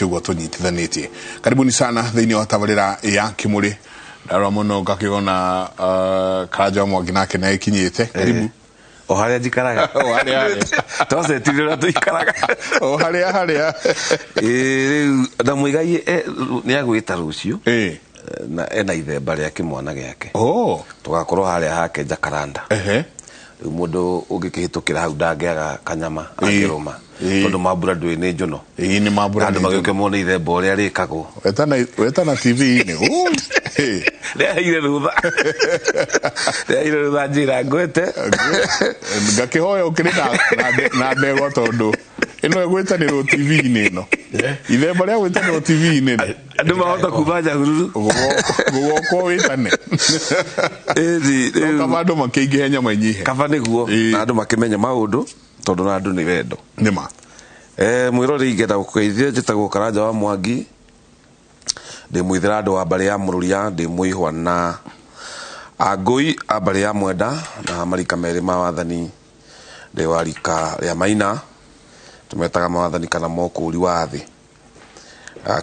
Tiguo tũnyitithanĩtie. Karibuni sana thĩinĩ wa tabarĩra ya Kĩmũrĩ. Ndarora mũno ngakĩona Karanja wa Mwangi nake nĩ agĩkinyĩte. Karibu. O harĩa njikaraga. O harĩa harĩa. Twacetire ũrĩa tũikaraga. O harĩa harĩa. Ĩĩ, rĩu na Mũigai nĩ agwĩta rũciũ. Ĩĩ. Na ena ithemba rĩa kĩmwana gĩake. Oh. Tũgakorwo harĩa hake Jacaranda. Ehe. Rĩu mũndũ ũngĩkĩhĩtũkĩra hau ndangĩaga kanyama angĩrũma. Ĩĩ. Tondũ mambura ndũĩ nĩ njũno. Ĩĩ, nĩ mambura. Andũ nĩ magĩũke njũno. mone ithemba ũrĩa rĩkagwo. Wetana TV-inĩ. Rĩaheire rũtha. Rĩaheire rũtha njĩra ngwete. Ngakĩhoya ũkĩrĩ na ndegwa tondũ ĩno ĩgwĩtanĩrwo TV-inĩ ĩno. Ithemba rĩa gwĩtanĩrwo TV-inĩ ĩno. Andũ mahota kuma Nyahururu. Gũgokwo wĩtane. Ĩni, rĩu- Kaba andũ makĩingĩhe nyama inyihe. Kaba nĩguo Ĩĩ. na andũ makĩmenye maũndũ tondũ na andũ nĩ wendo. Nĩma. Mwĩroreri ingĩenda gũkũgeithia njĩtagwo Karanja wa Mwangi, ndĩ mũithĩra andũ wa mbarĩ ya Mũrũria, ndĩ mũihwa na Angũi a mbarĩ ya Mwenda na marika merĩ ma wathani, ndĩ wa rika rĩa Maina, tũmetaga mawathani kana mokũri wa thĩ.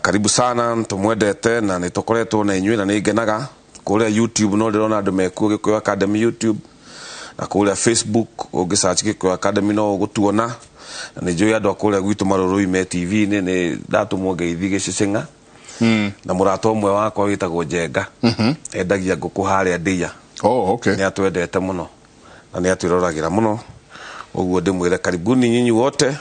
Karibu sana, tũmwendete na nĩ tũkoretwo na inyuĩ na nĩ ngenaga. Kũrĩa YouTube no ndĩrona andũ mekuo Gĩkũyũ Academy YouTube, na kũrĩa Facebook ũngĩ search Gĩkũyũ Academy no ũgũtuona. Na nĩ njũĩ andũ a kũrĩa gwitũ Marũrũi me TV-inĩ, nĩ ndatũmwo ngeithi Gĩcĩcĩng'a. Na mũrata ũmwe wakwa wĩtagwo Njenga. Endagia ngũkũ harĩa Ndĩa. Oh, okay. Nĩ atwendete mũno na nĩ atwĩroragĩra mũno. Ũguo ndĩmwĩre karibuni nyinyi wote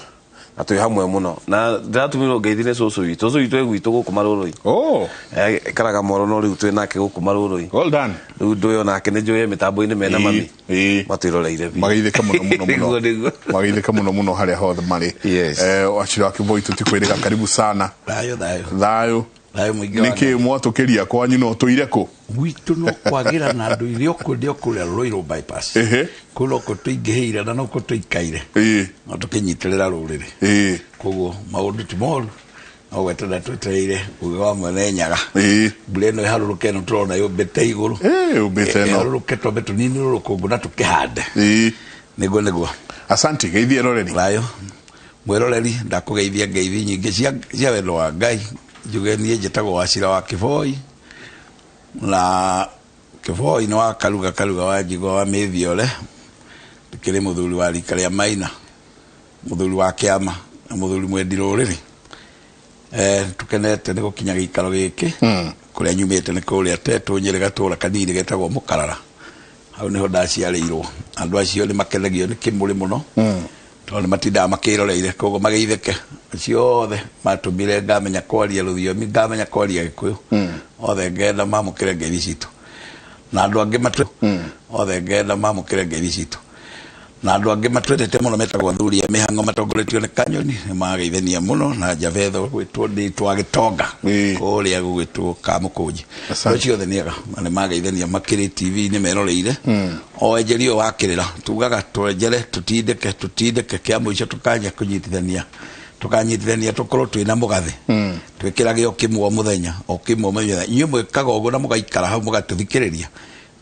na twĩ hamwe mũno. Na ndĩratũmirwo ngeithi nĩ cũcũ witũ. Cũcũ witũ e gwitũ gũkũ Marũrũi. Oh. Aikaraga Moro no rĩu twĩ nake gũkũ Marũrũi. Well done. Rĩu ndũĩ onake nĩ njũĩ e mĩtambo-inĩ mena mami. Ĩĩ. Matwĩroreire biũ. Mageithĩke mũno mũno mũno. Nĩguo, nĩguo. Mageithĩke mũno mũno harĩa hothe marĩ. Yes. Wachira wa Kĩboi tũtikwĩrĩga, karibu sana. Thayũ, thayũ. Thayũ. Thayũ mũingĩ wa Nĩkĩ mwatũkĩria kwanyu no tũire kũ? Gwitũ no kwagĩra na andũ iria ũkwenda kũrĩa Ruiru bypass. Ehe. Kũu noko tũingĩhĩire na noko tũikaire. Ĩĩ. No tũkĩnyitĩrĩra rũrĩrĩ. Ĩĩ. Koguo maũndũ ti moru no gweterera twetereire ũgĩ wa mwene Nyaga. Ĩĩ. Mbura ĩno ĩharũrũke ĩno tũrona yũmbĩte igũrũ. Ĩĩ, yũmbĩte ĩno. Ĩharũrũke twambe tũninĩrwo rũkũngũ na tũkĩhande. Ĩĩ. Nĩguo, nĩguo. Asante, geithie eroreri. Thayũ. Mwĩroreri, ndakũgeithia ngeithi nyingĩ cia wendo wa Ngai. Njuge niĩ njĩtagwo Wachira wa Kĩboi, na Kĩboi nĩ wa Karuga, Karuga wa Njigua wa Mĩthiore. Ndĩkĩrĩ mũthuri wa rika rĩa Maina, mũthuri wa kĩama na mũthuri mwendi rũrĩrĩ. Tũkenete nĩ gũkinya gĩikaro gĩkĩ. Kũrĩa nyumĩte nĩ kũrĩa Tetũ Nyĩrĩ, gatũra kanini getagwo Mũkarara. Hau nĩho ndaciarĩirwo. Andũ acio nĩ makenagio nĩ Kĩmũrĩ mũno. Tondũ nĩ matindaga makĩroreire, koguo mageithĩke. Acio othe matũmire ngamenya kwaria rũthiomi, ngamenya kwaria Gĩkũyũ. Othe ngenda mamũkĩre ngeithi citũ. Na andũ angĩ matũ othe ngenda mamũkĩre ngeithi citũ. Na andũ angĩ matwendete mũno metagwo athuri a mĩhang'o matongoretio nĩ Kanyoni, nĩ mageithania mũno na Javetho gwĩtwo ndĩtwa Gĩtonga. Kũrĩa gũgwĩtwo Kamũkũnji. Asante. Acio othe nĩ ega na nĩ mageithania makĩrĩ TV-inĩ meroreire. O enjeri ũyũ wa kĩrĩra tugaga twenjere, tũtindĩke, tũtindĩke kĩa mũico tũkanja kũnyitithania, tũkanyitithania tũkorwo twĩna mũgathĩ. Twĩkĩrage o kĩmwe o mũthenya, o kĩmwe o mũthenya. Inyuĩ mwĩkaga ũguo na mũgaikara hau mũgatũthikĩrĩria.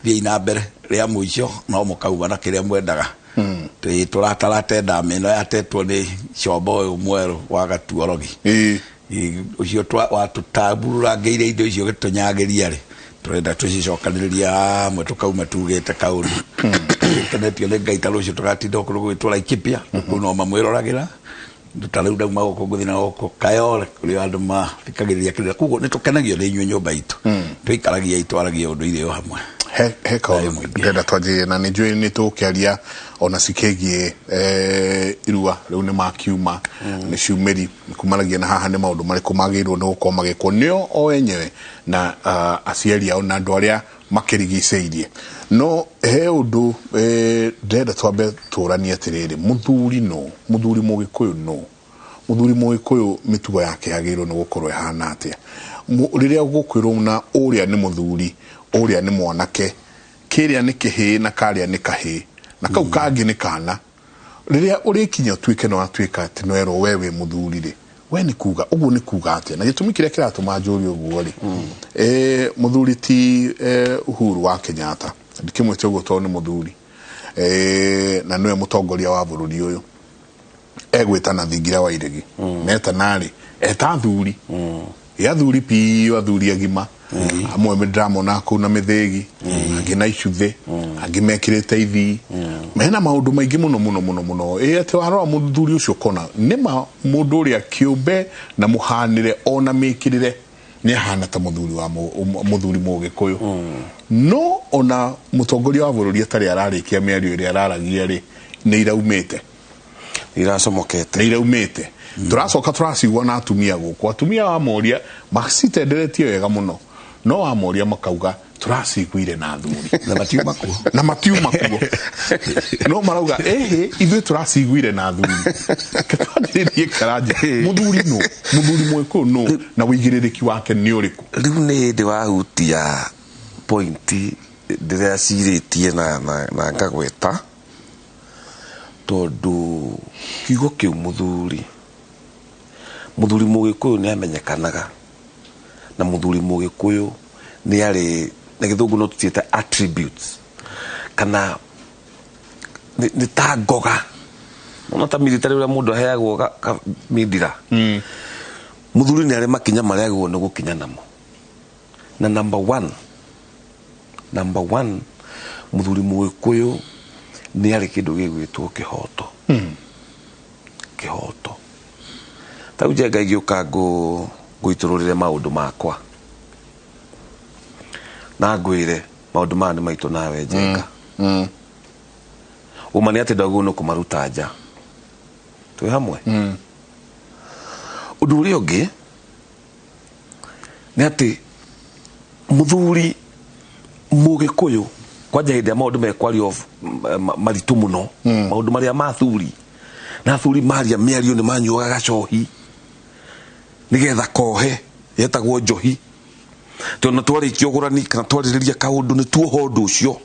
Thiĩi na mbere rĩa mũico no mũkauma na kĩrĩa mwendaga. Tĩ tũratarate ndama ĩno yatetwo nĩ Combo ũyũ mwerũ wa Gatuorogi. Ĩĩ. Ĩĩ, ũcio watũtambururangĩire indo icio gĩtũnyagĩria rĩ, tũrenda tũcicokanĩrĩria hamwe tũkauma tugĩte kaũndũ. Tũkenetio nĩ Ngai ta rũciũ tũgatinda gũkũ gũgĩtwo Laikipia, kũu no mamwĩroragĩra. Ta rĩu ndauma gũkũ ngũthiĩ na gũkũ Kayole kũrĩa andũ mathikagĩrĩria kĩrĩra. Koguo nĩ tũkenagio nĩ inyuĩ nyũmba itũ. Tũikaragia itwaragia ũndũire ũyũ hamwe. He kaũndũ Thayũ mũingĩ. ndĩrenda twanjĩrĩrie na nĩ njũĩ nĩ tũgũkĩaria ona cikĩgiĩ irua rĩu nĩ makiuma, nĩ ciumĩri kumanagia na haha nĩ maũndũ marĩkũ magĩrĩirwo nĩ gũkorwo magĩkwo nĩo o enyewe na aciari ao na andũ arĩa makĩrigicĩirie. No he ũndũ ndĩrenda twambe tũranie atĩrĩrĩ, mũthuri no mũthuri mũgĩkũyũ no mũthuri mũgĩkũyũ mĩtugo yake yagĩrĩirwo nĩ gũkorwo ĩhana atĩa? Rĩrĩa gũkwĩrwo na ũrĩa nĩ mũthuri, ũrĩa nĩ mwanake, kĩrĩa nĩ kĩhĩĩ na karĩa nĩ kahĩĩ, na kau kangĩ nĩ kana, rĩrĩa ũrĩkinya ũtuĩke nĩ watuĩka atĩ nĩ werwo we wĩ mũthuri rĩ, we nĩ kuga ũguo nĩ kuga atĩa? Na gĩtũmi kĩrĩa kĩratũma njũrie ũguo rĩ, mũthuri ti Uhuru wa Kenyatta, ndikĩmwĩte ũguo tondũ nĩ mũthuri, na nĩwe mũtongoria wa bũrũri ũyũ, egwĩtana thingira wa iregi. Metana rĩ, Eta athuri ĩ athuri piũ, athuri agima amwe ndĩramona kũu na mĩthĩgi, angĩ na icuthĩ, angĩ mekĩrĩte ithii, mena maũndũ maingĩ mũno mũno mũno mũno. Ĩ atĩ warora mũthuri ũcio ũkona nĩma mũndũ ũrĩa kĩũmbe na mũhanĩre ona mĩkĩrĩre nĩ ahana ta mũthuri wa mũthuri mũgĩkũyũ, no ona mũtongoria wa bũrũri atarĩ ararĩkia mĩario ĩrĩa araragia rĩ, nĩ iraumĩte. Iracomokete. Nĩ iraumĩte. Tũracoka tũracigua na atumia gũkũ, atumia wamoria macitenderetie wega mũno, no wamoria makauga tũraciguire na athuri. Na matiuma kuo. Na matiuma kuo, no marauga ĩhĩ, ithuĩ tũraciguire na athuri. Ketwanjĩrĩrie Karanja, mũthuri nũ, mũthuri mũgĩkũyũ nũ, na wĩigĩrĩrĩki wake nĩ ũrĩkũ? Rĩu nĩ hĩndĩ wahutia pointi ndĩrecirĩtie na ngagweta, tondũ kiugo kĩu mũthuri, mũthuri mũgĩkũyũ nĩ amenyekanaga, na mũthuri mũgĩkũyũ nĩ arĩ na gĩthũngũ no tũciĩte attributes, kana nĩ ta ngoga ona ta military ũrĩa mũndũ aheagwo mindira. Mũthuri nĩ arĩ makinya marĩa agĩrĩirwo nĩ gũkinya namo, na number one, mũthuri mũgĩkũyũ nĩ arĩ kĩndũ gĩgwĩtwo kĩhoto. Kĩhoto ta rĩu Njenga ingĩũka ngũitũrũrĩre maũndũ makwa na ngwĩre maũndũ maya nĩ maitũ nawe Njenga, ũma nĩ atĩ ndagĩrĩirwo nĩ kũmaruta nja twĩ hamwe. Ũndũ ũrĩa ũngĩ nĩ atĩ mũthuri mũgĩkũyũ, kwanja hĩndĩ ĩrĩa maũndũ mekwario maritũ mũno, maũndũ marĩa ma athuri, na athuri maria mĩario nĩ manyuaga gacohi nĩgetha kohe, yetagwo njohi, tondũ twarĩkia ũgũrani kana twarĩrĩria kaũndũ nĩ tuoha ũndũ ũcio.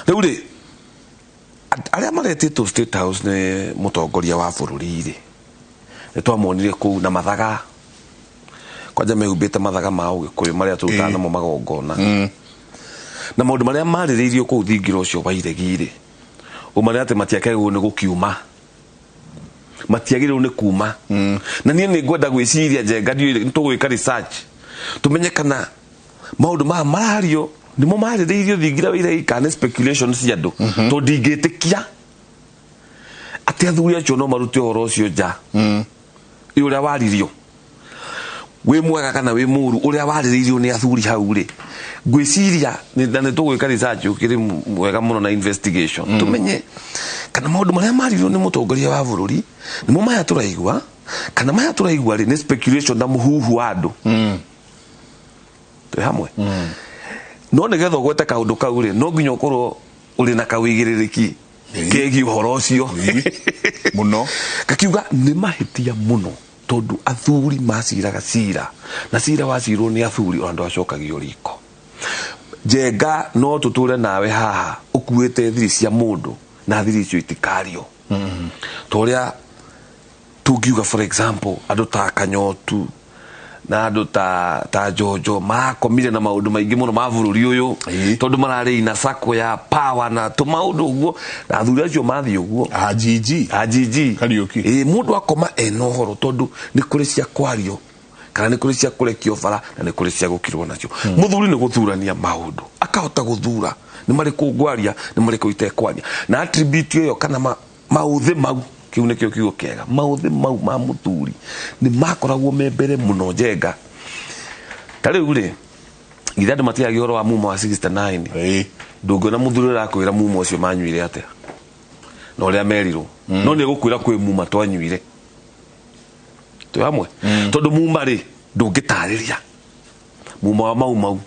Rĩu rĩ, arĩa maretĩtwo State House nĩ mũtongoria wa bũrũri rĩ, nĩ twamonire kũu na mathaga, kwanja mehumbĩte mathaga ma ũgĩkũyũ marĩa tũrutaga namo magongona, na maũndũ marĩa marĩrĩirio kũu thingira ũcio wa iregi rĩ, ũma nĩ atĩ matiakĩagĩrĩirwo nĩ gũkiuma, matiagĩrĩirwo nĩ kuma. Na niĩ nĩ ngwenda gwĩciria, Njenga, ndiũĩ nĩ tũgwĩka research tũmenye kana maũndũ maya marario nĩmo marĩrĩirio thingira wa iregi kana nĩ speculation cia andũ, tondũ ndingĩtĩkia atĩ athuri acio no marute ũhoro ũcio nja. Ĩ ũrĩa waririo wĩ mwega kana wĩ mũru, ũrĩa warĩrĩirio nĩ athuri hau rĩ, ngwĩciria na nĩ tũgwĩka research ũkĩrĩ mwega mũno na investigation, tũmenye kana maũndũ marĩa maririo nĩ mũtongoria wa bũrũri nĩmo maya tũraigua, kana maya tũraigua rĩ nĩ speculation na mũhuhu wa andũ. Twĩ hamwe? No nĩgetha ũgwete kaũndũ kau rĩ, no nginya ũkorwo ũrĩ na kawĩigĩrĩrĩki kegiĩ ũhoro ũcio. Mũno. Kakiuga nĩ mahĩtia mũno, tondũ athuri maciraga cira, na cira wacirwo nĩ athuri ona ndwacokagio riko. Njenga, no tũtũre nawe haha ũkuĩte thiri cia mũndũ na thiri icio itikario, ta ũrĩa tũngiuga, for example, andũ ta Kanyotu na andũ ta Njonjo marakomire na maũndũ maingĩ mũno ma bũrũri ũyũ, tondũ mararĩ ina sako ya power na tũmaũndũ ũguo, na athuri acio mathiĩ ũguo. Ajiji. Ajiji. Kariũki. Ĩ mũndũ akoma ena ũhoro, tondũ nĩ kũrĩ cia kwario kana nĩ kũrĩ cia kũrekio bara na nĩ kũrĩ cia gũkirwo nacio. Mũthuri nĩ gũthurania maũndũ, akahota gũthura nĩ marĩkũ ngwaria, nĩ marĩkũ itekwaria, na attribute ĩyo kana maũthĩ mau, kĩu nĩkĩo kiugo kĩega, maũthĩ mau ma mũthuri nĩ makoragwo me mbere mũno. Njenga, ta rĩu rĩ, githĩ andũ matiaragia ũhoro wa muma wa 69? Ndũngĩona mũthuri ũrakwĩra muma ũcio manyuire atĩa na ũrĩa merirwo, no nĩ egũkwĩra kwĩ muma twanyuire twĩ hamwe, tondũ muma rĩ, ndũngĩtarĩria muma wa Mau Mau,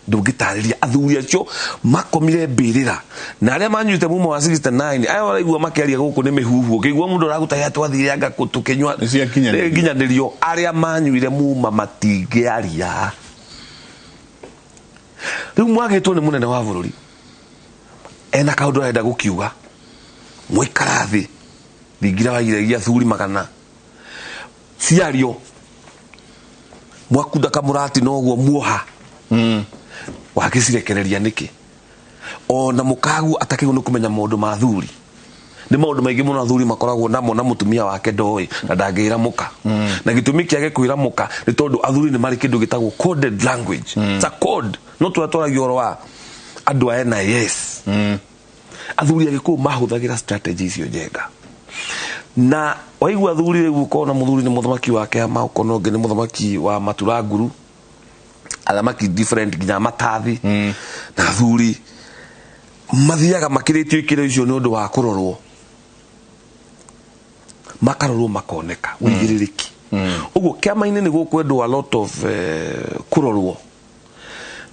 ndũngĩtarĩria. Athuri acio makomire mbĩrĩra na arĩa manyuĩte muma wa 69, aya ũraigua makĩaria gũkũ nĩ mĩhuhu. Ũkĩigua mũndũ ũragũtahia twathire anga kũ tũkĩnyua. Nĩ ciakinyanĩrio. Nĩ nginyanĩrio. Arĩa manyuire muma matingĩaria. Rĩu mwagĩtwo nĩ mũnene wa bũrũri ena kaũndũ arenda gũkiuga, mwaikara thĩ thingira wa iregi, athuri magana ciario, mwakunda kamũrati noguo muoha, wagĩcirekereria nĩkĩ? Ona mũkagu atakĩgwo nĩ kũmenya maũndũ ma athuri. Nĩ maũndũ maingĩ mũno athuri makoragwo namo na mũtumia wake ndoĩ na ndangĩra mũka. Na gĩtũmi kĩage kwĩra mũka nĩ tondũ athuri nĩ marĩ kĩndũ gĩtagwo coded language. It's a code. No tũrĩa twaragia ũhoro wa andũ a NIS. Athuri a Gĩkũyũ mahũthagĩra strategy icio njenga. Na waigua athuri rĩu, ũkona mũthuri nĩ mũthamaki wa kĩama, ũkona ũngĩ nĩ mũthamaki wa maturanguru, athamaki different nginya matathi. Na athuri mathiaga makĩrĩtio ikĩro icio nĩ ũndũ wa kũrorwo, makarorwo, makoneka ũigĩrĩrĩki. Ũguo kĩama-inĩ nĩ gũkwendwo a lot of kũrorwo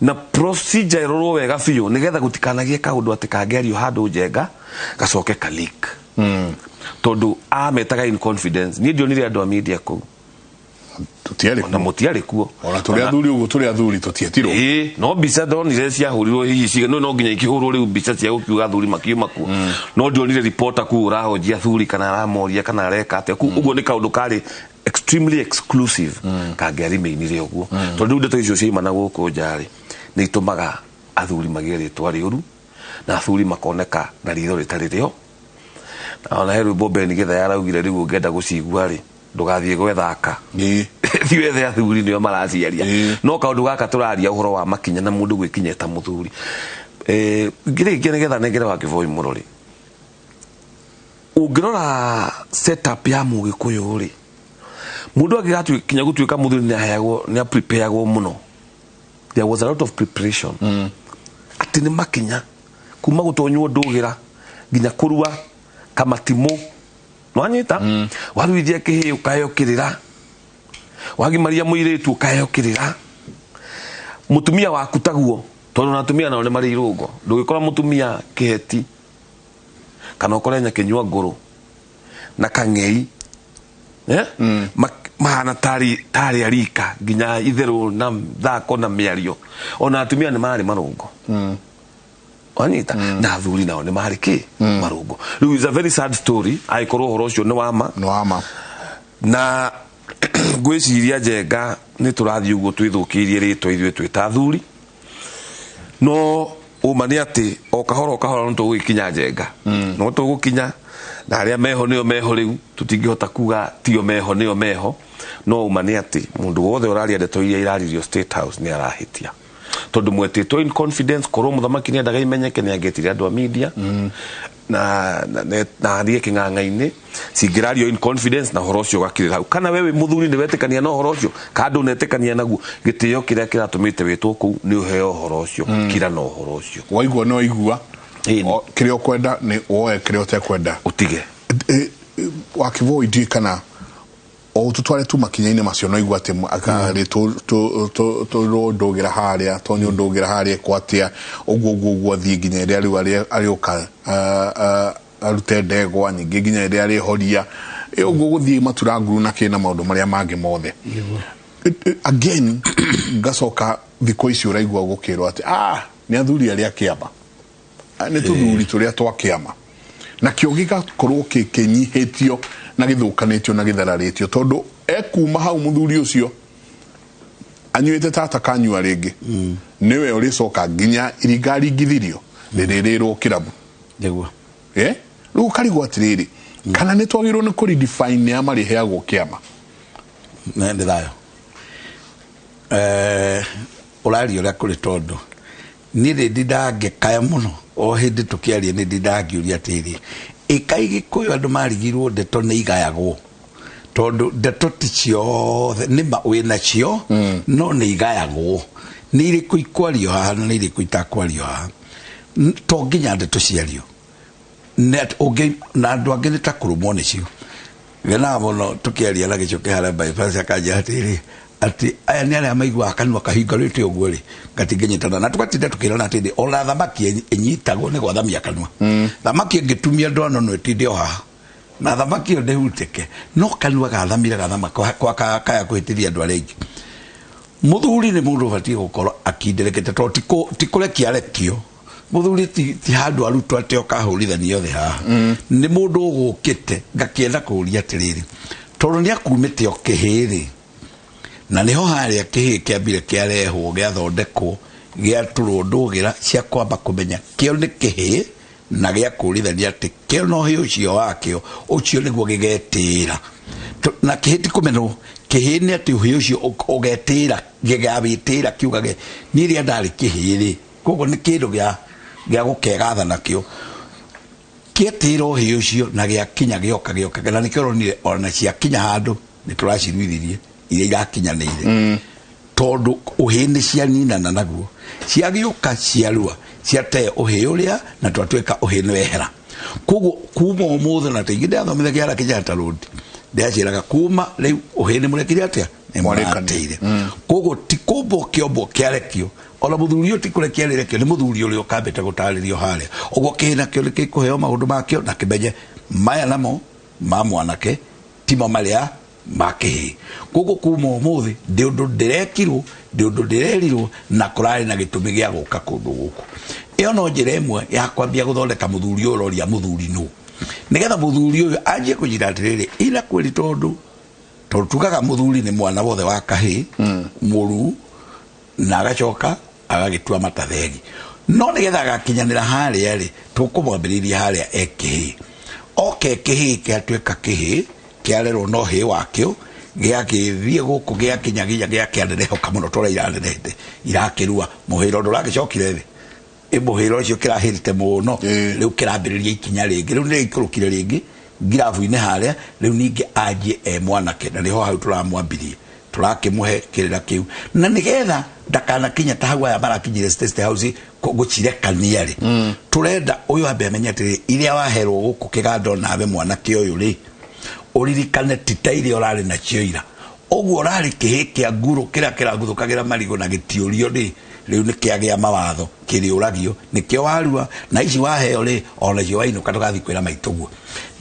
na procedure ĩrorwo wega biũ, nĩgetha gũtikanagie kaũndũ atĩ kangĩario handũ njenga gacoke ka leak, tondũ ametaga in confidence. Niĩ ndionire andũ a media kũu. Tũtiarĩ na kuo. Mũtiarĩ kuo. Ona tũrĩ athuri ũguo, tũrĩ athuri, tũtietirwo. Ĩĩ, no mbica ndonire ciahũrirwo hihi no nginya ikĩhũrwo rĩu mbica cia gũkiuga athuri makiuma kuo, no ndionire reporter kuu ũrahonjia athuri kana aramoria kana areka atĩa kuu. Ũguo nĩ kaũndũ karĩ extremely exclusive kangĩarimĩinire ũguo, tondũ rĩu ndeto icio ciaima na gũkũ nja rĩ, nĩ itũmaga athuri magĩe rĩtwa rĩũru na athuri makoneka na ritho rĩtarĩ rĩo. Na ona he rwĩmbo Ben Githa araugire, rĩu ũngĩenda gũcigua rĩ, ndũgathiĩ gwethaka, thiĩ wethe athuri nĩo maraciaria. No kaũndũ gaka tũraria ũhoro wa makinya na mũndũ gwĩkinyia ta mũthuri. Ngĩrĩkia nĩgetha nengere wa Kĩboi mũno rĩ, ũngĩrora setup ya Mũgĩkũyũ rĩ, mũndũ angĩgakinya gũtuĩka mũthuri nĩ aheagwo, nĩ aprepareagwo mũno. There was a lot of preparation, atĩ nĩ makinya kuma gũtonywo ndũgĩra nginya kũrua kamatimũ, nwanyita waruithia kĩhĩ, ũkaheo kĩrĩra, wagimaria mũirĩtu, ũkaheo kĩrĩra, mũtumia waku taguo, tondũ na atumia nao nĩ marĩ irũngo. Ndũgĩkora mũtumia kĩheti kana ũkore nyakĩnyua ngũrũ na kang'ei, eh? Mahana tarĩ arika nginya itherũ na thako na mĩario. Ona atumia nĩ marĩ marũngo, wanyita, na athuri nao nĩ marĩ kĩ marũngo. Rĩu is a very sad story angĩkorwo ũhoro ũcio nĩ wama. Nĩ wama. Na ngwĩciria njenga nĩ tũrathiĩ ũguo twĩthũkĩirie rĩtwa ithuĩ twĩ ta athuri, no ũma nĩ atĩ o kahora o kahora no tũgũgĩkinya njenga, no tũgũkinya na arĩa meho nĩo meho. Rĩu tũtingĩhota kuga tio meho, nĩo meho, no ũma nĩ atĩ mũndũ wothe ũraria ndeto iria iraririo State House nĩ arahĩtia, tondũ mwetĩtwo in confidence. Korwo mũthamaki nĩ endaga imenyeke, nĩ angĩtire andũ a media na arie kĩng'ang'a-inĩ. Cingĩrario in confidence na ũhoro ũcio ũgakirĩra hau, kana we wĩ mũthuri nĩ wetĩkania na ũhoro ũcio, kana ndũnetĩkania naguo, gĩtĩo kĩrĩa kĩratũmĩte wĩtwo kũu nĩ ũheo ũhoro ũcio, kira na ũhoro ũcio. Waigua nĩ waigua. Ĩni. Kĩrĩa ũkwenda nĩ woe, kĩrĩa ũtekwenda ũtige. Wakĩboi, ndiũĩ kana o tũtware tu makinya-inĩ macio, no igua atĩ akarĩ tũrwo ndũgĩra harĩa, tonywo ndũgĩra harĩa ĩkwatia ũguo ũguo ũguo, athiĩ nginya ĩrĩa rĩu arĩũka arute ndegwa nyingĩ, nginya ĩrĩa arĩhoria. Ũguo gũthiĩ maturanguru na kĩna maũndũ marĩa mangĩ mothe. Again ngacoka thikũ ici ũraigua gũkĩrwo atĩ nĩ athuri arĩa kĩama. Nĩ tũthuri tũrĩa twa kĩama, nakĩo gĩgakorwo kĩnyihĩtio na gĩthũkanĩtio na gĩthararĩtio, tondũ ekuma hau mũthuri ũcio anyuĩte tata kanyua rĩngĩ, nĩwe ũrĩcoka nginya iringaringithirio rĩrĩrĩrwo kĩrabu. Nĩguo. Eh? Rĩu ũkarigwo atĩrĩrĩ, kana nĩ twagĩrĩirwo nĩ kũredefine nĩa marĩheagwo kĩama? Na ndĩ thayũ. Ũraria ũrĩa kũrĩ, tondũ niĩ nĩ ndindaga ngĩkaya mũno o hĩndĩ tũkĩaria, nĩ ndindaga ngĩũria atĩrĩ, ĩkai Gĩkũyũ andũ marigirwo ndeto nĩ igayagwo, tondũ ndeto ti ciothe nĩ ma wĩ nacio, no nĩ igayagwo, nĩ irĩkũ ikwario haha na nĩ irĩkũ itakwario haha. To nginya ndeto ciario. Ũngĩ na andũ angĩ nĩ ta kũrũmwo nĩcio. Ngenaga mũno tũkĩaria na gĩcoke harĩa bypass, akanjĩra atĩrĩ, atĩ aya nĩ arĩa maiguaga kanua kahingarĩte ũguo rĩ, gatingĩnyitana, na tũgatinda tũkĩrana atĩrĩ, ona thamaki ĩnyitagwo nĩ gwathamia kanua. Thamaki ĩngĩtumia ndwano no ĩtinde o haha na thamaki ĩyo ndĩhutĩke, no kanua gathamire gathama kwa kaya kũhĩtĩria andũ arĩa aingĩ. Mũthuri nĩ mũndũ ũbatiĩ gũkorwo akindĩrĩkĩte, tondũ ti kũrekia arekio. Mũthuri ti handũ arutwo atĩ okahũrithania othe haha. Nĩ mũndũ ũgũkĩte. Ngakĩenda kũũria atĩrĩrĩ, tondũ nĩ akumĩte o kĩhĩ-rĩ, na nĩho harĩa kĩhĩ kĩambire kĩarehwo, gĩathondekwo, gĩatũrwo ndũgĩra cia kwamba kũmenya kĩo nĩ kĩhĩ Na gĩakũrithania atĩ kĩo na ũhĩ ũcio wakĩo ũcio nĩguo gĩgetĩĩra. Na kĩhĩ ti kũmenwo, kĩhĩ nĩ atĩ ũhĩ ũcio ũgetĩĩra, gĩgawĩtĩĩra kiugage niĩ rĩrĩa ndarĩ kĩhĩ rĩ, koguo nĩ kĩndũ gĩa gũkegatha nakĩo. Kĩetĩĩra ũhĩ ũcio na gĩakinya gĩoka gĩoka, na nĩkĩo ũronire ona ciakinya handũ nĩ tũraciruithirie iria irakinyanĩire. Tondũ ũhĩ nĩ cianinana naguo, ciagĩũka ciarua ciate ũhĩ ũrĩa na twatuĩka ũhĩ nĩ wehera. Koguo kuma ũmũthĩ na taingĩ ndĩrathomithagia harĩa Kenyatta Road, ndĩraciĩraga kuma rĩu ũhĩ nĩ mũrekire atĩa, nĩ mũrateire. Koguo ti kũmbwo kĩombwo kĩarekio, ona mũthuri ũyũ ti kũrekia arĩrekio, nĩ mũthuri ũrĩa ũkambĩte gũtarĩrio harĩa. Ũguo kĩhĩ nakĩo nĩ gĩkũheo maũndũ makĩo na kĩmenye maya namo ma mwanake timo marĩa ma kĩhĩ. Koguo kuma ũmũthĩ ndĩ ũndũ ndĩrekirwo, ndĩ ũndũ ndĩrerirwo, na kũrarĩ na gĩtũmi gĩa gũka kũndũ gũkũ. Ĩyo no njĩra ĩmwe ya kwambia gũthondeka mũthuri ũyũ ũroria mũthuri nũ, nĩgetha mũthuri ũyũ anjie kũnjĩra atĩrĩrĩ, ira kweri, tondũ tugaga mũthuri nĩ mwana wothe wa kahĩ mũru, na agacoka agagĩtua matathegi. No nĩgetha agakinyanĩra harĩa rĩ, tũkũmwambĩrĩria harĩa ekĩhĩ. Oke kĩhĩ kĩatuĩka kĩhĩ, kĩarerwo no hĩ wakĩo, gĩagĩthiĩ gũkũ gĩakinya nginya gĩakĩanenehoka mũno tũrĩa iranenehete, irakĩrua mũhĩro ndũragĩcokire thĩ. Mũhĩro ũcio kĩrahĩrĩte mũno, rĩu kĩrambĩrĩria ikinya rĩngĩ, rĩu nĩrĩikũrũkire rĩngĩ ngirabu-inĩ harĩa, rĩu ningĩ anjie e mwanake, na nĩho hau tũramwambirie, tũrakĩmũhe kĩrĩra kĩu, na nĩgetha ndakanakinya ta hau aya marakinyire State House gũcirekania rĩ, tũrenda ũyũ ambe amenye atĩrĩrĩ, iria waherwo gũkũ kĩganda onawe mwanake ũyũ rĩ, ũririkane ti ta iria ũrarĩ nacio ira. Ũguo ũrarĩ kĩhĩ kĩa ngurũ kĩrĩa kĩraguthũkagĩra marigũ na gĩtiũrio rĩ, rĩu nĩ kĩagĩa mawatho, kĩrĩũragio, nĩkĩo warua, na ici waheo rĩ, onacio wainũka ndũgathiĩ kwĩra maitũguo.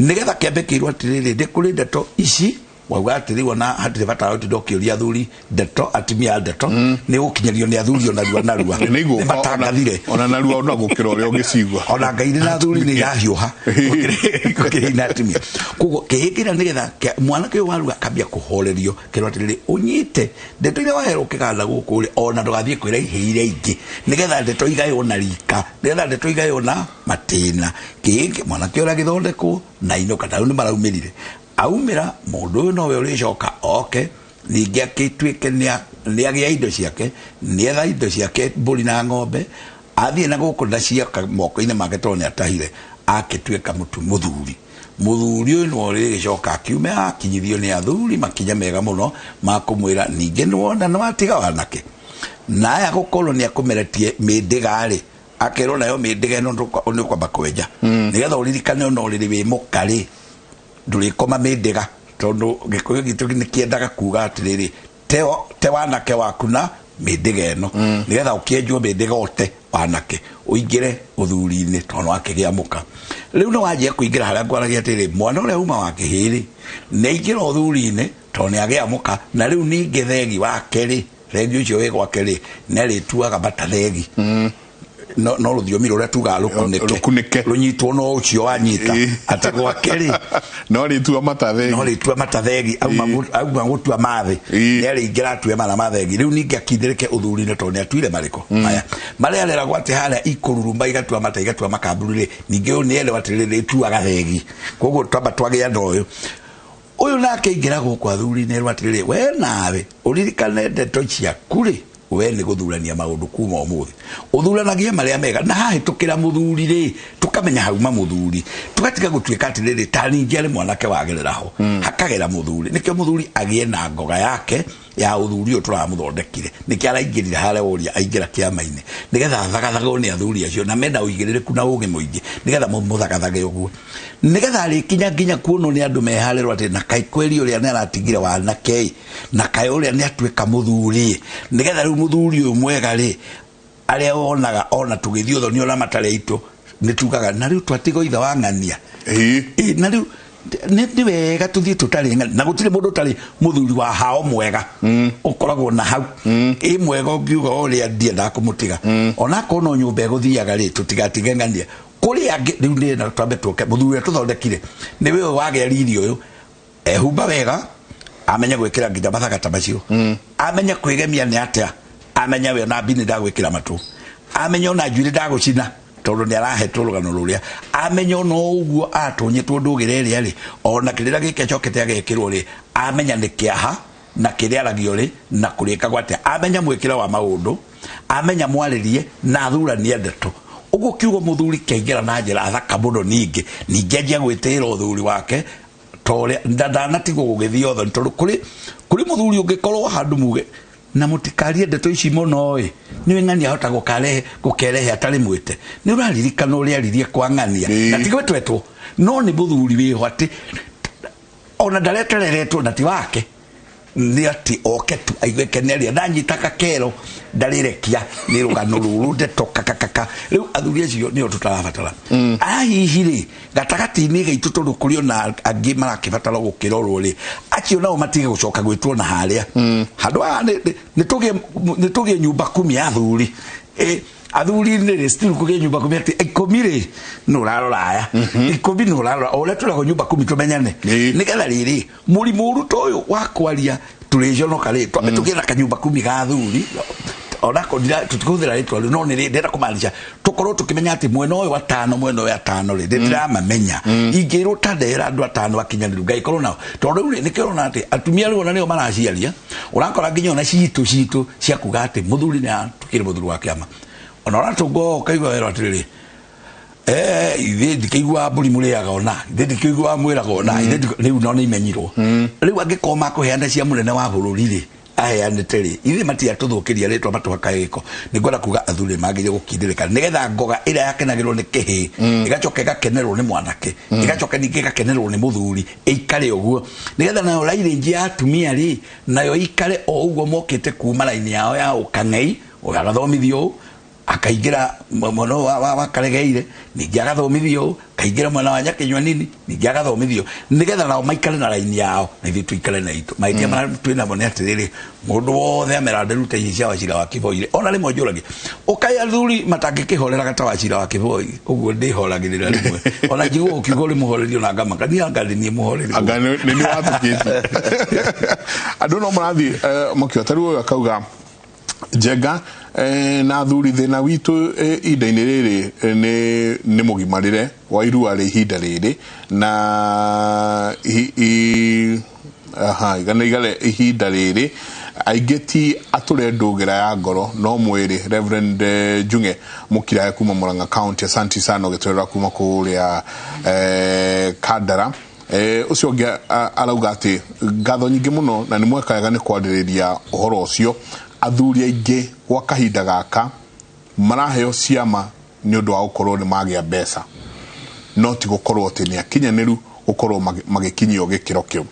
Nĩgetha kĩambe kĩirwo atĩrĩrĩ, nĩ kũrĩ ndeto ici, wauga atĩrĩ, ona hatirĩ bata wa gũtinda ũkĩũria athuri ndeto, atumia a ndeto, nĩ gũkinyĩrio nĩ athuri ona narua narua. Nĩ Nĩ matangathire. Ona narua ona gũkĩra ũrĩa ũngĩcigua. Ona Ngai na athuri nĩ irahiũha gũkĩra ina atumia. Koguo kĩhĩ kĩrĩa nĩgetha mwanake ũyũ warua akambia kũhorerio, kĩrwo atĩrĩrĩ, ũnyite ndeto iria waherwo kĩganda gũkũ rĩ, ona ndũgathiĩ kwĩra ihĩ iria ingĩ, nĩgetha ndeto igaywo na rika, nĩgetha ndeto igaywo na matĩna. Kĩhĩ mwanake ũrĩa agĩthondekwo na inũka, ta rĩu nĩ maraumĩrire. Aumĩra mũndũ ũyũ nowe ũrĩcoka oke, ningĩ akĩtuĩke nĩagĩa indo ciake, nĩetha indo ciake mbũri na ng'ombe, athiĩ na gũkũ na ciaka moko-inĩ make tondũ nĩatahire, akĩtuĩka mũthuri. Mũthuri ũyũ nĩwe ũrĩgĩcoka akiume akinyithio nĩ athuri makinya mega mũno ma kũmwĩra ningĩ nĩwona nĩwatiga wanake. Na aya gũkorwo nĩakũmeretie mĩndĩga rĩ, akerwo nayo mĩndĩga ĩno nĩ ũkwamba kwenja. Nĩgetha ũririkane ona ũrĩrĩ wĩ mũka rĩ, ndũrĩkoma mĩndĩga, tondũ gĩkũyũ gitũ nĩkĩendaga kuga atĩrĩrĩ, te wanake waku na mĩndĩga ĩno, nĩgetha ũkĩenjwo mĩndĩga ũte wanake ũingĩre ũthuri-inĩ tondũ nĩwakĩgĩa mũka. Rĩu nĩwanjia kũingĩra harĩa ngwaragia atĩrĩrĩ, mwana ũrĩa uma wa kĩhĩ rĩ, nĩaingĩra ũthuri-inĩ tondũ nĩagĩa mũka, na rĩu ningĩ thegi wake rĩ, thegi ũcio wĩ gwake rĩ, nĩarĩtuaga matathegi. No rũthiomi rũrĩa tugaga rũkunĩke. Rũkunĩke. Rũnyitwo no ũcio wanyita. Atĩ gwake rĩ, No rĩtua matathegi. No rĩtua matathegi, auma gũtua mathĩ. Nĩarĩingĩra atue mana mathegi. Rĩu ningĩ akindĩrĩke ũthuri-inĩ tondũ nĩatuire marĩkũ. Maya. Marĩa areragwo atĩ harĩa ikũruruma igatua mata, igatua makamburu rĩ, ningĩ ũyũ nĩerwo atĩrĩrĩ, rĩtuaga thegi. Koguo twamba twagĩa na ũyũ. Ũyũ nake aingĩra gũkũ athuri-inĩ erwo atĩrĩrĩ, we nawe ũririkane ndeto ciaku rĩ, we nĩ gũthurania maũndũ kuma ũmũthĩ. Ũthuranagie marĩa mega, na hahĩtũkĩra mũthuri rĩ, tũkamenya hauma mũthuri, tũgatiga gũtuĩka atĩrĩrĩ, ta ningĩ arĩ mwanake wagerera ho, hakagera mũthuri. Nĩkĩo mũthuri agĩe na ngoga yake ya ũthuri ũyũ tũramũthondekire. Nĩkĩo araingĩrire harĩa ũria aingĩra kĩama-inĩ, nĩgetha athagathagwo nĩ athuri acio, na mena ũigĩrĩrĩku na ũgĩ mũingĩ, nĩgetha mũthagathage ũguo, nĩgetha arĩkinya nginya kuonwo nĩ andũ meharĩrwo atĩ na kaĩ kweri ũrĩa nĩaratigire wanake ĩ, na kaĩ ũrĩa nĩatuĩka mũthuri ĩ, nĩgetha rĩu mũthuri ũyũ mwega rĩ, arĩa wonaga ona tũgĩthiĩ ũthoni ona matarĩ aitũ, nĩtugaga na rĩu twatiga ithe wa ng'ania. Na rĩu nĩ wega tũthiĩ tũtarĩ ng'ania, na gũtirĩ mũndũ ũtarĩ mũthuri wa hao mwega. Ũkoragwo na hau. Ĩ mwega ũngiuga ũrĩa ndiendaga kũmũtiga. Ona akorwo no nyũmba ĩgũthiaga rĩ, tũtigatige ng'ania. Kũrĩ angĩ rĩu nĩ na twambe tũke mũthuri ũrĩa tũthondekire nĩwe ũyũ wagĩa riri ũyũ, ehumba wega, amenye gwĩkĩra nginya mathaga ta macio, amenye kwĩgemia nĩ atĩa, amenye we ona mbini ndagwĩkĩra matũ, amenye ona njuĩrĩ ndagũcina, Tondũ nĩ arahetwo rũgano rũrĩa amenya no ũguo atũnyĩtwo ndũgĩra ĩrĩa rĩ, ona kĩrĩra gĩkĩ acokete agekĩrwo rĩ, amenya nĩ kĩaha na kĩrĩa aragio rĩ na kũrĩkagwo atĩa, amenya mwĩkĩre wa maũndũ, amenya mwarĩrie na athuranie ndeto. Ũguo kiugo mũthuri kĩaingĩra na njĩra thaka mũno. Ningĩ ningĩ anjia gwĩtĩĩra ũthuri wake torĩa ndanatigwo gũgĩthiĩ othe, tondũ kũrĩ mũthuri ũngĩkorwo handũ muge na mũtikarie ndeto ici mũno ĩ, nĩ ng'ania ahota gũkarehe gũkerehe atarĩ mwĩte. Nĩ ũraririkana ũrĩa aririe kwa ng'ania na ti gwĩtwetwo, no nĩ mũthuri wĩho atĩ ona ndaretereretwo na ti wake, nĩ atĩ oke tu aigue keneria ndanyita kakero ndarĩrekia nĩ rũgano rũrũ ndeto kakakaka. Rĩu athuri acio nĩo tũtarabatara. Ahihi rĩ, gatagatĩ-inĩ gaitũ, tondũ kũrĩ ona angĩ marakĩbatara gũkĩrorwo rĩ, acio nao matige gũcoka gwĩtwo na harĩa handũ haha. Nĩ tũgĩe nyumba kumi ya athuri. Athuri nĩ rĩ, still kũgĩe nyumba kumi atĩ 10 rĩ, nĩ ũrarora aya 10, nĩ ũrarora o ũrĩa tũragwo nyumba kumi tũmenyane, nĩgetha rĩrĩ mũrimũ ũru ta ũyũ wa kwaria tũrĩconoka rĩ, twambe tũgĩe na kanyumba kumi ga athuri. Onako tũtikũhũthĩra rĩtwa rĩu, no nĩ ndĩrenda kũmaanisha tũkorwo tũkĩmenya atĩ mwena ũyũ atano, mwena ũyũ atano rĩ, ndĩramamenya ingĩrwo ta ndera andũ atano akinyanĩru ngaikorwo nao, tondũ rĩu rĩ, nĩkĩo ũrona atĩ atumia rĩu ona nĩo maraciaria. Ũrakora nginya ona citũ citũ cia kuga atĩ mũthuri nĩ atukĩre mũthuri wa kĩama, ona ũratũngwo ũkaigua werwo atĩrĩrĩ, ithuĩ ndikĩiguaga mbũri mũrĩaga, ona ithuĩ ndikĩiguaga mwĩraga, ona ithuĩ rĩu no nĩ imenyirwo. Rĩu angĩkorwo makũheana cia mũnene wa bũrũri rĩ, aheanĩte rĩ, ithuĩ matiatũthũkĩria rĩtwa matũhaka gĩko. Nĩ ngwenda kuga athuri magĩrĩire gũkindĩrĩka nĩgetha ngoga ĩrĩa yakenagĩrwo nĩ kĩhĩ ĩgacoka ĩgakenerwo nĩ mwanake, ĩgacoka ningĩ ĩgakenerwo nĩ mũthuri, ĩikare ũguo, nĩgetha nayo rairĩnji ya atumia rĩ, nayo ĩikare o ũguo mokĩte kuma raini yao ya ũkang'ei, ũyũ agathomithio ũũ, akaingĩra mwena wa Karegeire, ningĩ agathomithio ũũ, akaingĩra mwena wa Nyakinyua nini, ningĩ agathomithio, nĩgetha nao maikare na raini yao na ithuĩ tũikare na itũ. Mahĩtia marĩa twĩ namo nĩ atĩrĩrĩ, mũndũ wothe amera ndĩrute ici cia Wachira wa Kĩboi. Ona rĩmwe njũragia ũkai athuri matangĩkĩhoreraga ta Wachira wa Kĩboi ũguo ndĩhoragĩrĩra rĩmwe, ona njiguo ũkiuga ũrĩ mũhoreri, ona ngamaka niĩ anga nĩ niĩ mũhoreri. Anga nĩ watukĩtie andũ no marathiĩ makiuga. Ta rĩu ũyũ akauga, "Njenga na athuri, thĩna witũ ihinda-inĩ rĩrĩ nĩ mũgimarĩre wa irua rĩ ihinda rĩrĩ na aha, igana igare ihinda rĩrĩ aingĩ ti atũre ndũgĩra ya ngoro no mwĩrĩ." Reverend Njung'e Mũkirahe kuma Murang'a County, asante sana ũgĩtwĩrĩra kuma kũrĩa Kandara. Ũcio ũngĩ arauga atĩ ngatho nyingĩ mũno na nĩ mweka wega nĩ kwarĩrĩria ũhoro ũcio. Athuri aingĩ gwa kahinda gaka maraheo ciama nĩ ũndũ wa gũkorwo nĩ magĩa mbeca, no ti gũkorwo atĩ nĩ akinyanĩru gũkorwo magĩkinyio gĩkĩro kĩu.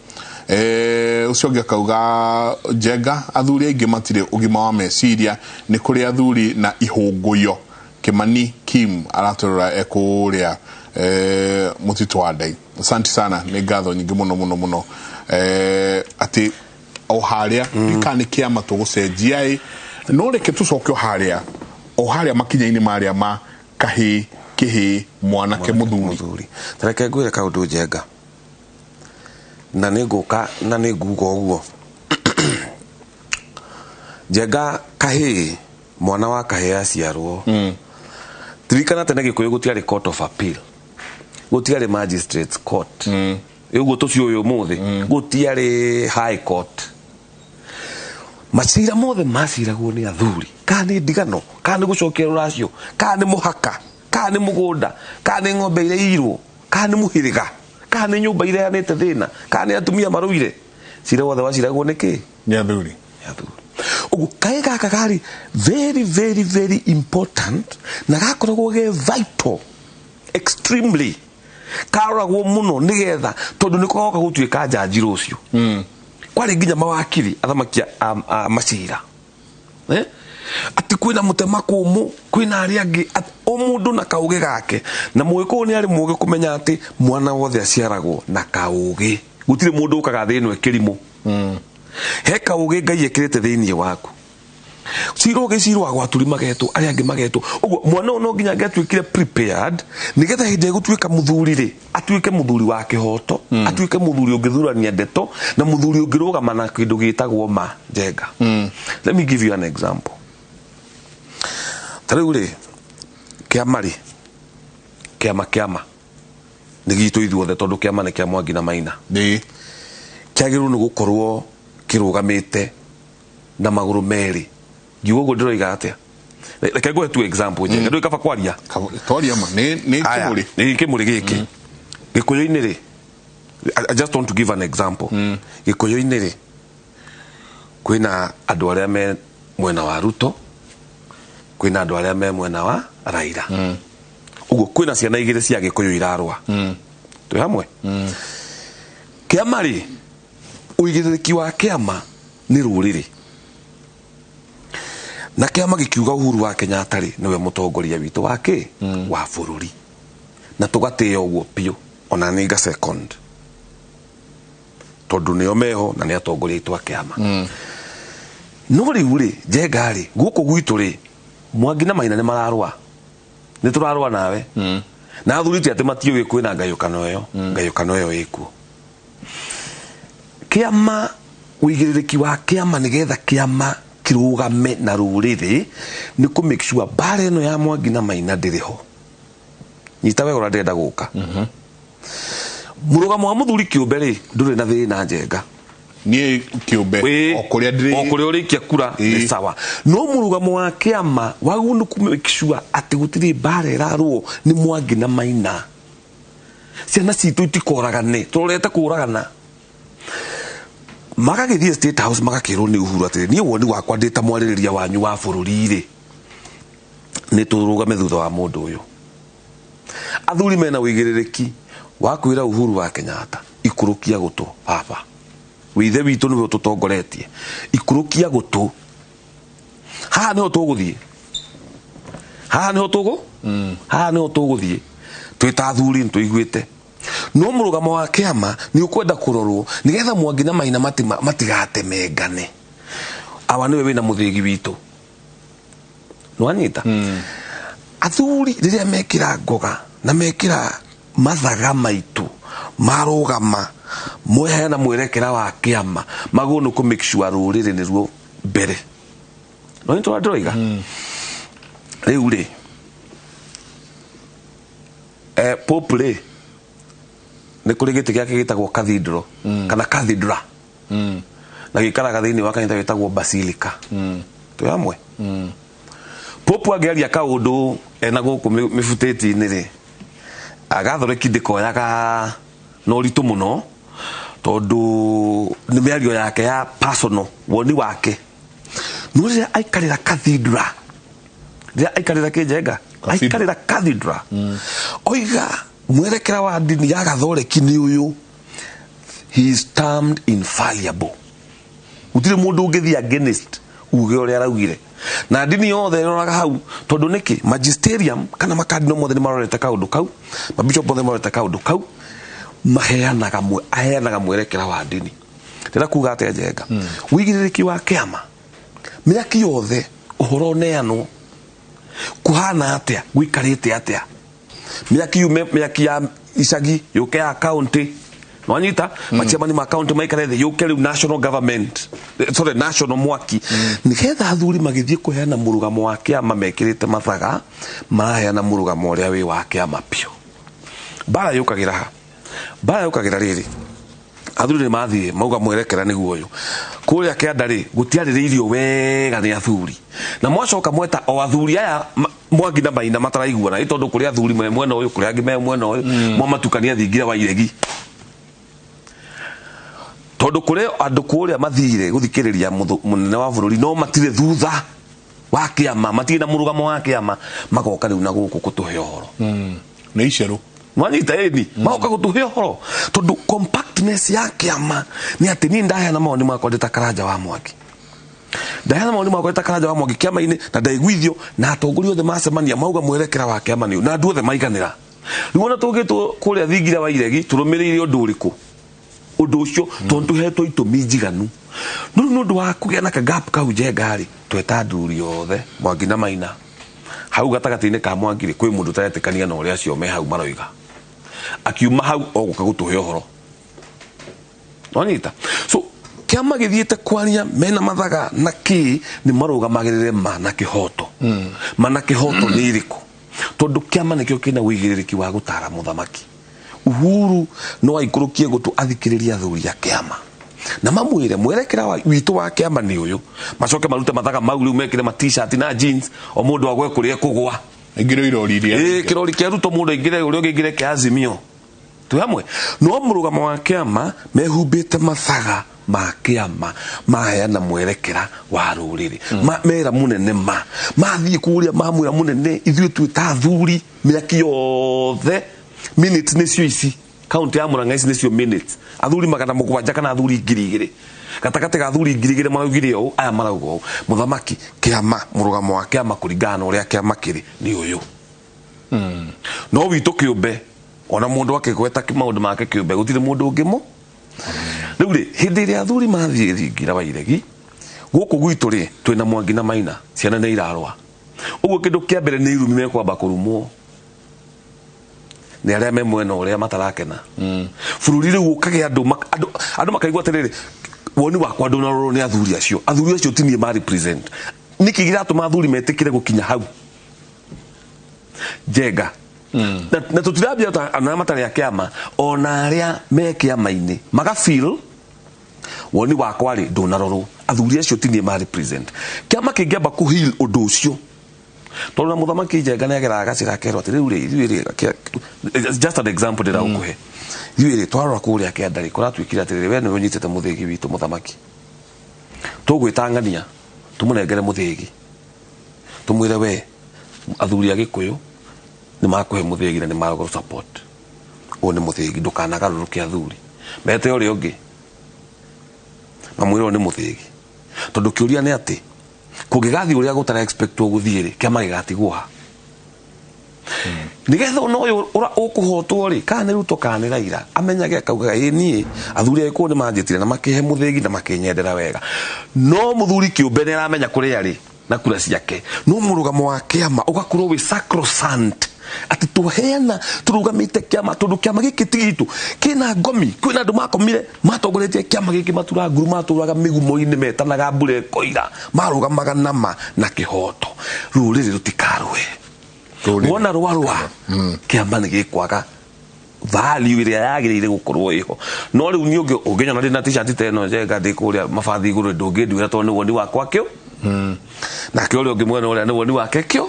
Ũcio ũngĩ akauga, "Njenga, athuri aingĩ matirĩ ũgima wa meciria, nĩ kũrĩ athuri na ihũngũyo." Kimani Kim aratũrora ekũrĩa mũtitũ wa Ndai. Asante sana, nĩ ngatho nyingĩ mũno mũno mũno. Atĩ o harĩa ndikana nĩ kĩama tũgũcenjia ĩ, no reke tũcoke o harĩa o harĩa makinya-inĩ marĩa ma kahĩ kĩhĩ mwanake mũthuri. Mũthuri, ta reke ngwĩre kaũndũ, Njenga, na nĩ ngũka na nĩ nguga ũguo. Njenga, kahĩĩ, mwana wa kahĩĩ aciarwo, ririkana tene Gĩkũyũ gũtiarĩ court of appeal, gũtiarĩ magistrates court, ũguo tũciũĩ ũmũthĩ, gũtiarĩ high court. Macira mothe maciragwo nĩ athuri, kana nĩ ndigano, kana nĩ gũcokia rũracio, kana nĩ mũhaka, kana nĩ mũgũnda, kana nĩ ng'ombe ireirwo, kana nĩ mũhĩrĩga, kana nĩ nyũmba irehanĩte thĩna, kana nĩ atumia marũire, cira wothe waciragwo nĩ kĩ? Nĩ athuri. Nĩ athuri. Ũguo kaĩ gaka karĩ very very very important na gakoragwo ge vital extremely, karoragwo mũno nĩgetha tondũ nĩko goka gũtuĩka njanji rũciũ. Kwarĩ nginya mawakiri athamaki a macira, eh? Atĩ kwĩna mũtema kũmũ, kwĩna arĩa angĩ, o mũndũ na kaũgĩ gake, na mũgĩkũyũ nĩ arĩ mũgĩ kũmenya atĩ mwana wothe aciaragwo na kaũgĩ. Gũtirĩ mũndũ ũkaga thĩ ĩno ĩkĩrimũ. He kaũgĩ Ngai ĩkĩrĩte thĩinĩ waku. Cira ũgĩcirwo, agwaturi magetwo, arĩa angĩ magetwo. Ũguo mwana ũyũ no nginya angĩatuĩkire prepared nĩgetha hĩndĩ ĩgũtuĩka mũthuri rĩ, atuĩke mũthuri wa kĩhoto, atuĩke mũthuri ũngĩthurania ndeto na mũthuri ũngĩrũgama na kĩndũ gĩtagwo ma. Njenga, let me give you an example. Ta rĩu rĩ, kĩama rĩ, Kĩama kĩama nĩ gitũ ithuothe, tondũ kĩama nĩ kĩa Mwangi na Maina. Nĩ Kĩagĩrĩirwo nĩ gũkorwo kĩrũgamĩte na magũrũ merĩ. Ngiuga ũguo ndĩroiga atĩa? Reke ngũhe tu example njega. Ndũĩ kaba kwaria. Twaria ma nĩ Aya, kĩmũrĩ. Nĩ kĩmũrĩ gĩkĩ. Gĩkũyũ-inĩ rĩ, I just want to give an example. Gĩkũyũ-inĩ rĩ, kwĩna andũ arĩa me mwena wa Ruto, kwĩna andũ arĩa me mwena wa Raila. Ũguo kwĩna ciana igĩrĩ cia Gĩkũyũ irarũa. Twĩ hamwe? Kĩama rĩ, ũigĩrĩrĩki wa kĩama nĩ rũrĩrĩ. Na kĩama gĩkiuga Uhuru wa Kenyatta rĩ, nĩwe mũtongoria witũ wa kĩ? Wa bũrũri. Na tũgatĩĩa ũguo biũ, ona nĩ nga second. Tondũ nĩo meho na nĩ atongoria aitũ a kĩama. No rĩu rĩ, Njenga rĩ, gũkũ gwitũ rĩ, Mwangi na Maina nĩ mararũa. Nĩ tũrarũa nawe. Na athuri ti atĩ matiũĩ kwĩna ngayũkano ĩyo. Ngayũkano ĩyo ĩkuo. Kĩama, ũigĩrĩrĩki wa kĩama nĩgetha kĩama kĩrũgame na rũrĩrĩ nĩ kũ make sure mbara ĩno ya Mwangi na Maina ndĩrĩ ho. Nyita wega ũrĩa ndĩrenda gũka. Mũrũgamo wa mũthuri kĩũmbe rĩ, ndũrĩ na thĩna, Njenga. Niĩ kĩũmbe Ĩĩ, o kũrĩa ndĩrĩ o kũrĩa ũrĩkia kura nĩ sawa, no mũrũgamo wa kĩama wagĩrĩirwo nĩ kũ make sure atĩ gũtirĩ mbara ĩrarũo nĩ Mwangi na Maina. Ciana citũ itikoragane, tũrorete kũragana. Magagĩthiĩ State House magakĩrwo nĩ Uhuru atĩrĩ, niĩ woni wakwa ndĩ ta mwarĩrĩria wanyu wa bũrũri rĩ, nĩ tũrũgame thutha wa mũndũ ũyũ. Athuri mena ũigĩrĩrĩki wa kwĩra Uhuru wa Kenyatta, ikũrũkia gũtũ baba, wĩ ithe witũ, nĩwe ũtũtongoretie, ikũrũkia gũtũ, haha nĩho tũgũthiĩ, haha nĩho tũgũ haha nĩho tũgũthiĩ twĩ ta athuri nĩ tũiguĩte. No mũrũgamo wa kĩama nĩ ũkwenda kũrorwo nĩgetha Mwangi na Maina matigatemengane. Awa nĩwe wĩna mũthĩgi witũ, nĩwanyita? Athuri rĩrĩa mekĩra ngoga na mekĩra mathaga maitũ marũgama mweheana mwerekera wa kĩama, magwo nĩ kũ make sure rũrĩrĩ nĩruo mbere. No nĩ tũrĩa ndĩroiga rĩu rĩ, Pope rĩ, nĩ kũrĩ gĩtĩ gĩake gĩtagwo cathedral kana cathedra, na gĩikaraga thĩinĩ wa kanitha wĩtagwo basilica. Twĩ hamwe? Pope angĩaria kaũndũ ena gũkũ mĩbutĩti-inĩ rĩ, Agathoreki ndĩkoyaga na ũritũ mũno, tondũ nĩ mĩario yake ya personal, woni wake. No rĩrĩa aikarĩra cathedra, rĩrĩa aikarĩra kĩnjenga, aikarĩra cathedra, oiga mwerekera wa ndini ya Gathoreki nĩ ũyũ, he is termed infallible. Gũtirĩ mũndũ ũngĩthiĩ against uge ũrĩa araugire, na ndini yothe ĩroraga hau. Tondũ nĩkĩ? Magisterium kana makardinal mothe nĩ marorete kaũndũ kau, mabishop mothe marorete kaũndũ kau, maheanaga aheanaga mwerekera wa ndini. Ndĩra kuga atĩa, Njenga? Wĩigĩrĩrĩki wa kĩama mĩaki yothe, ũhoro ũneanwo kũhana atĩa, gũikarĩte atĩa, mĩaki yume mĩaki ya icagi yũke ya county, nwanyita? Machairman ma county maikare thĩ, yũke rĩu national government, sorry, national mwaki, nĩgetha athuri magĩthiĩ kũheana mũrũgamo wa kĩama mekĩrĩte mathaga, maraheana mũrũgamo ũrĩa wĩ wa kĩama biũ. Mbara yũkagĩra ha? Mbara yũkagĩra rĩrĩ, athuri nĩ mathiĩ mauga mwerekera nĩguo ũyũ. Kũrĩa kĩanda rĩ, gũtiarĩrĩirio wega nĩ athuri, na mwacoka mweta o athuri aya Mwangi na Maina mataraiguana, ĩ tondũ kũrĩ athuri me mwena ũyũ, kũrĩ angĩ me mwena ũyũ, mwamatukania thingira wa iregi, tondũ kũrĩ andũ kũrĩa mathire gũthikĩrĩria mũnene wa bũrũri, no matirĩ thutha wa kĩama, matirĩ na mũrũgamo wa kĩama, magoka rĩu na gũkũ kũtũhe ũhoro. Nĩ icerũ. Nwanyita? Ĩni, magoka gũtũhe ũhoro, tondũ compactness ya kĩama nĩ atĩ niĩ ndaheana mawoni makwa ndĩ ta Karanja wa Mwangi, ndaheana mawoni makwa ndĩ ta Karanja wa Mwangi kĩama-inĩ, na ndaiguithio na atongoria othe macemania mauga mwerekera wa kĩama nĩ ũyũ, na andũ othe maiganĩra. Rĩu ona tũngĩtwo kũrĩa thingira wa iregi, tũrũmĩrĩire ũndũ ũrĩkũ? Ũndũ ũcio, tondũ tũhetwo itũmi njiganu. No rĩu nĩ ũndũ wa kũgĩa na kagap kau, Njenga rĩ, tweta nduri yothe Mwangi na Maina hau gatagatĩ-inĩ ka Mwangi rĩ, kwĩ mũndũ ũtaretĩkania na ũrĩa acio me hau maroiga, akiuma hau ogũka gũtũhe ũhoro, wanyita? So kĩama gĩthiĩte kwaria mena mathaga na kĩ nĩ marũgamagĩrĩre ma na kĩhoto. Ma na kĩhoto nĩ irĩkũ? Tondu kiama nikio kina wigirĩrĩki wa gũtara mũthamaki. Uhuru no aikũrũkie gũtũ athikĩrĩrie athuri a kĩama na mamwĩre mwerekera witũ wa kĩama nĩ ũyũ, macoke marute mathaga mau rĩu mekĩre ma t-shirt na jeans, o mũndũ agwe kũrĩa ekũgwa. Aingĩre irori iria. Ĩĩ, kĩrori kĩa Ruto mũndũ aingĩre, ũrĩa ũngĩ aingĩre kĩa Azimio. Twĩ hamwe no mũrũgamo wa kĩama mehumbĩte mathaga ma kĩama maheana mwerekera wa rũrĩrĩ. Mera mũnene ma mathiĩ kũrĩa mamwĩra mũnene ithuĩ twĩ ta athuri mĩaki yothe minutes nĩcio ici kaunti ya Murang'a ici nĩcio minutes athuri 700 kana athuri 2000 gatagatĩ ga athuri 2000 maraugire ũũ, aya marauga ũũ. Mũthamaki kĩama mũrũgamo wa kĩama kũringana na ũrĩa kĩama kĩrĩ nĩ ũyũ. No witũ kĩũmbe ona mũndũ akĩgweta maũndũ make kĩũmbe gũtirĩ mũndũ ũngĩ mũ. Rĩu rĩ hĩndĩ ĩrĩa athuri mathiĩ thingira wa iregi gũkũ gwitũ rĩ twĩna Mwangi na Maina ciana nĩ irarũa. Ũguo kĩndũ kĩa mbere nĩ irumi mekwamba kũrumwo nĩ arĩa me mwena ũrĩa matarakena. Bũrũri rĩu ũkagĩa andũ makaigua atĩrĩrĩ woni wakwa ndũnarorwo nĩ athuri acio, athuri acio ti niĩ ma represent. Nĩkĩ kĩratũma athuri metĩkĩre gũkinya hau Njenga? Na tũtirambia ta andũ arĩa matarĩ a kĩama ona arĩa me kĩama-inĩ maga feel woni wakwa rĩ ndũnarorwo, athuri acio ti niĩ ma represent. Kĩama kĩngĩamba kũ heal ũndũ ũcio tondũ na mũthamaki Njenga nĩageraga gacĩra akerwo atĩ rĩu rĩ ithuĩ rĩ just an example ndĩragũkũhe ithuĩ rĩ twarora kũrĩa kĩanda rĩ kũratuĩkire atĩrĩrĩ we nĩwe ũnyitĩte mũthĩgi witũ mũthamaki tũgwĩtangania tũmũnengere mũthĩgi tũmwĩre we athuri a Gĩkũyũ nĩ makũhe mũthĩgi na nĩ magũ support ũyũ nĩ mũthĩgi ndũkanagarũrũke athuri mete ũrĩa ũngĩ mamwĩre ũyũ nĩ mũthĩgi tondũ kĩũria nĩ atĩ kũngĩgathiĩ ũrĩa gũtara expectwo gũthiĩ rĩ kĩama gĩgatigwo ha nĩgetha ona ũyũ ũkũhotwo rĩ kana nĩ Ruto kana nĩ Raila amenyage akaugaga ĩ niĩ athuri a Gĩkũyũ nĩ manjĩtire na makĩhe mũthĩgi na makĩnyendera wega no mũthuri kĩũmbe nĩ aramenya kũrĩa arĩ na kura ciake no mũrũgamo wa kĩama ũgakorwo wĩ sacrosanct atĩ tũheana tũrũgamĩte kĩama tondũ kĩama gĩkĩ ti gitũ kĩna ngomi kwĩna andũ makomire matongoretie kĩama gĩkĩ matura nguru matũraga mĩgumo-inĩ metanaga mbura ĩkoira marũgamaga nama na kĩhoto rũrĩrĩ rũtikarũe wona rwarũa kĩama nĩ gĩkwaga value ĩrĩa yagĩrĩire gũkorwo ĩho no rĩu niĩ ũngĩnyona ndĩ na t-shirt ta ĩno Njenga ndĩ kũrĩa mabathi igũrũ ndũngĩnduĩra tondũ nĩ woni wakwa kĩo nake ũrĩa ũngĩ mwena ũrĩa nĩ woni wake kĩo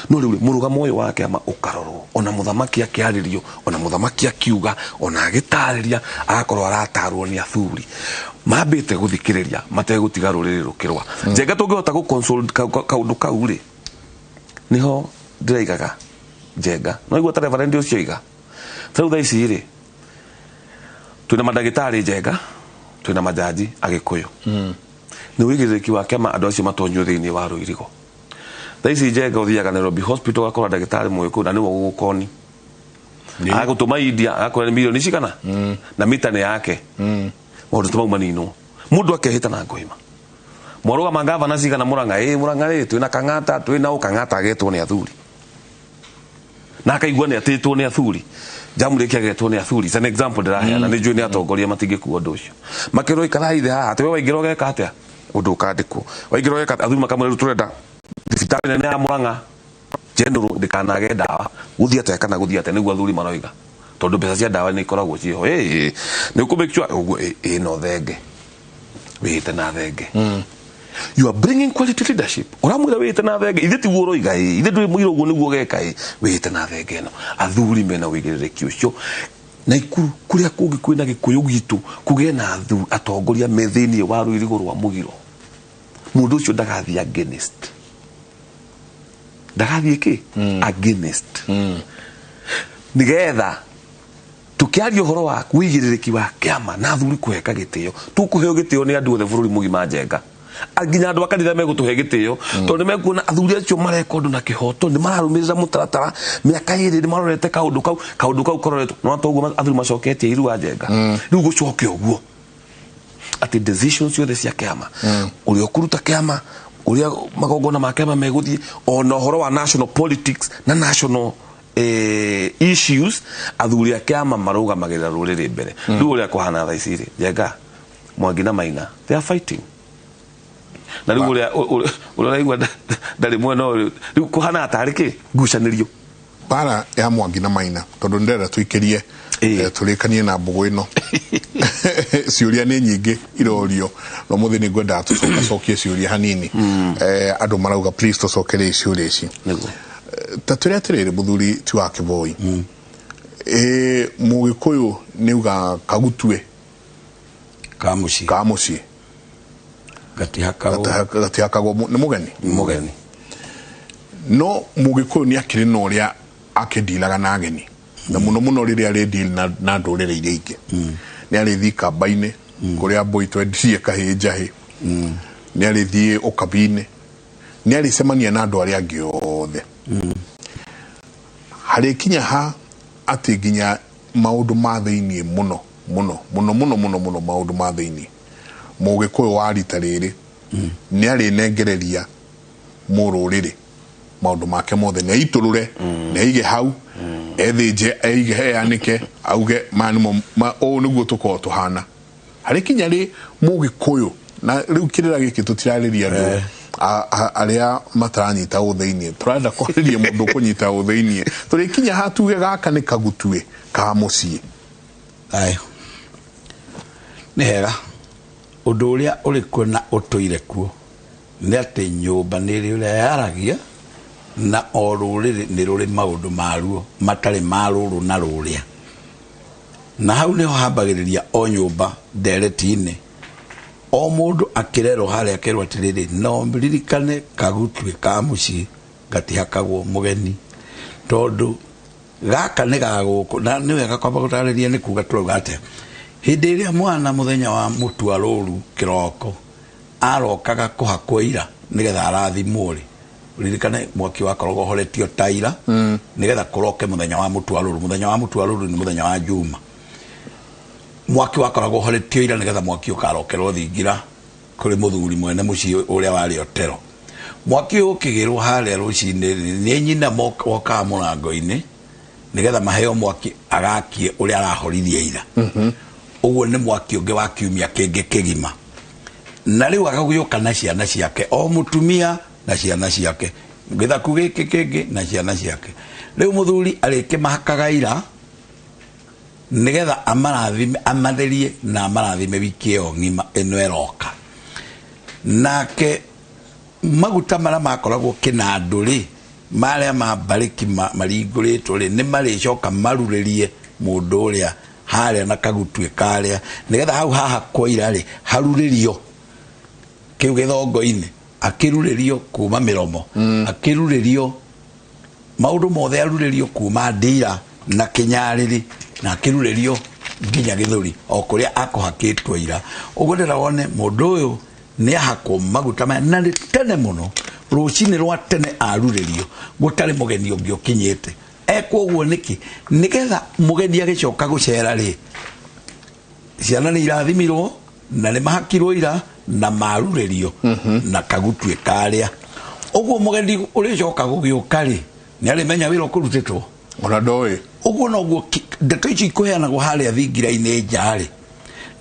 no rĩu mũrũgamo ũyũ wa kĩama ũkarorwo ona mũthamaki akĩarĩrio ona mũthamaki akiuga ona agĩtarĩria agakorwo aratarwo nĩ athuri mambĩte gũthikĩrĩria mategũtiga rũrĩrĩ rũkĩrũa. Njenga tũngĩhota gũ consult kaũndũ kau rĩ niho ndĩraigaga Njenga no igua ta reverend ũcio iga rĩu thaa ici rĩ twĩna mandagĩtarĩ Njenga twĩna majaji Agĩkũyũ nĩ wĩigĩrĩrĩki wa kĩama andũ acio matonyio thĩinĩ wa rũirigo. Thaa ici Njenga ũthiaga Nairobi Hospital ũgakora ndagĩtarĩ Mũgĩkũyũ na nĩwe ũgũgũkoni agagũtũma India agakũra nĩ milioni cigana na mita nĩ yake maũndũ ta mau maninwo mũndũ akehĩta na ngoima mwarũgama gavana cigana Murang'a ĩ Murang'a rĩ twĩna Kang'ata twĩna ũ Kang'ata agetwo nĩ athuri na akaigua nĩ atĩtwo nĩ athuri Jamũrĩki agetwo nĩ athuri. It's an example ndĩraheana nĩ njũĩ nĩ atongoria matingĩkua ũndũ ũcio makĩrwo ikarai thĩ haha atĩ we waingĩra ũgeka atĩa ũndũ ũkandĩkwo waingĩra ũgeka athuri makamwĩra rĩu tũrenda thibitarĩ nene ya Murang'a General ndĩkanage ndawa gũthiĩ atĩa kana gũthiĩ atĩa nĩguo athuri maroiga tondũ mbeca cia ndawa nĩ ikoragwo ciĩho ĩ nĩ ũkũ make sure ũguo ĩ no thenge wĩhĩte na thenge. You are bringing quality leadership ũramwĩra wĩhĩte na thenge ithe tiguo ũroiga ĩ ithe ndũrĩ mũira ũguo nĩguo ũgeka ĩ wĩhĩte na thenge ĩno athuri mena wĩigĩrĩrĩki ũcio Naikuru kũrĩa kũngĩ kwĩna Gĩkũyũ gitũ kũgĩe na atongoria me thĩinĩ wa rũirigo rwa mũgiro mũndũ ũcio ndagathiĩ against ndagathiĩ kĩ against nĩgetha tukiaria ũhoro wa wĩigĩrĩrĩki wa kĩama na athuri kũheka gĩtĩo tũkũheo gĩtĩo nĩ andũ othe bũrũri mũgima Njenga nginya andũ a kanitha megũtũhe gĩtĩo tondũ nĩ mekuona athuri acio mareka ũndũ na kĩhoto nĩ mararũmĩrĩra mũtaratara mĩaka ĩrĩ nĩ marorete kaũndũ kau karoretwo no toguo athuri macoketie irua Njenga rĩu gũcoke ũguo atĩ decisions ciothe cia kĩama ũrĩa ũkũruta kĩama ũrĩa magongona ma kĩama megũthiĩ ona ũhoro wa national politics na national issues athuri a kĩama marũgamagĩrĩra rũrĩrĩ mbere rĩu ũrĩa kũhana thaa ici rĩ Njenga Mwangi na Maina they are fighting na rĩu ũrĩa ũraigua ndarĩ mwena ũyũ rĩu kũhana tarĩ kĩ ngucanĩrio Mbara ya Mwangi na Maina, tondũ ndĩrenda tũikĩrie tũrĩkanie na mbũgũ ĩno. Ciũria nĩ nyingĩ irorio, no mũthĩ nĩ ngwendaga tũcokacokie ciũria hanini. Andũ marauga please tũcokerie ciũria ici. Nĩguo. Ta twĩre atĩrĩrĩ, mũthuri ti wa Kĩboi, Mũgĩkũyũ nĩ uga kagutue ka mũciĩ ka mũciĩ gatihakagwo gatihakagwo nĩ mũgeni. Mũgeni. No Mũgĩkũyũ nĩ akĩrĩ na ũrĩa akĩndilaga na ageni, na mũno mũno rĩrĩa arĩ deal na ndũrĩrĩ iria ingĩ. Nĩ arĩthiĩ kamba-inĩ kũrĩa mbũi twendirie kahĩĩ njahĩ, nĩ arĩthiĩ ũkabi-inĩ, nĩ arĩcemania na andũ arĩa angĩ othe. Harĩkinya ha atĩ nginya maũndũ ma thĩiniĩ mũno mũno mũno mũno mũno mũno, maũndũ ma thĩiniĩ, Mũgĩkũyũ wa rita rĩrĩ nĩ arĩnengereria mũrũrĩrĩ maũndũ make mothe, nĩ aitũrũre, nĩ aige hau, ethĩnje, aige, eanĩke, auge maya nĩmo ũũ nĩguo tũkorwo tũhana. Harĩ kinya rĩ Mũgĩkũyũ, na rĩu kĩrĩra gĩkĩ tũtirarĩria andũ arĩa mataranyita ũ thĩiniĩ, tũrenda kwarĩria mũndũ ũkũnyita ũ thĩiniĩ. Tũrĩkinya hatuge gaka nĩ kagutue ka mũciĩ? Ayo nĩ hega. Ũndũ ũrĩa ũrĩ kuo na ũtũire kuo nĩ atĩ nyũmba nĩ ĩrĩ ũrĩa yaragia, na o rũrĩrĩ nĩ rũrĩ maũndũ maruo matarĩ ma rũrũ na rũrĩa, na hau nĩho hambagĩrĩria o nyũmba ndereti-inĩ. O mũndũ akĩrerwo harĩa akerwo atĩrĩrĩ, no ririkane kagutue ka mũciĩ gatihakagwo mũgeni, tondũ gaka nĩ ga gũkũ. Na nĩ wega kwamba gũtarĩria nĩ kuga tũrauga atĩa. Hĩndĩ ĩrĩa mwana mũthenya wa mũtua rũru kĩroko arokaga kũhakwo ira nĩgetha arathimwo rĩ, ririkane mwaki wakoragwo ũhoretio ta ira nĩgetha kũroke mũthenya wa mũtua rũru. Mũthenya wa mũtua rũru nĩ mũthenya wa Juma. Mwaki wakoragwo ũhoretio ira nĩgetha mwaki ũkarokerwo thingira kũrĩ mũthuri mwene mũciĩ ũrĩa warĩ otero. Mwaki ũyũ ũkĩgĩrwo harĩa rũcinĩ nĩ nyina wokaga mũrango-inĩ nĩgetha maheo mwaki agakie ũrĩa arahoririe ira. Ũguo nĩ mwaki ũngĩ wa kiumia kĩngĩ kĩgima. Na rĩu agagĩũka na ciana ciake, o mũtumia na ciana ciake, gĩthaku gĩkĩ kĩngĩ na ciana ciake. Rĩu mũthuri arĩkĩmahakaga ira nĩgetha amarathime, amatherie na amarathime wiki ĩyo ng'ima ĩno ĩroka. Nake maguta marĩa makoragwo kĩnandũ rĩ, marĩa ma mbarĩki maringũrĩtwo rĩ, nĩ marĩcoka marurĩrie mũndũ ũrĩa harĩa na kagutue karĩa, nĩgetha hau hahakwo ira rĩ harurĩrio kĩu gĩthongo-inĩ, akĩrurĩrio kuma mĩromo, akĩrurĩrio maũndũ mothe, arurĩrio kuma ndira na kĩnyarĩrĩ, na akĩrurĩrio nginya gĩthũri o kũrĩa akũhakĩtwo ira. Ũguo ndĩra wone mũndũ ũyũ nĩ ahakwo maguta maya, na nĩ tene mũno, rũcinĩ rwa tene arurĩrio, gũtarĩ mũgeni ũngĩ ũkinyĩte. Ekwo ũguo nĩkĩ? Nĩgetha mũgeni agĩcoka gũcera rĩ, ciana nĩ irathimirwo na nĩ mahakirwo ira na marurĩrio na kagutue karĩa. Ũguo mũgeni ũrĩcoka gũgĩũka rĩ, nĩ arĩmenya wĩra ũkũrutĩtwo. Ona ndoĩ. Ũguo noguo ndeto ici ikũheanagwo harĩa thingira-inĩ nja rĩ,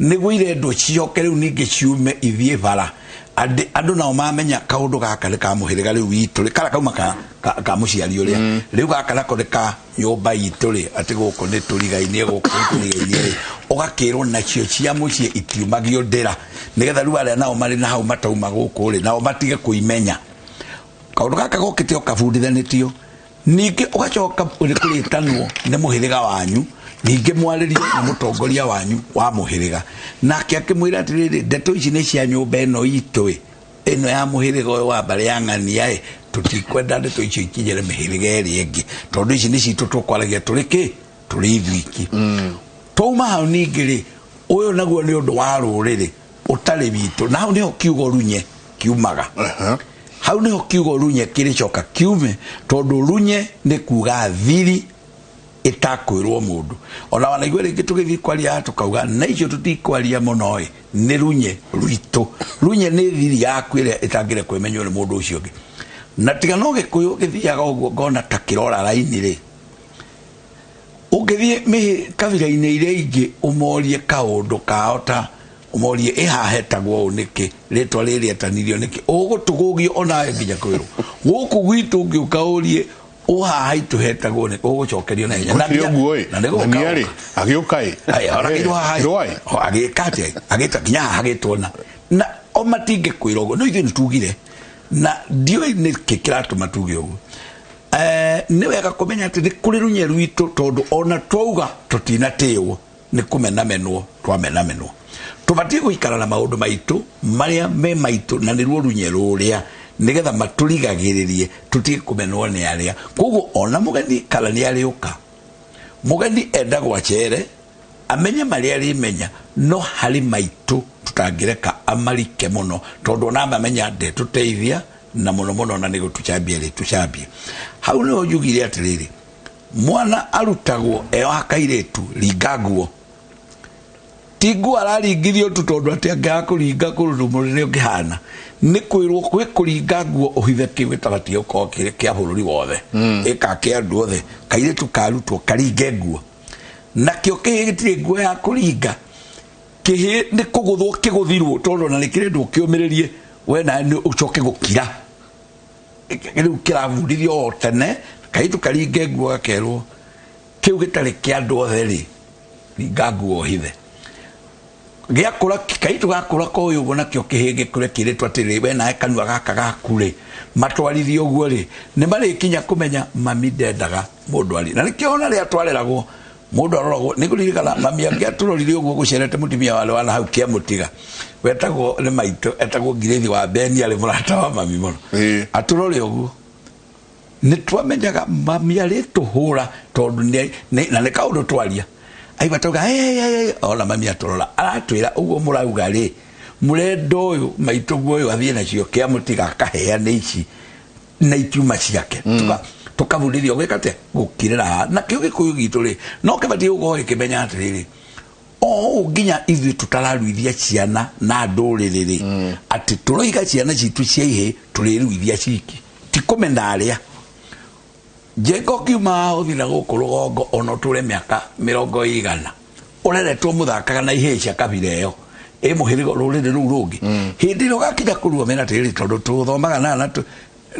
nĩguo irendwo cicoke rĩu ningĩ ciume ithiĩ bara. Andũ nao mamenya kaũndũ gaka nĩ ka mũhĩrĩga rĩu witũ rĩ, kara kauma ka mũciari ũrĩa. Rĩu gaka nako nĩ ka nyũmba itũ rĩ, atĩ gũkũ nĩ tũrigainie, gũkũ nĩ tũrigainie rĩ, ũgakĩrwo nacio cia mũciĩ itiumagio ndĩra, nĩgetha rĩu arĩa nao marĩ na hau matauma gũkũ rĩ, nao matige kũimenya. Kaũndũ gaka gokĩte o kabundithanĩtio. Ningĩ ũgacoka nĩ kũrĩtanwo nĩ mũhĩrĩga wanyu, ningĩ mwarĩrio nĩ mũtongoria wanyu wa mũhĩrĩga, nake akĩmwĩra atĩrĩrĩ, ndeto ici nĩ cia nyũmba ĩno itũ ĩ, ĩno ya mũhĩrĩga ũyũ wa mbarĩ ya ng'ania ĩ, tũtikwenda ndeto icio ikinyĩre mĩhĩrĩga ĩrĩa ĩngĩ, tondũ ici nĩ citũ tũkwaragia tũrĩ kĩ, tũrĩ ithuiki. Twauma hau ningĩ rĩ, ũyũ naguo nĩ ũndũ wa rũrĩrĩ ũtarĩ witũ, na hau nĩho kiugo runye kiumaga. Hau nĩho kiugo runye kĩrĩcoka kiume, tondũ runye nĩ kuga thiri ĩtakwĩrwo mũndũ. Ona wanaigua rĩngĩ tũgĩthiĩ kwaria tũkauga na icio tũtikwaria mũno ĩ, nĩ runye rwitũ. Runye nĩ thiri yaku ĩrĩa ĩtangĩrekwo ĩmenywo nĩ mũndũ ũcio ũngĩ. Na tiga no Gĩkũyũ gĩthiaga ũguo ngona ta kĩrora raini rĩ, ũngĩthiĩ kabira-inĩ iria ingĩ ũmorie kaũndũ kao, ta ũmorie ĩhahetagwo ũũ nĩkĩ, rĩtwa rĩrĩ rĩetanirio nĩkĩ, ũgũtũgũgio onawe nginya kwĩrwo. Gũkũ gwitũ ũngĩũka ũrie Ũhaha itũhetagwo nĩ ũgũcokerio na hinya. Na Gũtirĩ ũguo ĩ na nĩ gũka na nĩ arĩ agĩũka ĩ Aya, oragĩirwo haha ĩ. Rũa ĩ O, agĩka atĩa agĩta nginya haha agĩtwo na na o matingĩkwĩra ũguo no ithuĩ nĩ tugire na ndiũĩ nĩkĩ kĩratũma tuge ũguo. Nĩ wega kũmenya atĩ nĩ kũrĩ runye rwitũ tondũ ona twauga tũtinatĩĩwo nĩ kũmenamenwo twamenamenwo tũbatiĩ gũikara na maũndũ maitũ marĩa me maitũ na nĩruo runye rũrĩa nĩgetha matũrigagĩrĩrie tũtige kũmenwo nĩ arĩa koguo ona mũgeni kana nĩ arĩũka mũgeni endagwo acere amenye marĩa arĩmenya no harĩ maitũ tũtangĩreka amarike mũno tondũ ona mamenya ndetũteithia na mũno mũno na nĩ gũtũcambia rĩtũcambia hau nĩho njugire atĩrĩrĩ mwana arutagwo eoha kairĩtu ringa nguo ti nguo araringithio tu tondũ atĩ angĩaga kũringa kũndũ mũnene ũngĩhana nĩ kwĩrwo kwĩ kũringa nguo ũhithe kĩu gĩtabatiĩ gũkorwo kĩrĩ kĩa bũrũri wothe ĩka kĩa andũ othe kairĩtu karutwo karinge nguo nakĩo kĩhĩ gĩtirĩ nguo ya kũringa kĩhĩ nĩ kũgũthwo kĩgũthirwo tondũ ona nĩ kĩrendwo kĩũmĩrĩrie we nawe nĩ ũcoke gũkira rĩu kĩrabundithio o tene kairĩtu karinge nguo gakerwo kĩu gĩtarĩ kĩa andũ othe rĩ ringa nguo ũhithe gĩakũra kairĩtu gakũra koĩ ũguo nakĩo kĩhĩ gĩkũre kĩrĩtwo atĩrĩ we nawe kanua gaka gaku rĩ matwarithie ũguo rĩ nĩ marĩkinya kũmenya mami ndendaga mũndũ arĩ na nĩkĩo ona rĩrĩa twareragwo mũndũ aroragwo nĩ kũririkana mami angĩ atũrorire ũguo gũcerete mũtumia warĩ wana hau kĩamũtiga wetagwo nĩ maitũ etagwo ngirĩthi wa beni arĩ mũrata wa mami mũno Ĩĩ. atũrore ũguo nĩ twamenyaga mami arĩtũhũra tondũ na nĩ kaũndũ twaria aigua tauga "Hey, hey, hey, hey." Ona mami atũrora aratwĩra ũguo mũrauga rĩ mũrenda ũyũ maitũguo ũyũ athiĩ nacio kĩamũtiga akaheane ici na itiuma ciake tukabundithio gwĩka atĩa gũkirĩra haha na kĩo gĩkũyũ gitũ rĩ no kĩbatiĩ gũkorwo gĩkĩmenya atĩrĩrĩ o ũũ nginya ithuĩ tũtararuithia ciana na ndũrĩrĩ rĩ atĩ tũroiga ciana citũ cia ihĩ tũrĩruithia ciki ti kũmena arĩa njenga ũkiuma haha ũthiĩ na gũkũ rũgongo ona ũtũre mĩaka mĩrongo igana ũreretwo mũthakaga na ihĩĩ cia kabira ĩyo ĩ mũhĩrĩga rũrĩrĩ rũu rũngĩ hĩndĩ ĩrĩa ũgakinya kũrua mena atĩrĩrĩ tondũ tũthomaga na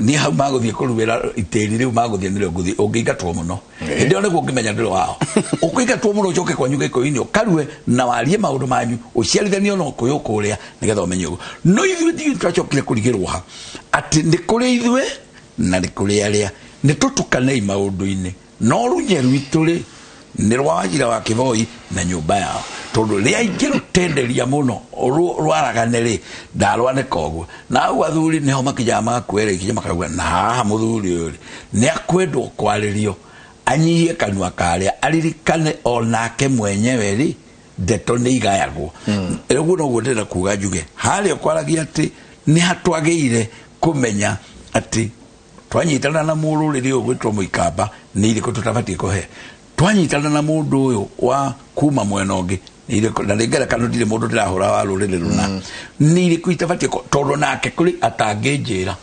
niĩ hau magũthiĩ kũruĩra itĩri rĩu magũthiĩ nĩrĩo ngũthiĩ ũngĩingatwo mũno hĩndĩ ĩyo nĩguo ũngĩmenya ndũrĩ wao ũkũingatwo mũno ũcoke kwanyu gĩkũyũ-inĩ ũkarue na warie maũndũ manyu ũciarithanio na ũkũyũ kũrĩa nĩgetha ũmenye ũguo no ithuĩ ithuĩ twacokire kũrigĩrwo ha atĩ nĩ kũrĩ ithuĩ na nĩ kũrĩ arĩa nĩ tũtukanei maũndũ-inĩ no runye rwitũ rĩ nĩ rwa Wachira wa Kĩboi na nyũmba yao tondũ rĩa ingĩ rũtenderia mũno rwaragane rĩ ndarwanĩka ũguo na hau athuri nĩho makinyaga magakuera ikinya makauga na haha mũthuri ũyũ rĩ nĩ akwendwo kwarĩrio anyihie kanua karĩa aririkane onake mwenyewe rĩ ndeto nĩ igayagwo ũguo noguo ndĩrenda kuga njuge harĩa kwaragia atĩ nĩ hatwagĩire kũmenya atĩ twanyitana na mũrũrĩrĩ ũyũ gwĩtwo mũikamba nĩ irĩkũ tũtabatiĩ kũhe twanyitana na mũndũ ũyũ wa kuma mwena ũngĩ nĩ irĩkũ na nĩ ngerekano ndirĩ mũndũ ndĩrahũra wa rũrĩrĩ rũna nĩ irĩkũ itabatiĩ tondũ nake kũrĩ atangĩnjĩra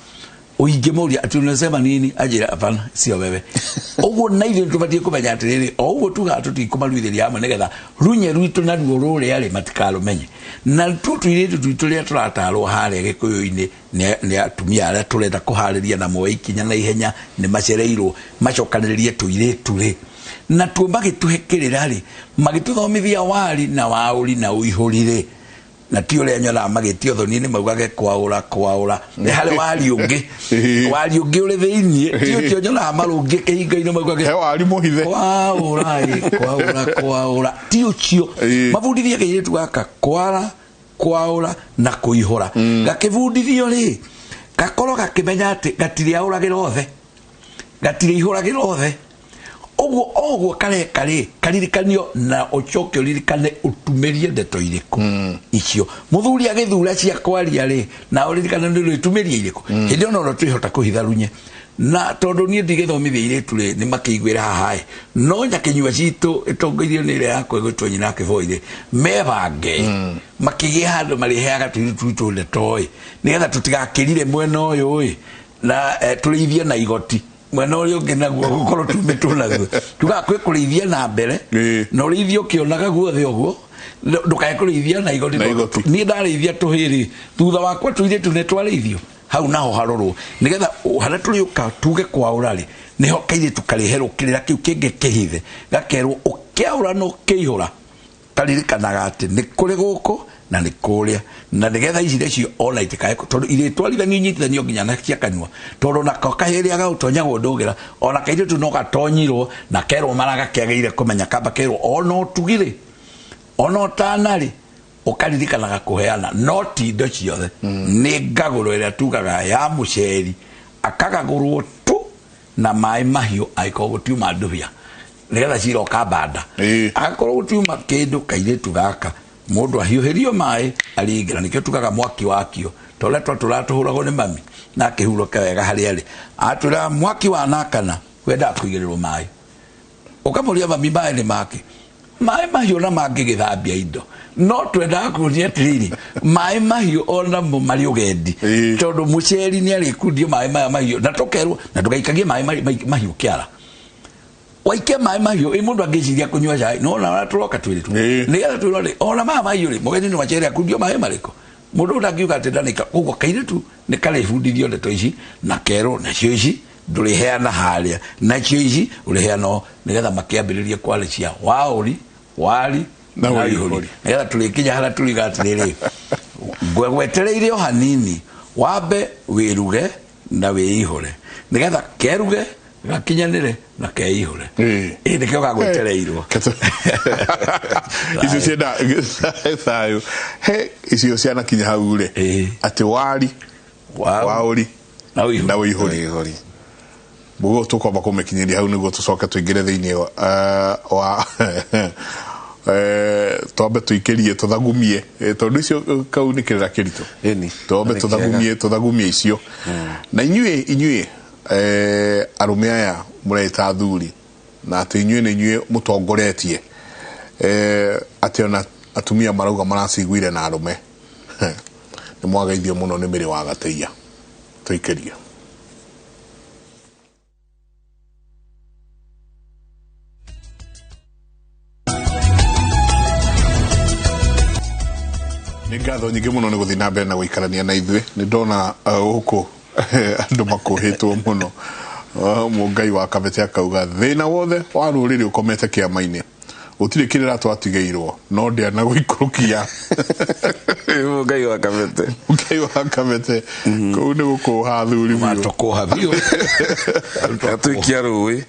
ũingĩmũria atĩ unasema nini anjĩra hapana sio wewe ũguo na ithuĩ tũbatiĩ kũmenya atĩrĩrĩ o ũguo tugaga tũtikũmaruithĩria hamwe nĩgetha runye rwitũ naruo rũrĩa rĩ matikarũmenye na tu tũirĩtu twitũ rĩrĩa tũratarwo harĩa gĩkũyũ-inĩ nĩ atumia arĩa tũrenda kũharĩria na moe ikinya na ihenya nĩ macereirwo macokanĩrĩrie tũirĩtu rĩ na tuo magĩtũhe kĩrĩra rĩ magĩtũthomithia wari na waũri na ũihũri rĩ na ti ũrĩa nyonaga magĩtio thoni-inĩ maugage kwaũra kwaũra nĩ harĩ wari ũngĩ wari ũngĩ ũrĩ thĩiniĩ ti ũcio nyonaga marũngiĩ kĩhingo-inĩ maugage he wari mũhithe kwaũra ĩ kwaũra kwaũra ti ũcio mabundithie kairĩtu gaka kwara kwaũra na kũihũra gakĩbundithio rĩ gakorwo gakĩmenya atĩ gatirĩaũragĩra othe gatirĩihũragĩra othe ũguo oguo kareka rĩ karirikanio na ũcoke ũririkane ũtumĩrie ndeto irĩkũ icio mũthuri agĩthura cia kwaria rĩ na ũririkane nĩ rĩtumĩrie irĩkũ hĩndĩ ĩyo no twĩhota kũhitha runye na tondũ niĩ ndigĩthomithia airĩtu rĩ nĩ makĩiguĩra haha ĩ no nyakĩnyua citũ ĩtongoirio nĩ ĩrĩa yakwa ĩgwĩtwo nyina wa Kĩboi rĩ mebange makĩgĩe handũ marĩheaga tũirĩtu twitũ ndeto ĩ nĩgetha tũtigakĩrire mwena ũyũ ĩ na tũrĩithie na igoti mwena ũrĩa ũngĩ naguo gũkorwo tumĩtwo naguo tugaga kwĩ kũrĩithia na mbere na ũrĩithie ũkĩonaga guothe ũguo ndũkae kũrĩithia na igoti Na igoti. niĩ ndarĩithia tũhĩrĩ thutha wakwa tũirĩtu nĩ twarĩithio Hau naho harorwo nigetha haria turiuka tuge kwaura ri niho kairitu kariherwo kirira kiu kingi kihithe gakerwo ukiaura no kiihura karirikanaga ati ni kuri guku na ni kuria na nigetha ici nacio ona itikae tondu iritwarithanio inyitithanio nginya na cia kanua tondu nako kahĩrĩa gaũtonyagwo ndũgĩra ona kairĩtu no gatonyirwo na kerwo mara gakĩagĩire kũmenya kamba kerwo ona ũtugirĩ ona ũtanarĩ ũkaririkanaga kũheana no ti indo ciothe nĩ ngagũro ĩrĩa tugaga ya mũceri akagagũrwo tu na maĩ mahiũ angĩkorwo gũtiuma ndũhia nĩgetha ciroka mbanda agakorwo gũtiuma kĩndũ kairĩtu gaka mundu ahiuhirio mai aringira nikio tugaga mwaki wakio tole twatũratũhũragwo nĩ mami na akĩhurũke wega harĩa arĩ atwĩra mwaki wanakana wendaga kũigĩrĩrwo maĩ ũkamũria mami maĩ nĩ make maĩ mahiũ na mangĩgĩthambia indo no twendaga kũria atĩrĩrĩ maĩ mahiũ onamo marĩ ũgendi tondũ mũceri nĩ arĩkundio maĩ maya mahiũ na tũkerwo na ndũgaikagie maĩ mahiũ kĩara waikia maĩ mahiũ ĩ mũndũ angĩciria kũnyua cai no ona tũroka twĩrĩ tu nĩgetha twĩrwo ona maya mahiũ rĩ mũgeni nĩ macere akundio maĩ marĩkũ mũndũ ũtangiuga atĩ ndanĩka koguo kairĩtu nĩ karĩbundithio ndeto ici na kerwo nacio ici ndũrĩheana harĩa nacio ici ũrĩheana nĩgetha makĩambĩrĩrie kwarĩcia waũri wari na wĩihũri nĩgetha tũrĩkinya harĩa tũriga atĩrĩrĩ ngwegwetereire o hanini wambe wĩruge na wĩihũre nĩgetha keruge gakinyanire na keihũre ĩ nĩkĩo gagwetereirwo icio cienda thayũ he icio cianakinya hau rĩ atĩ wari waũri na wĩihũri mũguo tũkwamba kũmĩkinyĩria hau nĩguo tũcoke tũingĩre thĩinĩ wa twambe tũikĩrie tũthagumie tondũ icio kau nĩ kĩrĩra kĩritũ twambe tũthagumie icio na inyuĩ arũme aya mũreta athuri na atĩ inyuĩ nĩ inyuĩ mũtongoretie atĩ ona atumia marauga maraciguire na arũme nĩ mwageithio mũno nĩ mĩrĩ wa gatĩia tũikĩrie. Nĩ ngatho nyingĩ mũno nĩ gũthiĩ na mbere na gũikarania na ithuĩ nĩ ndona gũkũ andũ makũhĩtwo mũno mũngai wa Kabete akauga thĩna wothe wa rũrĩrĩ ũkomete kĩama-inĩ gũtirĩ kĩrĩra twatigĩirwo no ndĩana gũikũrũkia mũngai wa Kabete mũngai wa Kabete kũu nĩ gũkũha athuri biũ tũkũha biũ atuikia rũĩ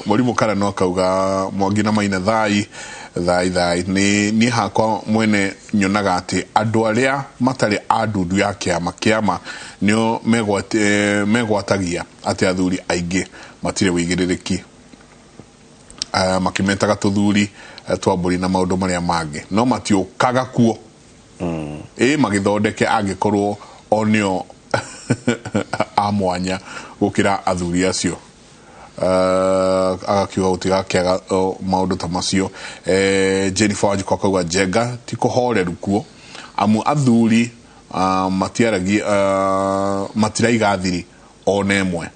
Mũrimũ Karano akauga Mwangi na Maina thai thai thai ni hakwa mwene nyonaga atĩ andũ arĩa matarĩ a ndundu ya kĩama kĩama nĩo megwatagia atĩ athuri aingĩ matirĩ wĩigĩrĩrĩki makĩmetaga tũthuri twa mbũri na maũndũ marĩa mangĩ no matiũkaga kuo ĩ magĩthondeke angĩkorwo o nĩo a mwanya gũkĩra athuri acio agakiuga gũtigakĩaga maũndũ ta macio Jennifer Wanjikũ akauga Njenga ti kũhoreru kuo amu athuri matiaragia matiraiga thiri ona ĩmwe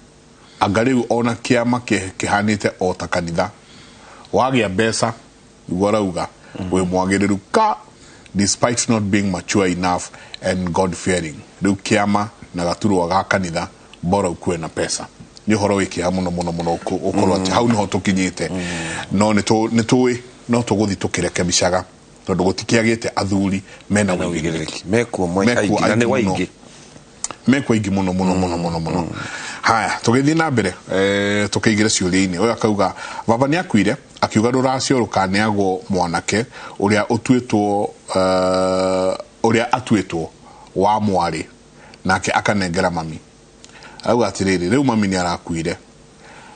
anga rĩu ona kĩama kĩhanĩte o ta kanitha wagĩa mbeca nĩguo arauga wĩ mwagĩrĩru ka despite not being mature enough and God fearing rĩu kĩama na gaturwa ga kanitha bora ukue na pesa nĩ ũhoro wĩ kĩeha mũno mũno mũno ũkorwo atĩ hau nĩho tũkinyĩte no nĩ tũĩ no tũgũthiĩ tũkĩrekebicaga tondũ gũtikĩagĩte athuri mena wĩigĩrĩrĩki mekuo aingĩ mekuo aingĩ mũno mũno mũno mũno mũno haya tũgĩthiĩ na mbere tũkĩingĩre ciũria-inĩ ũyũ akauga baba nĩ akuire akiuga rũracio rũkaneagwo mwanake ũrĩa ũtuĩtwo ũrĩa atuĩtwo wa mwarĩ nake akanengera mami auga atĩrĩrĩ rĩu mami nĩ arakuire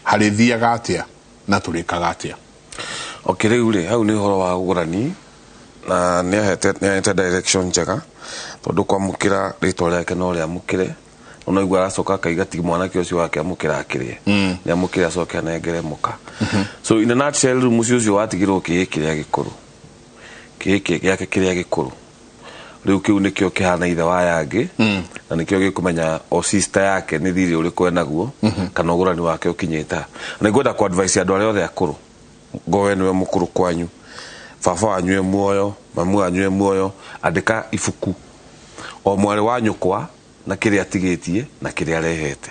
harĩthiaga atĩa na tũrĩkaga atĩa okay rĩu rĩ hau nĩ ũhoro wa ũgũrani na nĩ ahete direction njega tondũ kwamũkĩra rĩtwa rĩake no rĩamũkĩre no igua aracoka akaiga ti mwanake ũcio wake amũkĩra akĩrĩe nĩ amũkĩre acoke anengere mũka so in a nutshell rĩu mũciĩ ũcio watigirwo kĩĩ kĩrĩa gĩkũrũ kĩĩ gĩake kĩrĩa gĩkũrũ rĩu kĩu nĩkĩo kĩhana ithe wa yangĩ na nĩkĩo gĩkũmenya o sister yake nĩ thirĩ ũrĩkũ enaguo kana ũgũrani wake ũkinyĩte ha na nĩngwenda ku advise andũ arĩa othe akũrũ ngowe nĩwe mũkũrũ kwanyu baba wanyu e muoyo mamu wanyu e muoyo andĩka ibuku o mwarĩ wa nyũkwa Na kĩrĩa atigĩtie na kĩrĩa arehete,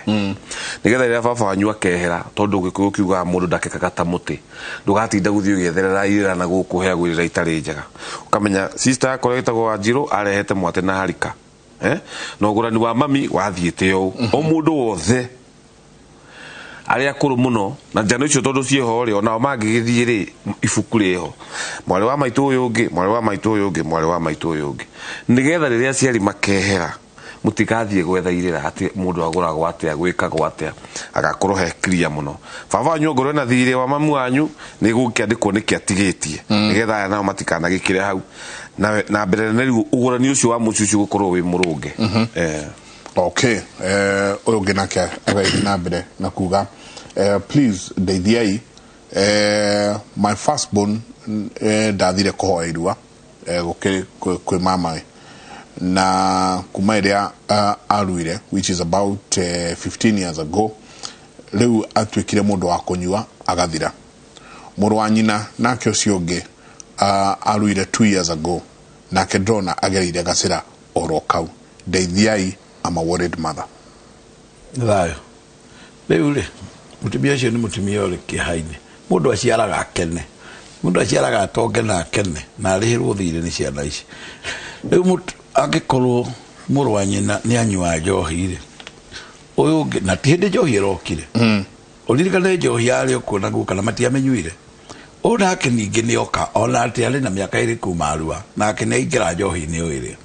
nĩgetha rĩrĩa baba wanyu akehera, tondũ Gĩkũyũ kiugaga mũndũ ndakekaga ta mũtĩ, ndũgatinda gũthiĩ ũgĩetherera irĩra na gũkũ heagwo irĩra itarĩ njega. Ũkamenya sister yakwa ũrĩa wĩtagwo Wanjirũ arehete mwate na harika, eh? Na ũgũrani wa mami wathiĩte ũũ, o mũndũ wothe arĩa akũrũ mũno na njano icio tondũ ciĩho rĩ, onao mangĩgĩthiĩ rĩ, ibuku rĩho, mwarĩ wa maitũ ũyũ ũngĩ, mwarĩ wa maitũ ũyũ ũngĩ, mwarĩ wa maitũ ũyũ ũngĩ, nĩgetha rĩrĩa aciari makehera mũtigathiĩ gwetha irĩra atĩ mũndũ agũragwo atĩa, gwĩkagwo atĩa, agakorwo he clear mũno. Baba wanyu ongorwo ena thirĩ wa mamu wanyu, nĩ gũkĩandĩkwo nĩkĩ atigĩtie, nĩgetha aya nao matikanagĩkĩre hau na mbere nene. Rĩu ũgũrani ũcio wa mũciĩ ũcio gũkorwo wĩ mũrũnge. Okay, ũyũ ũngĩ nake agagĩthiĩ na mbere na kuga, "Please ndeithiai, my firstborn, ndathire kũhoya irua kwĩ mamawe, na kuma ĩrĩa aruire, which is about 15 years ago, rĩu atuĩkire mũndũ wa kũnyua agathira. Mũrũ wa nyina nake ũcio ũngĩ aruire 2 years ago, nake ndĩrona agereire gacĩra oro kau. Ndeithiai, I'm a worried mother." Thayũ. Rĩu rĩ, mũtumia ũcio nĩ mũtumia ũrĩ kĩeha-inĩ. Mũndũ aciaraga akene, mũndũ aciaraga atonge na akene na arĩhĩrwo thirĩ nĩ ciana ici. Rĩu angĩkorwo mũrũ wa nyina nĩ anyua njohi rĩ, ũyũ ũngĩ na ti hĩndĩ njohi ĩrokire, ũririkane njohi yarĩ o kuo na guka na matiamenyuire. Ũyũ nake ningĩ nĩ oka ona atĩ arĩ na mĩaka ĩrĩ kuma arua, nake nĩ aingĩra njohi-inĩ o ĩrĩa.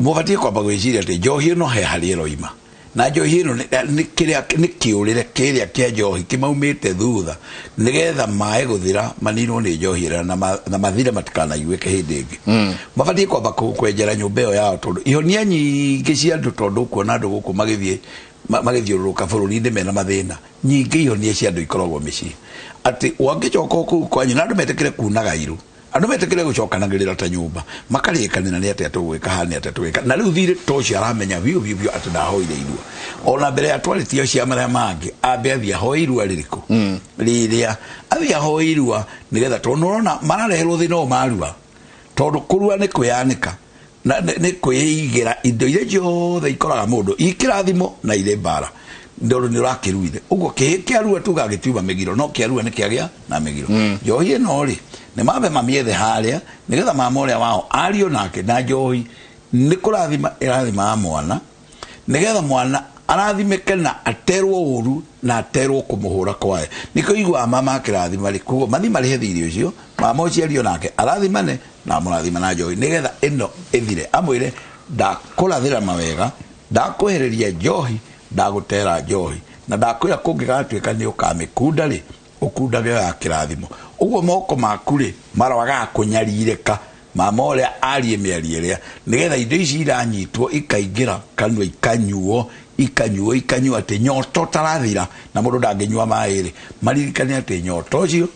Mũbatiĩ kwamba gwĩciria atĩ njohi ĩno he harĩa ĩroima, na njohi ĩno nĩ kĩrĩa nĩ kĩũrĩre kĩrĩa kĩa njohi kĩmaumĩte thutha, nĩgetha maĩ gũthira maninwo nĩ njohi ĩrĩa na mathire matikanaiguĩke hĩndĩ ĩngĩ. Mabatiĩ kwamba kwenjera nyũmba ĩyo yao, tondũ ihonia nyingĩ cia andũ, tondũ ũkuona andũ gũkũ magĩthiĩ magĩthiũrũrũka bũrũri-inĩ mena mathĩna, nyingĩ ihonia cia andũ ikoragwo mĩciĩ, atĩ wangĩcoka o kũu kwanyu na andũ metĩkĩre kunaga iru, andũ metĩkĩre gũcokanagĩrĩra ta nyũmba, makarĩkanĩra nĩ atĩa tũgwĩka haha, nĩ atĩa tũgwĩka. Na rĩu thirĩ to ũcio aramenya biũ biũ biũ atĩ ndahoire irua ona mbere ya twarĩtio cia marĩa mangĩ, ambe athiĩ ahoe irua rĩrĩkũ rĩrĩa athiĩ ahoe irua, nĩgetha tondũ nĩũrona marareherwo thĩna ũyũ marua, tondũ kũrua nĩ kwĩyanĩka na nĩ kwĩigĩra indo iria ciothe ikoraga mũndũ ikĩrathimo na irĩ mbara, tondũ nĩ ũrakĩruire ũguo. Kĩhĩ kĩarua tuga gĩtiuma mĩgiro, no kĩarua nĩ kĩagĩa na mĩgiro. Njohi ĩno rĩ, nĩ mambe mamiethe harĩa, nĩgetha mama ũrĩa wao ario nake, na njohi nĩ kũrathima ĩrathimaga mwana, nĩgetha mwana arathimĩke na aterwo ũru na aterwo kũmũhũra kwae. Nĩkĩo iguaga mama akĩrathima rĩ, koguo mathi marĩhe thirĩ ũcio, mama ũcio ario nake arathimane na amũrathima na njohi, nĩgetha ĩno ĩthire, amwĩre ndakũrathĩra mawega, ndakwehereria njohi, ndagũtera njohi, na ndakwĩra kũngĩgatuĩka nĩ ũkamĩkunda rĩ, ũkundage ya kĩrathimo. Ũguo moko maku rĩ maroagaga kũnyarirĩka, mama ũrĩa arie mĩario ĩrĩa, nĩgetha indo ici iranyitwo ikaingĩra kanua, ikanyuo, ikanyuo, ikanyuo, atĩ nyoto ũtarathira na mũndũ ndangĩnyua maĩ rĩ, maririkane atĩ nyoto ũcio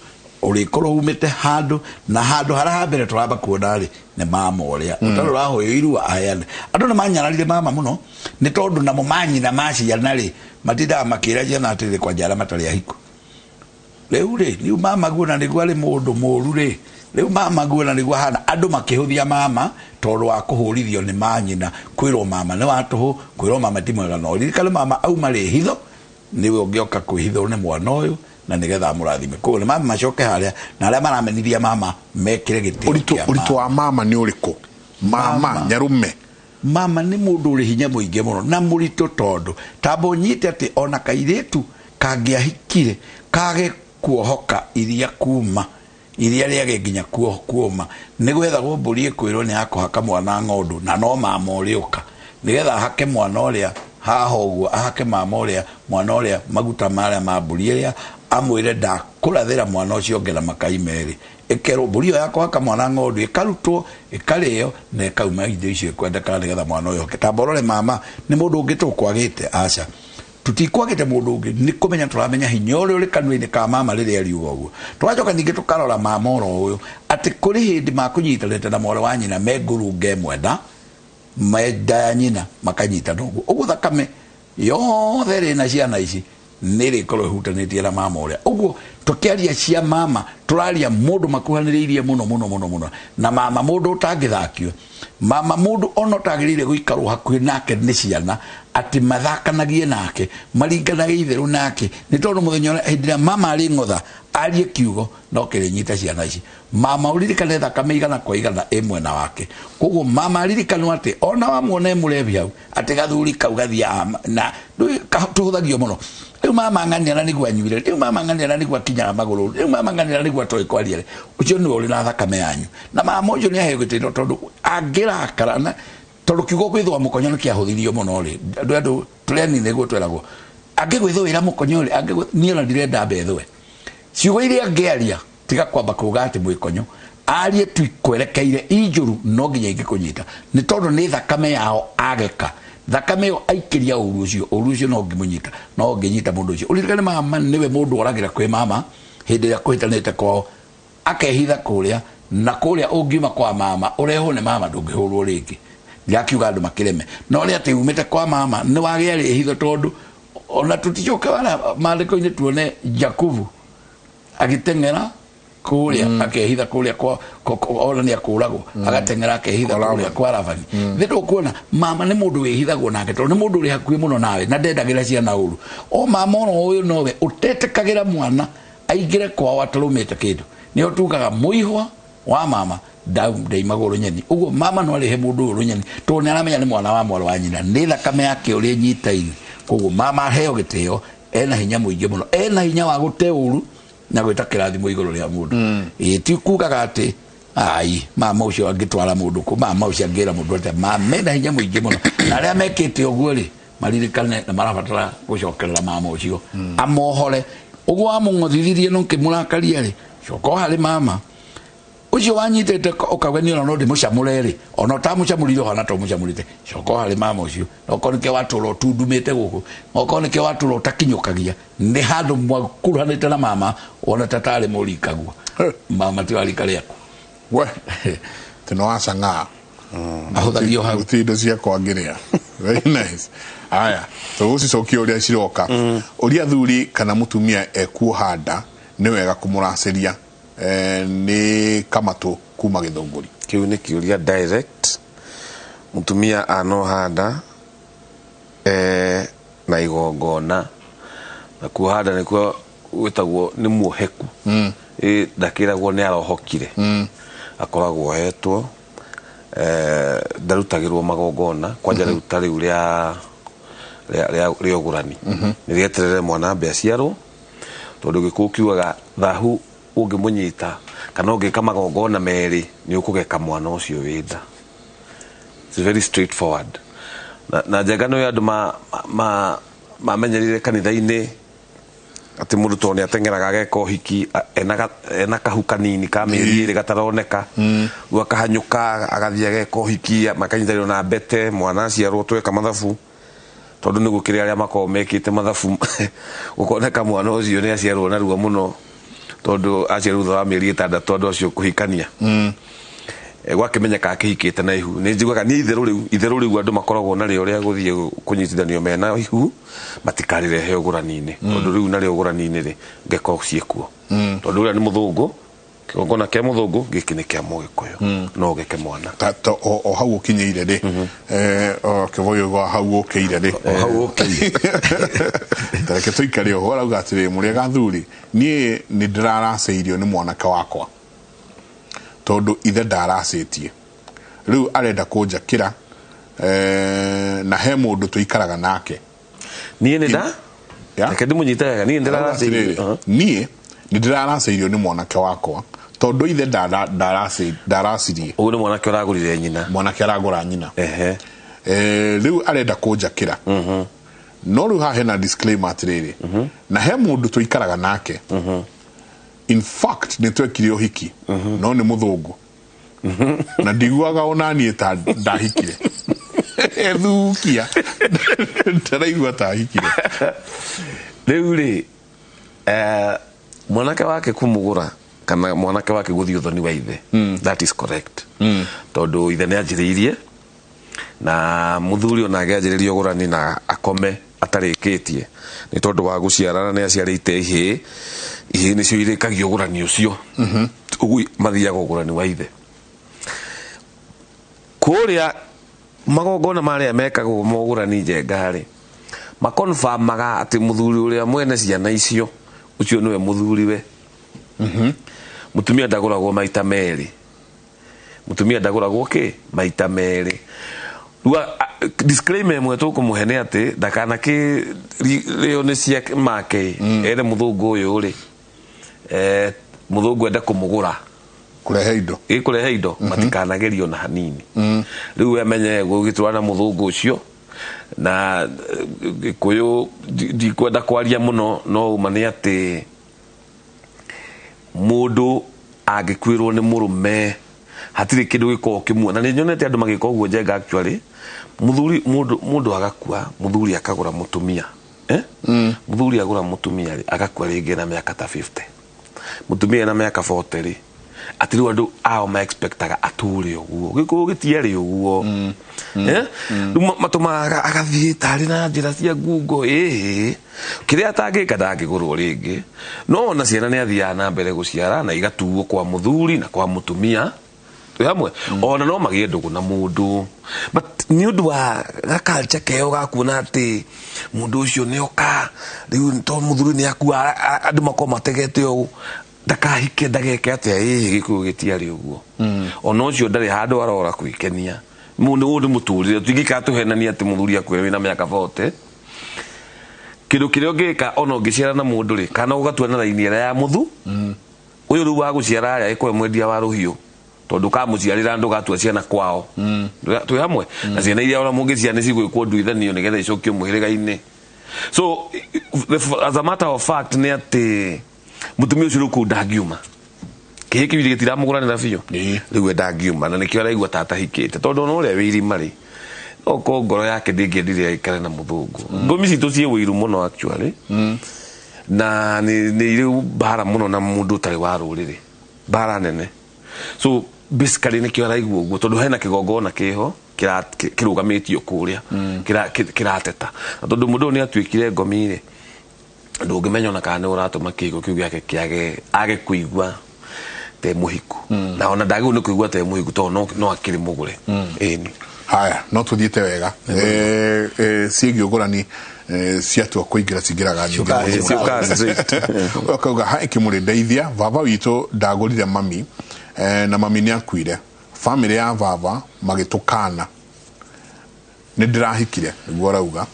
ũrĩkorwo umĩte handũ na handũ harĩa ha mbere tũramba kuona rĩ, nĩ mama ũrĩa ũtarĩ ũrahoywo irua aheane. Andũ nĩ manyararire mama mũno, nĩ tondũ namo manyina ma ciana rĩ, matindaga makĩra ciana atĩrĩ, kwanja arĩa matarĩ ahiku. Rĩu rĩ, rĩu mama guona nĩguo arĩ mũndũ mũru rĩ, rĩu mama guona nĩguo hana andũ makĩhũthia mama tondũ wa kũhũrithio nĩ manyina, kwĩrwo mama nĩ wa tũhũ, kwĩrwo mama ti mwega. No ririkane mama auma rĩ hitho, nĩwe ũngĩoka kwĩhithwo nĩ mwana ũyũ na nĩgetha amũrathime. Koguo nĩ mama macoke harĩa, na arĩa maramenithia mama mekĩre gĩtĩo Ũritũ kĩa ũritũ mama. Wa mama nĩ ũrĩkũ? Mama Mama. nyarume. Mama nĩ mũndũ ũrĩ hinya mũingĩ mũno na mũritũ, tondũ tamba ũnyite atĩ ona kairĩtu kangĩahikire kage kuohoka iria kuma iria rĩage nginya kuoma, nĩ gwethagwo mbũri ĩkwĩrwo nĩ ya kũhaka mwana ng'ondu, na no mama ũrĩũka nĩgetha ahake mwana ũrĩa haha ũguo, ahake mama ũrĩa mwana ũrĩa maguta marĩa ma mbũri ĩrĩa, amwĩre ndakũrathĩra mwana ũcio ũngĩ na makai merĩ. Ĩkerwo mbũri ĩyo ya kũhaka mwana ng'ondu ĩkarutwo, ĩkarĩo na ĩkauma indo icio ikwendekana nĩgetha mwana ũyũ oke. Tamba ũrore mama nĩ mũndũ ũngĩ tũkwagĩte, aca, tutikwagĩte mũndũ ũngĩ, nĩ kũmenya tũramenya hinya ũrĩa ũrĩ kanua-inĩ ka mama rĩrĩa riuga ũguo. Tũgacoka ningĩ tũkarora mama oro ũyũ atĩ kũrĩ hĩndĩ makũnyitanĩte na mwarĩ wa nyina me ngurunga ĩmwe nda me nda ya nyina, makanyitana ũguo ũguo, thakame yothe ĩrĩ na ciana ici. Nĩ ĩrĩkorwo ĩhutanĩtie na mama ũrĩa. Ũguo tũkĩaria cia mama, tũraria mũndũ makuhanĩrĩirie mũno mũno mũno mũno na mama, mũndũ ũtangĩthakio, mama mũndũ ona ũtagĩrĩire gũikarwo hakuhĩ nake nĩ ciana, atĩ mathakanagie nake, maringanagie itherũ nake, nĩ tondũ mũthenya ũrĩa hĩndĩ ĩrĩa mama arĩ ng'otha arie kiugo no kĩrĩnyita ciana ici. Mama ũririkane thakame igana kwa igana ĩ mwena wake. Koguo mama aririkanwo atĩ ona wamuona e mũrebi hau, atĩ gathuri kau gathiaga na tũhũthagio mũno. Rĩu mama ng'ania na nĩguo anyuire, rĩu mama ng'ania na nĩguo akinyaga magũrũ, rĩu mama ng'ania na nĩguo atoĩ kwaria, ũcio nĩwe ũrĩ na thakame yanyu. Na mama ũcio nĩ aheo gĩtĩo, tondũ angĩrakara na tondũ kiugo gwĩthũa mũkonyo nĩ kĩahũthirio mũno rĩ, andũ tũrĩ anini nĩguo tweragwo angĩgwĩthũĩra mũkonyo rĩ, niĩ ona ndirenda mbethũe ciugo iria angĩaria, tiga kwamba kuga atĩ mwĩkonyo arie tu kwerekeire injũru, no nginya ingĩkũnyita, nĩ tondũ nĩ thakame yao ageka thakame ĩyo aikĩria ũru ũcio, ũru ũcio no ũngĩmũnyita, no ũngĩnyita mũndũ ũcio. Ũririkane mama nĩwe mũndũ oragĩra kwĩ mama hĩndĩ ĩrĩa kũhĩtanĩte kwao, akehitha kũrĩa, na kũrĩa ũngiuma kwa mama ũrehwo nĩ mama ndũngĩhũrwo rĩngĩ. Ndirakiuga andũ makĩreme, no rĩa atĩ umĩte kwa mama nĩ wagĩa rĩhitho, tondũ ona tũticoke wala maandĩko-inĩ tuone Jakubu agĩteng'era kũrĩa akehitha kũrĩa kwa ona nĩ akũragwo, agateng'era akehitha kũrĩa kwa Labani. Nĩ tũkuona mama nĩ mũndũ wĩhithagwo nake, tondũ nĩ mũndũ ũrĩ hakuhĩ mũno nawe na ndendagĩra ciana ũru. O mama ono ũyũ nowe ũtetekagĩra mwana aingĩre kwao atarũmĩte kĩndũ. Nĩho tugaga mũihwa wa mama ndaimagwo rũnyeni. Ũguo mama no arĩhe mũndũ ũyũ rũnyeni, tondũ nĩ aramenya nĩ mwana wa mwarĩ wa nyina, nĩ thakame yake ũrĩa ĩnyitaine. Koguo mama aheo gĩtĩo, ena hinya mũingĩ mũno, ena hinya wa gũte ũru na gwĩta kĩrathimo igũrũ rĩa mũndũ. Ĩĩ ti kugaga atĩ ai mama ũcio angĩtwara mũndũ kũ, mama ũcio angĩra mũndũ atĩa, mama ena hinya mũingĩ mũno. Na arĩa mekĩte ũguo rĩ, maririkane na marabatara gũcokerera mama ũcio amohore. Ũguo wamũng'othithirie no ũkĩmũrakaria rĩ, coka o harĩ mama ũcio wanyitĩte ũkauga niĩ ona no ndĩmũcamũre rĩ, ona ũtamũcamũrire ũhana ta ũmũcamũrĩte, coka o harĩ mama ũcio. Okorwo nĩkĩo watũra ũtundumĩte gũkũ, okorwo nĩkĩo watũra ũtakinyũkagia, nĩ handũ mwakuruhanĩte na mama wona ta tarĩ mũrikagua. Mama ti wa rika rĩaku. We tino wacang'aa ahũthagio hau gũtirĩ indo ciakwa ngĩrĩa. Very nice. Aya, tũgũcicokia ũrĩa ciroka. Ũria athuri kana mũtumia ekuoha nda nĩ wega kũmũracĩria. Nĩ kamatũ kuma Gĩthũngũri. Kĩu nĩ kĩũria direct. Mũtumia anoha nda na igongona, na kuoha nda nĩkuo gwĩtagwo nĩ muoheku. Ndakĩragwo nĩ arohokire, akoragwo ohetwo, ndarutagĩrwo magongona kwanja rĩu ta rĩu rĩa ũgũrani, nĩ rĩeterere mwana ambe aciarwo, tondũ gĩkũyũ kiugaga thahu ũngĩmũnyita kana ũngĩka magongona merĩ nĩ ũkũgeka mwana ũcio wĩ nda. It's very straightforward. Na njenga nĩ andũ mamenyerire kanitha-inĩ atĩ mũndũ tondũ nĩ ateng'eraga ageka ũhiki ena kahu kanini ka mĩeri ĩrĩ gataroneka, rĩu akahanyũka agathiĩ ageka ũhiki, makanyitanĩrwo na mbete, mwana aciarwo tweka mathabu, tondũ nĩ gũkĩrĩ arĩa makoragwo mekĩte mathabu gũkoneka mwana ũcio nĩ aciarwo narua mũno, tondũ aciarwo thutha wa mĩeri ĩtandatũ andũ acio kũhikania. Gwakĩmenyeka akĩhikĩte na ihu. Nĩ njiguaga niĩ itherũ rĩu andũ makoragwo narĩo rĩa gũthiĩ kũnyitithanio mena ihu, matikarĩrehe ũgũrani-inĩ, tondũ rĩu narĩo ũgũrani-inĩ rĩ, ngeko ciĩkuo. Tondũ ũrĩa nĩ mũthũngũ, kĩgongona kĩa mũthũngũ gĩkĩ nĩ kĩa mũgĩkũyũ, no ũgeke mwana. O hau ũkinyĩire rĩ, kĩboyo gwa hau ũkĩire rĩ, o hau ũkĩire. Tareke tũikare oho, arauga atĩrĩ, mũrĩega athuri, niĩ nĩ ndĩraracĩirio nĩ mwanake wakwa, tondũ ithe ndaracĩtie, rĩu arenda kũnjakĩra, na he mũndũ tũikaraga nake. Niĩ nĩ nda? Reke ndĩmũnyite wega, niĩ nĩ ndĩraracĩirio. Niĩ nĩ ndĩraracĩirio nĩ mwanake wakwa, tondũ ithe ndaracirie. Ũyũ nĩ mwanake ũragũrire nyina. Mwanake aragũra nyina. Rĩu arenda kũnjakĩra. No rĩu haha hena disclaimer atĩrĩrĩ, na he mũndũ tũikaraga nake. In fact nĩ twekire ũhiki, no nĩ mũthũngũ. Na ndiguaga ona niĩ ta ndahikire. Ethukia. Ndaraigua ta ahikire. Rĩu rĩ, mwanake wake kũmũgũra kana mwanake wake gũthiĩ ũthoni wa ithe, that is correct. Tondũ ithe nĩ anjĩrĩirie, na mũthuri ona angĩanjĩrĩria ũgũrani na akome atarĩ atarĩkĩtie nĩ tondũ wa gũciarana nĩ aciarĩte ihĩĩ, ihĩĩ nĩcio irĩkagia ũgũrani ũcio, ũguo mathiaga ũgũrani wa ithe kũrĩa magongona marĩa mekagwo ma ũgũrani Njenga rĩ, makonfamaga atĩ mũthuri ũrĩa mwene ciana icio ũcio nĩwe mũthuriwe. Mũtumia ndagũragwo maita merĩ, mũtumia ndagũragwo kĩ maita merĩ. Rĩu disclaimer ĩmwe tũkũmũhe nĩ atĩ ndakanakĩ rĩo nĩ cia make ere mũthũngũ ũyũ rĩ, mũthũngũ ende kũmũgũra kũrehe indo, ĩkũrehe indo, matikanagerio na hanini. Rĩu we amenye gũgĩtũra na mũthũngũ ũcio na Gĩkũyũ ndikwenda kwaria mũno, no ũma nĩ atĩ mũndũ angĩkuĩrwo nĩ mũrũme hatirĩ kĩndũ gĩkoragwo kĩmwe, na nĩ nyonete andũ magĩka ũguo Njenga actually. Mũthuri mũndũ agakua, mũthuri akagũra mũtumia, mũthuri agũra mũtumia rĩ, agakua rĩngĩ na mĩaka ta 50, mũtumia na mĩaka 40 rĩ, atĩ rĩu andũ ao ma expectaga atũre ũguo. Gĩkũyũ gĩtiarĩ ũguo. Rĩu matũmaga agathiĩ tarĩ na njĩra cia ngungo, ĩĩ kĩrĩa atangĩka ndangĩgũrwo rĩngĩ. No ona ciana nĩ athiaga na mbere gũciara na igatuo kwa mũthuri na kwa mũtumia twĩ hamwe, ona no magĩe ndũgũ na mũndũ, but nĩ ũndũ wa gakalcha keo ga kuona atĩ mũndũ ũcio nĩ oka rĩu to mũthuri nĩ akua, andũ makorwo mategete ũũ ndakahike ndageke atĩa. Ĩĩ Gĩkũyũ gĩtiarĩ ũguo. Ona ũcio ndarĩ handũ arora kwĩkenia, mũndũ ũyũ nĩ mũtũrĩre tũtingĩikara tũhenania atĩ mũthuri akuĩre wĩna mĩaka 40. Kĩndũ kĩrĩa ũngĩka ona ũngĩciara na mũndũ rĩ, kana ũgatua na raini ĩrĩa ya mũthu ũyũ rĩu wa gũciara arĩa ĩkorwo mwendia wa rũhiũ, tondũ kamũciarĩra ndũgatua ciana kwao. Twĩ hamwe na ciana iria ona mũngĩciara nĩ cigwĩkwo nduithanio nĩgetha icokio mũhĩrĩga-inĩ. So as a matter of fact nĩ atĩ mũtumia ũcio rĩu kũu ndangiuma, kĩhĩ kĩu gĩtiramũgũranĩra biũ, rĩu we ndangiuma, na nĩkĩo araigua ta atahikĩte, tondũ ona ũrĩa wĩ irima rĩ, okorwo ngoro yake ndĩngĩendire aikare na mũthũngũ. Ngomi citũ ciĩ wĩiru mũno actually, na nĩ irĩ mbara mũno na mũndũ ũtarĩ wa rũrĩrĩ, mbara nene. So basically nĩkĩo araigua ũguo, tondũ hena kĩgongona kĩho kĩrũgamĩtio kũrĩa kĩrateta, na tondũ mũndũ ũyũ nĩ atuĩkire ngomi rĩ, ndũngĩmenya ona kana nĩ ũratũma kĩhigo kĩu gĩake kĩage age kũigua te mũhiku, na ona ndagĩrĩirwo nĩ kũigua te mũhiku tondũ no akĩrĩ mũgũre. Ĩni haya no tuthiĩte wega. Ciĩgiĩ ũgũrani, ciatua kũingĩra cingĩraga nyingĩ mũno. Ciũkaga straight. Ũkauga hai kĩmũrĩ ndeithia, baba witũ ndagũrire mami, na mami nĩ akuire, famĩlĩ ya baba magĩtũkana nĩ ndĩrahikire, nĩguo arauga.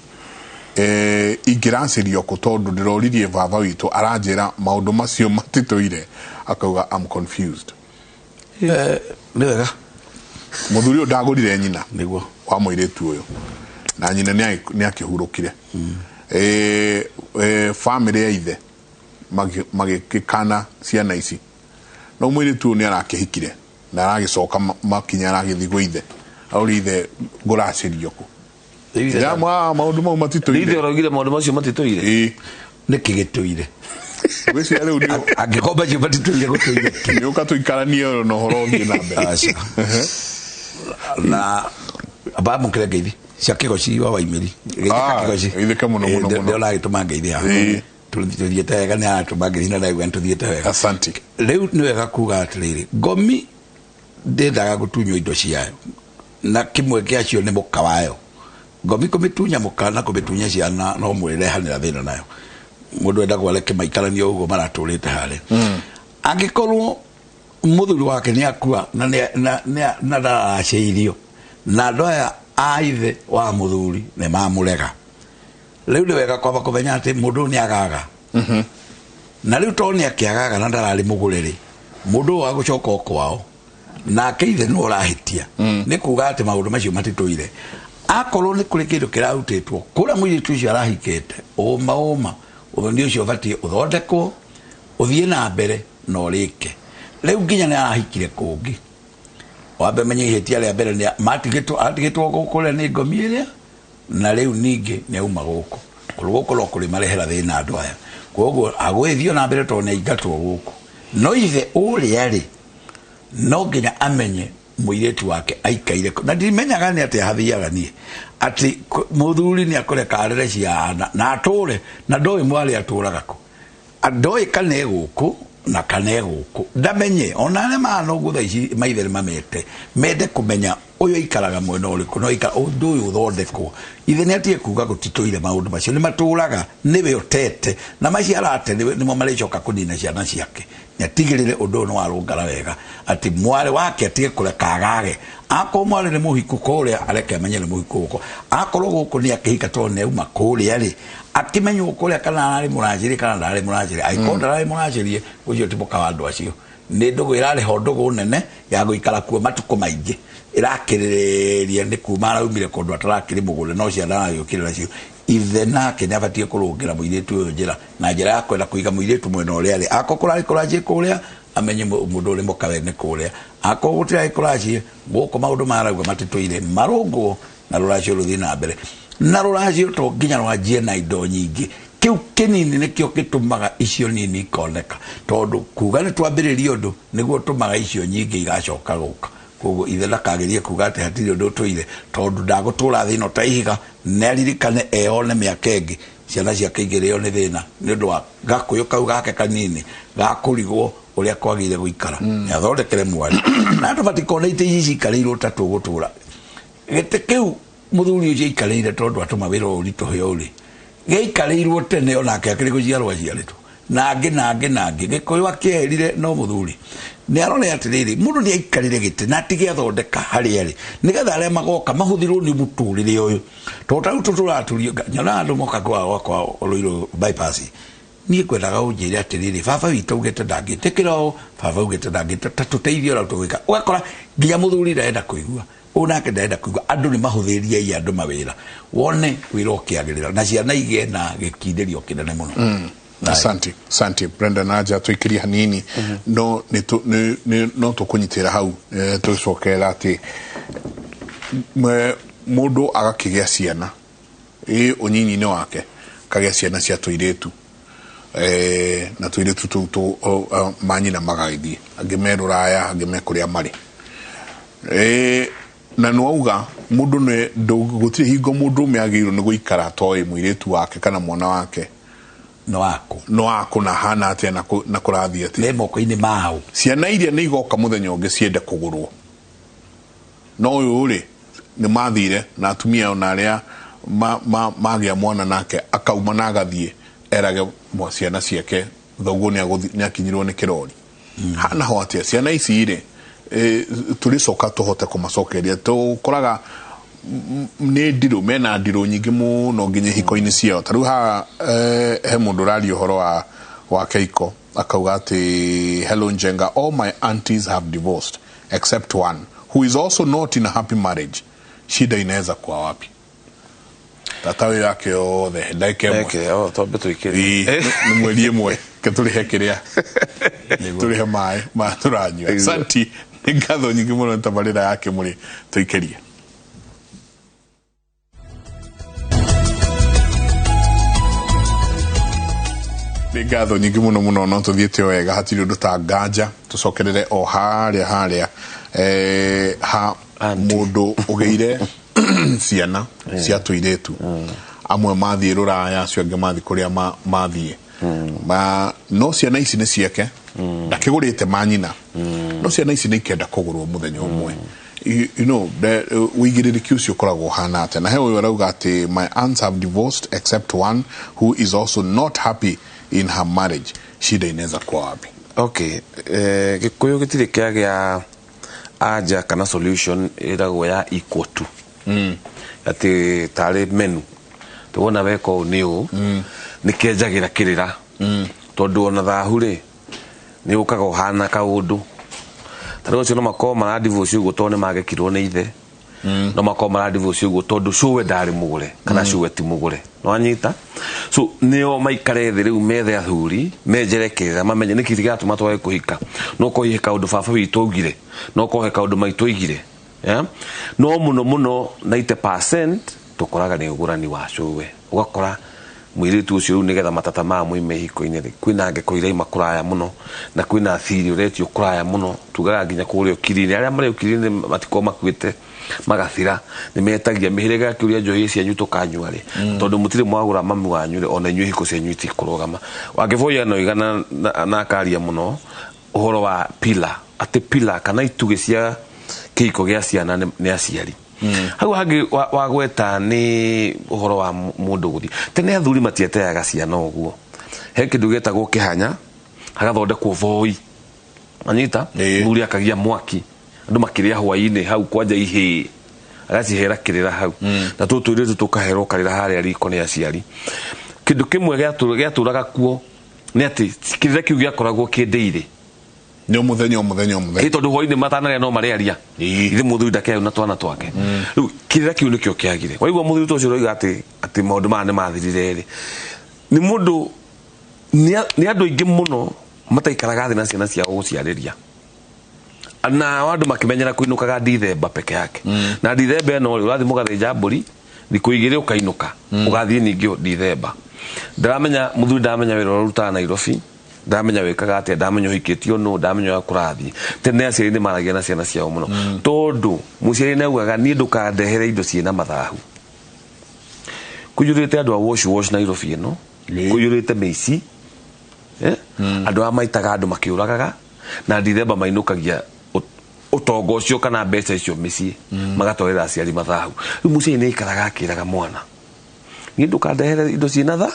Ingĩracĩrio kũ tondũ ndĩroririe baba witũ aranjĩra maũndũ macio matitũire, akauga I'm confused. Nĩ wega. Mũthuri ũyũ ndagũrire nyina nĩguo wa mũirĩtu ũyũ, na nyina nĩ akĩhurũkire. Famĩlĩ ya ithe magĩkana ciana ici, no mũirĩtu ũyũ nĩ arakĩhikire na aragĩcoka makinya aragĩthiĩ gwĩ ithe, arori ithe ngũracĩrio kũ? Ya, maũndũ mau matitũire. Ithe ũraugire maũndũ macio matitũire. Ĩĩ. Nĩkĩ gĩtũire? Ngwĩciria rĩu angĩkorwo macio matitũire gũtũire kĩ? Nĩ ũka tũikaranie na ũhoro ũthiĩ na mbere. Aca. Na bamũkĩre ngeithi cia kĩgoci wa Waimĩri. Ah, geithĩka mũno, mũno, mũno. Ndĩrona agĩtũma ngeithi haha. Ĩĩ. Tũthiĩte wega, nĩ aratũma ngeithi na ndaigua nĩ tũthiĩte wega. Asante. Rĩu nĩ wega kuga atĩrĩrĩ, ngomi ndĩendaga gũtunywo indo ciayo, na kĩmwe gĩacio nĩ mũka wayo. Ngomi kũmĩtunya mũka na kũmĩtunya ciana no mwĩrehanĩra thĩna nayo. Mũndũ endagwo areke maikaranie ũguo maratũrĩte harĩa. Angĩkorwo mũthuri wake nĩ akua na na ndaracĩirio, na andũ aya a ithe wa mũthuri nĩ mamũrega, rĩu nĩ wega kwamba kũmenya atĩ mũndũ ũyũ nĩ agaga. Na rĩu tondũ nĩ akĩagaga na ndararĩ mũgũre rĩ, mũndũ ũyũ agũcoka o kwao, nake ithe nĩwe ũrahĩtia. Nĩ kuga atĩ maũndũ macio matitũire. Akorwo nĩ kũrĩ kĩndũ kĩrarutĩtwo kũrĩa mũirĩtu ũcio arahikĩte, ũma ũma ũthoni ũcio ũbatiĩ ũthondekwo ũthiĩ na mbere na ũrĩke. Rĩu nginya nĩ arahikire kũngĩ, wambe menye ihĩtia rĩa mbere nĩ matigĩtwo, atigĩtwo gũkũ rĩ nĩ ngomi ĩrĩa, na rĩu ningĩ nĩ auma gũkũ. Kũrĩ gũkũ no kũrĩ marehera thĩna andũ aya, koguo agũgĩthiĩ na mbere tondũ nĩ aingatwo gũkũ. No ithe ũrĩa rĩ, no nginya amenye Mũirĩtu wake aikaire kũ. Na ndimenyaga nĩ atĩa hathiaga niĩ atĩ mũthuri nĩ akũreka arere ciana na atũre na ndoĩ mwarĩ atũraga kũ, ndoĩ kana e gũkũ na kana e gũkũ, ndamenye. Ona arĩa mahana ũguo thaa ici maithe nĩ mamete mende kũmenya ũyũ aikaraga mwena ũrĩkũ, no aikara ũndũ ũyũ ũthondekwo. Ithe nĩ atige kuga gũtitũire, maũndũ macio nĩ matũraga, nĩwe ũtete na macio arate nĩmo marĩcoka kũnina ciana ciake. Nĩ atigĩrĩre ũndũ ũyũ nĩ warũngara wega, atĩ mwarĩ wake atige kũreka agage. Akorwo mwarĩ nĩ mũhiku kũrĩa, areke amenye nĩ mũhiku gũkũ. Akorwo gũkũ nĩ akĩhika, tondũ nĩ auma kũrĩa rĩ, akĩmenywo kũrĩa kana ararĩ mũracĩrie kana ndararĩ mũracĩrie. Angĩkorwo ndararĩ mũracĩrie, ũcio ti mũka wa andũ acio, nĩ ndũgũ ĩrarĩ ho, ndũgũ nene ya gũikara kuo matukũ maingĩ ĩrakĩrĩrĩria nĩ kuma araumire kũndũ atarakĩrĩ mũgũre, no ciana aragĩũkĩrĩra nacio. Ithe nake nĩ abatiĩ kũrũngĩra mũirĩtu ũyũ njĩra na njĩra ya kwenda kũiga mũirĩtu mwena ũrĩa arĩ. Akorwo kũrarĩ kũraciĩ kũrĩa, amenye mũndũ ũrĩ mũkawe nĩ kũrĩa. Akorwo gũtirarĩ kũraciĩ gũkũ, maũndũ marauga matitũire marũngwo na rũracio rũthiĩ na mbere, na rũracio to nginya rwanjie na indo nyingĩ. Kĩu kĩnini nĩkĩo gĩtũmaga icio nini ikoneka, tondũ kuga nĩ twambĩrĩria ũndũ nĩguo tũmaga icio nyingĩ igacoka gũka. Koguo ithe ndakagerie kuga atĩ hatirĩ ũndũ ũtũire, tondũ ndagũtũra thĩ ĩno ta ihiga. Nĩ aririkane eyone mĩaka ĩngĩ ciana ciake igĩrĩo nĩ thĩna nĩ ũndũ wa gakũyũ kau gake kanini gakũrigwo ũrĩa kwagĩrĩire gũikara. Nĩ athondekere mwarĩ na andũ matikona itĩ ici cikarĩirwo ta tũgũtũra gĩtĩ kĩu mũthuri ũcio aikarĩire, tondũ atũma wĩra ũyũ ũritũhe ũrĩ gĩaikarĩirwo tene onake akĩrĩ gũciarwo aciarĩtwo na angĩ na angĩ na angĩ. Gĩkũyũ akĩerire no mũthuri nĩ arore atĩrĩrĩ, mũndũ nĩ aikarĩre gĩtĩ na atige athondeka harĩa arĩ, nĩgetha arĩa magoka mahũthĩrwo nĩ mũtũrĩre ũyũ, tondũ ta rĩu tũtũratũrio nyonaga andũ moka kwa gwakwa Rũirũ bypass. Niĩ ngwendaga ũnjĩre atĩrĩrĩ, baba witũ augĩte ndangĩtĩkĩra ũũ, baba augĩte ndangĩtĩkĩra, ta tũteithie ũrĩa tũgwĩka. Ũgakora nginya mũthuri ndarenda kũigua ũũ, nake ndarenda kũigua. Andũ nĩ mahũthĩrie andũ mawĩra, wone wĩra ũkĩagĩrĩra na ciana igĩe na gĩkindĩrio kĩnene mũno. Asante, asante Brenda. Naja tuikirie hanini, no no tũkũnyitĩra hau, tũgĩcokerera atĩ mũndũ agakĩgĩa ciana ĩ ũnyinyi-inĩ wake, kagĩa ciana cia tũirĩtu, na tũirĩtu tũu manyina magagĩthiĩ, angĩ me rũraya, angĩ me kũrĩa marĩ, na nĩwauga mũndũ nĩ gũtirĩ hingo mũndũ ũmwe agĩrĩirwo nĩ gũikara atoĩ mũirĩtu wake kana mwana wake no waku no waku na hana atĩa na kũrathiĩ atĩa. Nĩ moko-inĩ mao. Ciana iria nĩ igoka mũthenya ũngĩ ciende kũgũrwo, no ũyũ rĩ nĩ mathire na atumia ona arĩa magĩa mwana nake akauma na agathiĩ erage mwa ciana ciake thoguo nĩ akinyirwo nĩ kĩrori. Hana ho atĩa ciana ici rĩ, tũrĩcoka tũhote kũmacokeria? Tũkoraga nĩ ndirũ, mena ndirũ nyingĩ mũno nginya ihiko-inĩ ciao. Ta rĩu haha, he mũndũ ũraria ũhoro wa Keiko, akauga atĩ, "Hello Njenga, all my aunties have divorced except one who is also not in a happy marriage. Shida inaweza kuwa wapi?" Tata wĩ yake yothe ndagĩka ĩmwe. Eke, o, twambe tũikĩrie. Ĩĩ, nĩ mweri ĩmwe ke tũrĩhe kĩrĩa tũrĩhe maĩ ma tũranyua. Asanti, nĩ ngatho nyingĩ mũno nĩ tabarĩra ya Kĩmũrĩ. Tũikĩrie. Nĩ ngatho nyingĩ mũno mũno, no tũthiĩte o wega, hatirĩ ũndũ ta nganja. Tũcokerere o harĩa harĩa, ha Auntie. Mũndũ ũgĩire ciana cia tũirĩtu, amwe mathiĩ rũraya, acio angĩ mathiĩ kũrĩa mathiĩ no ciana ici nĩ ciake, ndakĩgũrĩte manyina, no ciana ici nĩ ikenda kũgũrwo mũthenya ũmwe. Ũigĩrĩrĩki ũcio ũkoragwo ũhana atĩa? Na he ũyũ arauga atĩ, "My aunts have divorced except one who is also not happy in her marriage. Shida inaweza kuwa wapi?" Okay, gĩkũyũ gĩtirĩ kĩagĩa anja kana solution ĩragwo ya equal to atĩ tarĩ menu tuwona weka ũũ nĩ ũũ nĩ kĩenjagĩra kĩrĩra, tondũ ona thahu rĩ nĩ ũkaga ũhana kaũndũ. Ta rĩu acio no makorwo maradivorce ũguo tondũ nĩ magĩkirwo nĩ ithe, no makorwo maradivorce ũguo tondũ cũwe ndarĩ mũgũre kana cũwe ti mũgũre, nĩwanyita? So nĩo maikare thĩ rĩu, methe athuri menjere kĩrĩra, mamenye nĩkĩ kĩratũma twage kũhika. No korwo he kaũndũ baba witũ augire, no korwo he kaũndũ maitũ aigire, yeah? No mũno mũno 90% tũkoraga nĩ ũgũrani wa cũwe, ũgakora Mũirĩtu ũcio rĩu nĩgetha matata maya moime hiko-inĩ rĩ, kwĩna ngeko iraima kũraya mũno na kwĩna thiri ũretio kũraya mũno, tugaga nginya kũrĩa ũkiri-inĩ. Arĩa marĩ ũkiri-inĩ matikoragwo makuĩte magathira, nĩ metagia mĩhĩrĩga yakĩũria njohi cianyu tũkanyua rĩ, tondũ mũtirĩ mwagũra mami wanyu rĩ, ona inyuĩ hiko cianyu itikũrũgama. Wangĩboia no igana na akaria mũno ũhoro wa pillar, atĩ pillar kana itugĩ cia kĩhiko gĩa ciana nĩ aciari. Hau hangĩ wagweta nĩ ũhoro wa mũndũ gũthiĩ tene, athuri matieteaga ciana ũguo. He kĩndũ gĩtagwo kĩhanya, hagathondekwo voi, anyita. Mũthuri akagia mwaki, andũ makĩrĩa hwaĩ-inĩ hau kwanja ihĩĩ agacihera kĩrĩra hau, na tũtũ tũirĩtu tũkaherwo karĩra harĩa riko nĩ aciari. Kĩndũ kĩmwe gĩatũraga kuo nĩ atĩ kĩrĩra kĩu gĩakoragwo kĩndĩire. Nĩ o mũthenya, o mũthenya, o mũthenya. Ĩ, tondũ hwaĩ-inĩ matanarĩa no marĩaria. Ithe mũthuri ndakĩayo na twana twake. Rĩu kĩrĩra kĩu nĩkĩo kĩagire. Waigua mũthuri ta ũcio ũroiga atĩ maũndũ maya nĩ mathirire rĩ, nĩ mũndũ nĩ andũ aingĩ mũno mataikaraga thĩ na ciana ciao gũciarĩria, na andũ makĩmenyera kũinũkaga Dithemba peke yake. Na Dithemba ĩno rĩ, ũrathiĩ mũgathĩnja mbũri thikũ 2 ũkainũka, ũgathiĩ ningĩ Dithemba. Ndaramenya mũthuri, ndaramenya wĩra ũrĩa ũrutaga Nairobi, ndamenya wĩkaga atĩa, ndamenya ũhikĩtio nũ, ndamenya ũrĩa kũrathiĩ. Tene aciari nĩ maragia na ciana ciao mũno, tondũ mũciari nĩ augaga, niĩ ndũkandehere indo ciĩna mathahu. Kũiyũrĩte andũ a wash wash Nairobi ĩno. Kũiyũrĩte mĩici, eh? Andũ aya maitaga andũ makĩũragaga, na Dithemba mainũkagia ũtonga ũcio kana mbeca icio mĩciĩ, magatwarĩra aciari mathahu. Rĩu mũciari nĩ aikaraga akĩraga mwana, niĩ ndũkandehere indo ciĩna tha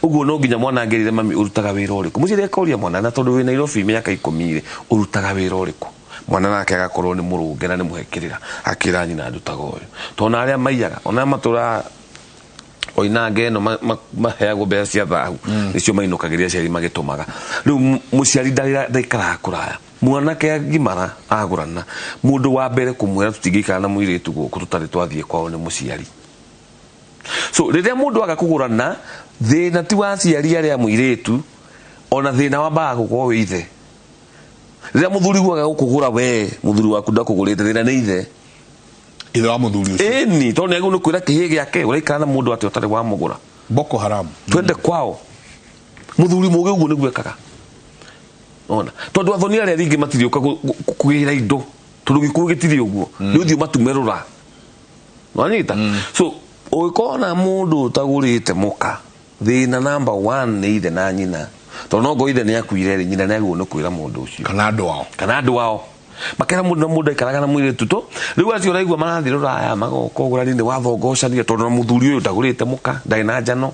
ũguo. No nginya mwana angĩrire, mami, ũrutaga wĩra ũrĩkũ? Mũciari akoria mwana, na tondũ wĩ Nairobi mĩaka 10 rĩ, ũrutaga wĩra ũrĩkũ? Mwana nake agakorwo nĩ mũrũnge na nĩ mũhe kĩrĩra, akĩra nyina, ndutaga ũyũ. Tondũ arĩa maiyaga ona arĩa matũraga oinange ĩno maheagwo mbeca cia thahu, nĩcio mainũkagĩria aciari magĩtũmaga. Rĩu mũciari ndaikaraga kũraya. Mwanake agimara agũrana, mũndũ wa mbere kũmwĩra tũtingĩikara na mũirĩtu gũkũ tũtarĩ twathiĩ kwao nĩ mũciari. So rĩrĩa mũndũ aga kũgũrana, thĩna ti wa aciari arĩa mũirĩtu, ona thĩna wambaga gũkorwo wĩ ithe. Rĩrĩa mũthuri waga gũkũgũra, we mũthuri waku ndakũgũrĩte, thĩna nĩ ithe. Ithe wa mũthuri ũcio. Ĩni, tondũ nĩ agĩrĩirwo nĩ kwĩra kĩhĩ gĩake, ũraikara na mũndũ atĩ ũtarĩ wamũgũra? Boko Haram. Twende kwao. Mũthuri mũgĩ ũguo nĩguo ekaga, ona tondũ athoni arĩa ringĩ matirĩũka kũgĩra indo, tondũ gĩkũyũ gĩtirĩ ũguo, nĩ ũthiũ matume rũra wanyita. So ũngĩkorwo na mũndũ ũtagũrĩte mũka, thĩna number one nĩ ithe na nyina, tondũ no ngo ithe nĩ akuire rĩ, nyina nĩ agĩrĩirwo nĩ kwĩra mũndũ ũcio. Kana andũ ao. Kana andũ ao makera mũndũ, na mũndũ aikaraga na mũirĩtu tu. Rĩu acio ũraigua marathiĩ rũraya magoka ũgũrani-inĩ wathongocanire, tondũ na mũthuri ũyũ ndagũrĩte mũka, ndarĩ na njano,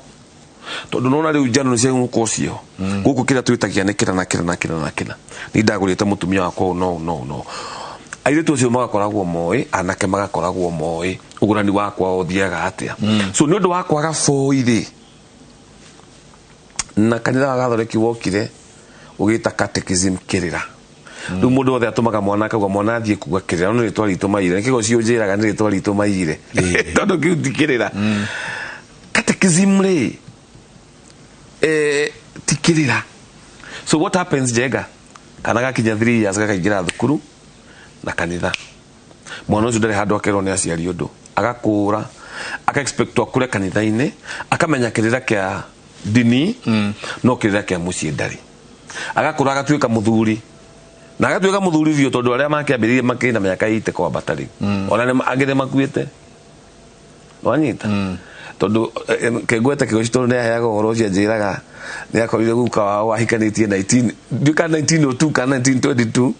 tondũ nona rĩu njano nĩ ciagũkorwo ciĩho gũkũ. Kĩrĩa twĩtagia nĩ kĩna na kĩna na kĩna na kĩna, ni ndagũrĩte mũtumia wakwa ũũ no no no. Airĩtu acio magakoragwo moĩ, anake magakoragwo moĩ ũgũrani wakwa ũthiaga atĩa. So nĩ ũndũ wa kwaga boi rĩ, na kanitha wa Gathoreki wokire ũgĩta catechism kĩrĩra. Rĩu mũndũ wothe atũmaga mwana, akauga mwana athiĩ kuga kĩrĩra, no nĩ rĩtwa ritũ maire. Nĩkĩo ũcio ũnjĩraga nĩ rĩtwa ritũ maire, tondũ kĩu ti kĩrĩra. Catechism rĩ, ti kĩrĩra. So what happens, Njenga, kana gakinya 3 years gakaingĩra thukuru na kanitha, mwana ũcio ndarĩ handũ akerwo nĩ aciari ũndũ, agakũra aka expect akũre kanitha-inĩ, akamenya kĩrĩra kĩa ndini, no kĩrĩra kĩa mũciĩ ndarĩ. Agakũra agatuĩka mũthuri, na agatuĩka mũthuri biũ, tondũ arĩa makĩambĩrĩirie makĩrĩ na mĩaka 80 kwambata rĩu, ona angĩ nĩ makuĩte, wanyita. Tondũ kengwete kĩgoci, tondũ nĩ aheaga ũhoro ũcio, anjĩraga nĩ akorire guka wao ahikanĩtie 19, ndiũ kana 1902 kana 1922,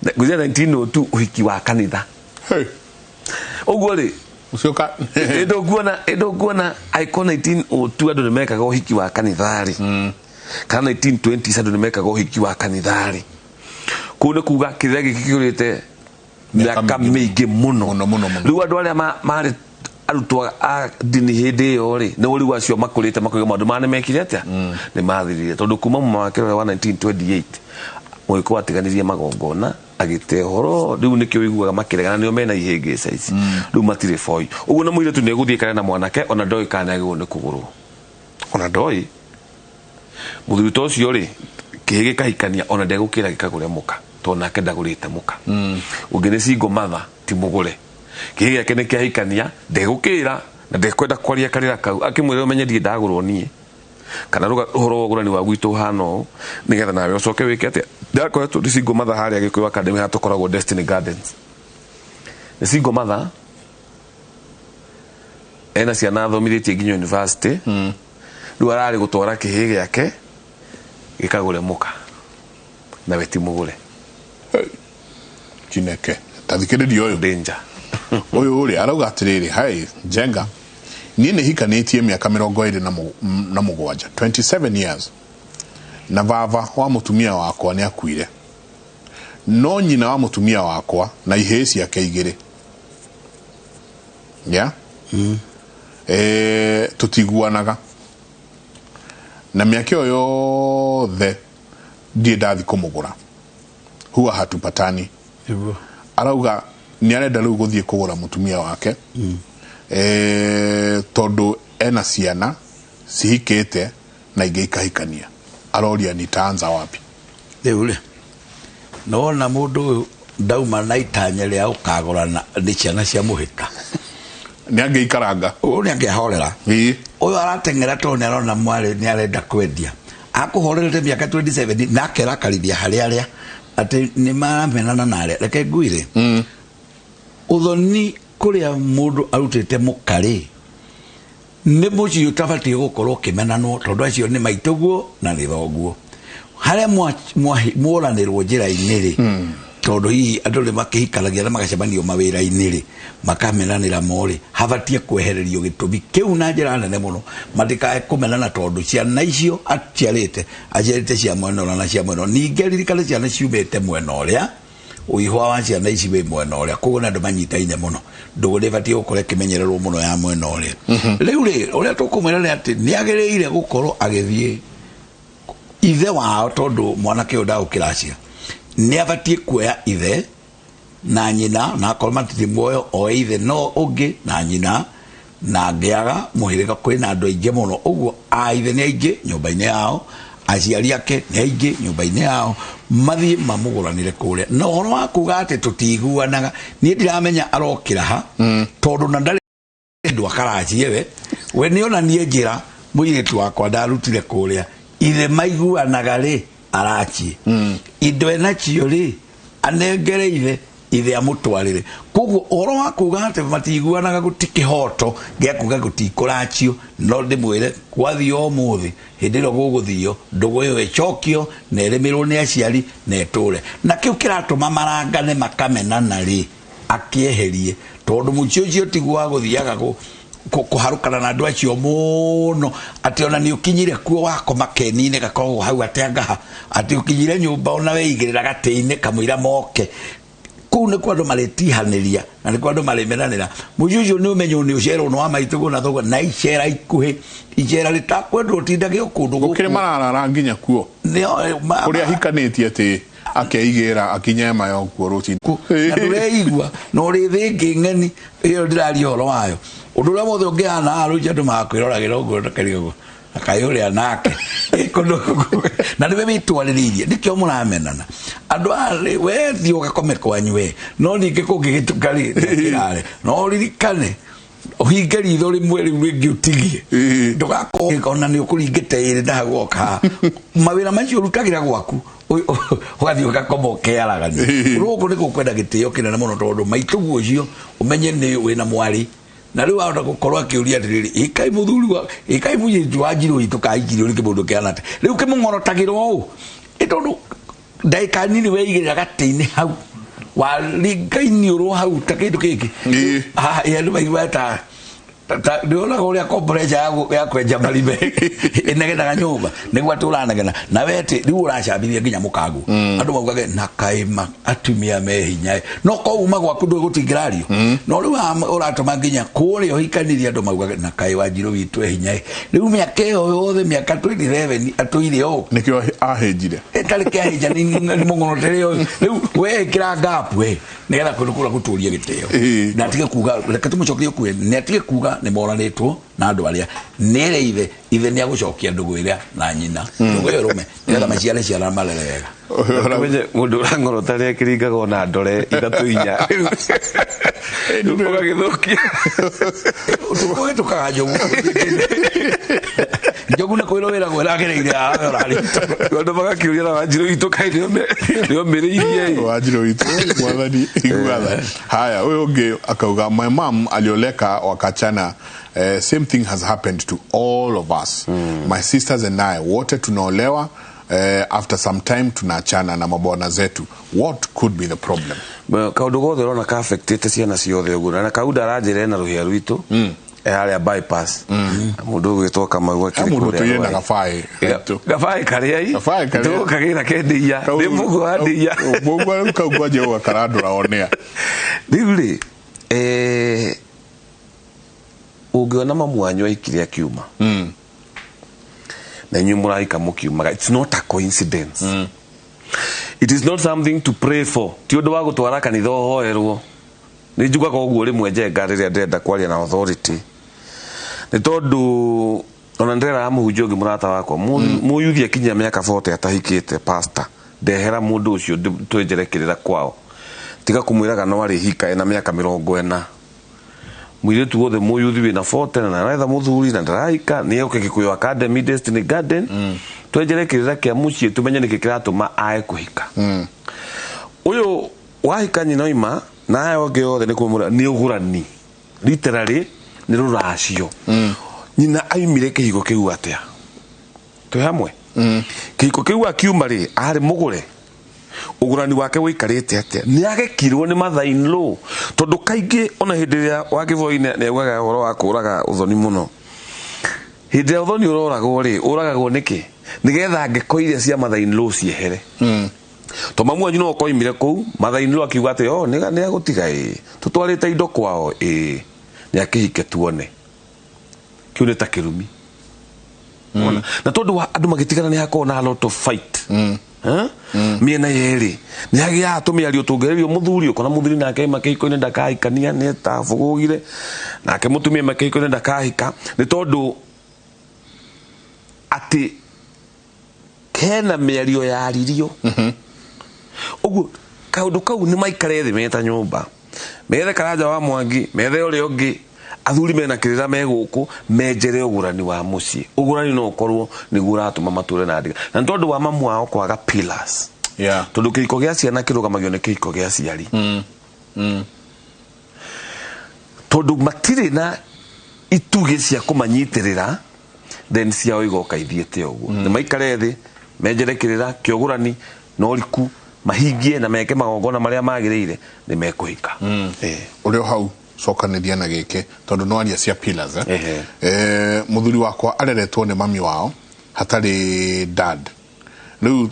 ngwĩciria 1902, ũhiki wa kanitha. Hey. Ũguo rĩ, Ũcio ka ĩndũ nguona angĩkorwo 1902 andũ nĩ mekaga ũhiki wa kanitha rĩ, kana 1920s andũ nĩ mekaga ũhiki wa kanitha rĩ, kũu nĩ kuga kĩrĩra gĩkĩ kĩũrĩte mĩaka mĩaka mĩingĩ mĩingĩ mũno. Mũno, mũno, mũno. Rĩu andũ arĩa marĩ arutwo a ndini hĩndĩ ĩyo rĩ, nĩ rĩu acio makũrĩte makoiga maũndũ maya nĩ mekire atĩa, nĩ mathirire, tondũ kuma muma wa kĩrore wa 1928 mũgĩkũ atiganirie magongona agĩte ũhoro. Rĩu nĩkĩo ũiguaga makĩregana, nĩo mena ihĩngĩca ici. Rĩu matirĩ boi ũguo, na mũirĩtu nĩ egũthiĩ kare na mwanake ona ndoĩ kana nĩ agĩrĩirwo nĩ kũgũrwo, ona ndoĩ. Mũthuri ta ũcio rĩ, kĩhĩ gĩkahikania, ona ndegũkĩra gĩkagũre mũka, tondũ nake ndagũrĩte mũka. Ũngĩ nĩ single mother, ti mũgũre, kĩhĩ gĩake nĩ kĩahikania, ndegũkĩra. Na ndekwenda kwaria karira kau akĩmwĩra ũmenye ndirĩ ndagũrwo niĩ kana ũhoro wa ũgũrani wa gwitũ ũhana ũũ nĩgetha nawe ũcoke wĩke atĩa. Ndakoretwo ndĩ single mother harĩa Gĩkũyũ Academy harĩa tũkoragwo Destiny Gardens. Nĩ single mother ena ciana athomithĩtie nginya university. Rĩu ararĩ gũtwara kĩhĩ gĩake gĩkagũre mũka nawe ti mũgũre. Chineke tathikĩrĩria ũyũ danger. Ũyũ rĩ arauga atĩrĩrĩ, hai Njenga, niĩ nĩ hikanĩtie mĩaka 27, 27 years, na baba wa mũtumia wakwa nĩ akuire, no nyina wa mũtumia wakwa na ihĩĩ ciake igĩrĩ ya tũtiguanaga, na mĩaka ĩyo yothe ndirĩ ndathi kũmũgũra, huwa hatupatani. Arauga nĩ arenda rĩu gũthiĩ kũgũra mũtumia wake tondũ ena ciana cihikĩte na ingĩ ikahikania. Aroria nitaanza wapi? Rĩu rĩ nĩwona mũndũ ũyũ ndauma na itanya rĩa gũkagũrana nĩ ciana cia mũhĩka. Nĩ angĩikaranga. Ũyũ nĩ angĩahorera. Ũyũ arateng'era tondũ nĩ arona mwarĩ nĩ arenda kwendia. Akũhorerete mĩaka 27 na akerakarithia harĩ arĩa atĩ nĩ maramenana na arĩa. Reke ngwĩre ũthoni kũrĩa mũndũ arutĩte mũkarĩ nĩ mũciĩ ũtabatiĩ gũkorwo ũkĩmenanwo tondũ acio nĩ maitũguo na nĩ thoguo. Harĩa mworanĩrwo njĩra-inĩ rĩ, tondũ hihi andũ nĩ makĩhikaragia na magacemanio mawĩra-inĩ rĩ, makamenanĩra mo rĩ, habatiĩ kwehererio gĩtũmi kĩu na njĩra nene mũno, matikae kũmenana tondũ ciana icio aciarĩte aciarĩte cia mwena ũrĩa na cia mwena ũrĩa. Ningĩ ririkane ciana ciumĩte mwena ũrĩa, ũihwa wa ciana ici wĩ mwena ũrĩa, koguo nĩ andũ manyitaine mũno. Ndũgũ nĩ ĩbatiĩ gũkorwo ĩkĩmenyererwo mũno ya mwena ũrĩa. Rĩu rĩ, ũrĩa tũkũmwĩra nĩ atĩ nĩ agĩrĩire gũkorwo agĩthiĩ ithe wao tondũ mwanake ũyũ ndagũkĩracia. Nĩ abatiĩ kuoya ithe na nyina, na akorwo matirĩ muoyo oe ithe no ũngĩ na nyina, na angĩaga mũhĩrĩga kwĩna andũ aingĩ mũno. Ũguo a ithe nĩ aingĩ nyũmba-inĩ yao, aciari ake nĩ aingĩ nyũmba-inĩ yao, mathiĩ mamũgũranĩre kũrĩa. Na ũhoro wa kuga atĩ tũtiguanaga, niĩ ndiramenya arokĩra ha, tondũ na ndarĩ andũ akaracie we, we nĩ onanie njĩra mũirĩtu wakwa ndarutire kũrĩa, ithe maiguanaga rĩ aracie indo enacio rĩ anengere ithe, ithe amũtwarĩre. Koguo ũhoro wa kuga atĩ matiguanaga gũti kĩhoto gĩa kuga gũtikũracio, no ndĩmwĩre gwathio ũmũthĩ, hĩndĩ ĩrĩa gũgũthio ndũgũ ĩyo ĩcokio na ĩrĩmĩrwo nĩ aciari na ĩtũre. Na kĩu kĩratũma marangane makamenana rĩ, akĩeherie, tondũ mũciĩ ũcio tiguo wa gũthiaga kũharũkana na andũ acio mũno, atĩ ona nĩ ũkinyire kuo wakoma keni-inĩ gakoragwo hau atĩ angaha, atĩ ũkinyire nyũmba ona weigĩrĩra gatĩ-inĩ kamũira moke. Kũu nĩkuo andũ marĩtihanĩria na nĩkuo andũ marĩmenanĩra. Mũciĩ ũcio nĩ ũmenywo nĩ ũcerwo nĩ wa maitũguo na thoguo, na icera ikuhĩ, icera rĩtakwendwo ũtindage o kũndũ gũkũ. Gũkĩrĩ mararara nginya kuo. Kũrĩa ahikanĩtie atĩ akeigĩra akinye mayo kuo rũcinĩ. Na ndũreigua, na ũrĩ thĩ ĩngĩ ng'eni ĩyo ndĩraria ũhoro wayo. Ũndũ ũrĩa wothe ũngĩhana haha rũcinĩ andũ magakwĩroragĩra ũguo ndũkarigagwo. Akaĩ ũrĩa nake. Na nĩwe wĩtwarĩrĩirie, nĩkĩo mũramenana. Andũ aya rĩ, we thiĩ ũgakome kwanyu we, no ningĩ kũngĩgĩtuka rĩ, nĩkĩrare. No ũririkane, ũhinge ritho rĩmwe rĩu rĩngĩ ũtigie. Ndũgakorwo ona nĩ ũkũringĩte ĩrĩ na hau woka haha. Mawĩra macio ũrutagĩra gwaku, ũgathiĩ ũgakoma ũkearagania. Gũkũ nĩ gũkwenda gĩtĩo kĩnene mũno tondũ maitũguo ũcio ũmenye nĩ wĩna mwarĩ. Na rĩu ahota gũkorwo akĩũria atĩrĩrĩ, ĩkai mũthuri wa, ĩkai mũirĩtu wa Njirũ witũ ka Njirũ nĩ kĩmũndũ kĩhana atĩa? Rĩu kĩmũng'orotagĩra ũũ. Ĩ tondũ ndagĩka nini weigĩrĩra gatĩ-inĩ hau, waringainiũrwo hau ta kĩndũ gĩkĩ. Haha, ĩ, andũ maiguaga ta, ndĩonaga ũrĩa compressor ya kwenja marima ĩnegenaga nyũmba, nĩguo atĩ ũranegena. Na we atĩ rĩu ũracambithia nginya mũkangu. Andũ maugage, na kaĩ atumia me hinya. No ko uma gwaku ndũĩ gũtingĩrario. No rĩu haha ũratũma nginya kũrĩa ũhikanirie andũ maugage, na kaĩ wa Njirũ witũ e hinya. Rĩu mĩaka ĩyo yothe, mĩaka 27 atũire ũũ. Nĩkĩo ahĩnjire. Ĩtarĩ kĩahĩnja, nĩ mũng'orotere ũyũ. Rĩu we ĩkĩra gap we, nĩgetha kũndũ kũrĩa gũtũrie gĩtĩo. Na atige kuga, reke tũmũcokerie kuwe, na atige kuga Nĩ moranĩtwo na andũ arĩa nĩere ithe ithe nĩ agũcokia ndũgũ ĩrĩa na nyina, ndũgũ ĩyo rũme, nĩgetha maciare ciana marere wega. Ũmenye mũndũ ũrang'orota rĩa kĩringagwo na ndore ithatũ inya ũgagĩthũkia. Ũtukũ ũhĩtũkaga njogu njogu nĩ kwĩrwo wĩra gwĩragereire haha ũrarĩ. Andũ magakĩũria na Wanjirũ witũ kaĩ nĩomĩrĩirie. Wanjirũ witũ, mwathani iguatha. Haya, ũyũ ũngĩ akauga, "My mom alioleka wakachana. Same thing has happened to all of us. My sisters and I wote tunaolewa, after some time tunaachana na mabwana zetu. What could be the problem?" Kaũndũ gothe ũrona ka affectĩte ciana ciothe ũguo na kau ndaranjĩra ena rũhĩa rwitũ e harĩa bypass mũndũ ũgwĩtwo Kamau akĩrĩ Mũndũ kũrĩa tũire na Rwai. gabaĩ. Gabaĩ karĩa i Gabaĩ karĩa. tũgũkagĩra kendia nĩ mũguo wa ndia. Mũguo rĩu kau kwanja ũgakarandũra onea. Rĩu rĩ ũngĩona mamu wanyu aikire akiuma na inyuĩ mũrahika mũkiumaga, it's not a coincidence. It is not something to pray for. Ti ũndũ wa gũtwara kanitha ũhoerwo. Nĩ njugaga ũguo rĩmwe njenga rĩrĩa ndĩrenda kwaria na authority, nĩ tondũ ona ndĩreraga mũhunjia ũngĩ mũrata wakwa mũyuthi akinyia mĩaka 40 atahikĩte, pastor, ndehera mũndũ ũcio twenjere kĩrĩra kwao, tiga kũmwĩraga no arĩhika ena mĩaka 40. Mũirĩtu wothe mũyuthi wĩna 40 na aretha mũthuri na ndarahika nĩ oke Gĩkũyũ Academy, Destiny Garden, twenjere kĩrĩra kĩa mũciĩ, tũmenye nĩkĩ kĩratũma ae kũhika. Ũyũ wahika nyina oima na aya ũngĩ othe nĩ kũmũra nĩ ũgũrani, literally nĩ rũracio. Nyina aimire kĩhiko kĩu atĩa? Twĩ hamwe? Kĩhiko kĩu akiuma rĩ, arĩ mũgũre, ũgũrani wake wĩikarĩte atĩa? Nĩ agekirwo nĩ mother in law? Tondũ kaingĩ ona hĩndĩ ĩrĩa wakĩboi nĩ augaga ũhoro wa kũraga ũthoni mũno, hĩndĩ ĩrĩa ũthoni ũroragwo rĩ, ũragagwo nĩkĩ? Nĩgetha ngĩko iria cia mother in law ciehere. To mamu wanyu no okoimire kũu, mother in law akiuga atĩ oh, nĩ agũtiga ĩ tũtwarĩte indo kwao ĩ nĩ akĩhike tuone kĩu nĩ ta kĩrumi. Wona? Na tondũ wa andũ magĩtigana nĩ hakoragwo na a lot of fight. Eh? Mĩena yerĩ nĩ hagĩaga tũmĩario tũngĩrĩrio mũthuri, ũkona mũthuri nake aima kĩhiko-inĩ ndakahikania nĩ tabũgũgire, nake mũtumia aima kĩhiko-inĩ ndakahika, nĩ tondũ atĩ hena mĩario yaririo ũguo. Kaũndũ kau nĩ maikare thĩ meta nyũmba, methe Karanja wa Mwangi, methe ũrĩa ũngĩ, athuri mena kĩrĩra me gũkũ, menjere ũgũrani wa mũciĩ. Ũgũrani no ũkorwo nĩguo ũratũma matũre na ndiga, na nĩ tondũ wa mamu wao kwaga pillars, tondũ kĩhiko gĩa ciana kĩrũgamagio nĩ kĩhiko gĩa aciari, tondũ matirĩ na itugĩ cia kũmanyitĩrĩra, then ciao igoka ithiĩte ũguo. Nĩ maikare thĩ menjere kĩrĩra kĩa ũgũrani na ũriku, mahingie na meke magongona marĩa magĩrĩire, nĩ mekũhika. Ũrĩ o hau cokanĩria na gĩkĩ, tondũ no aria cia pillars, eh? Ehe. Mũthuri wakwa areretwo nĩ mami wao hatarĩ dad. Rĩu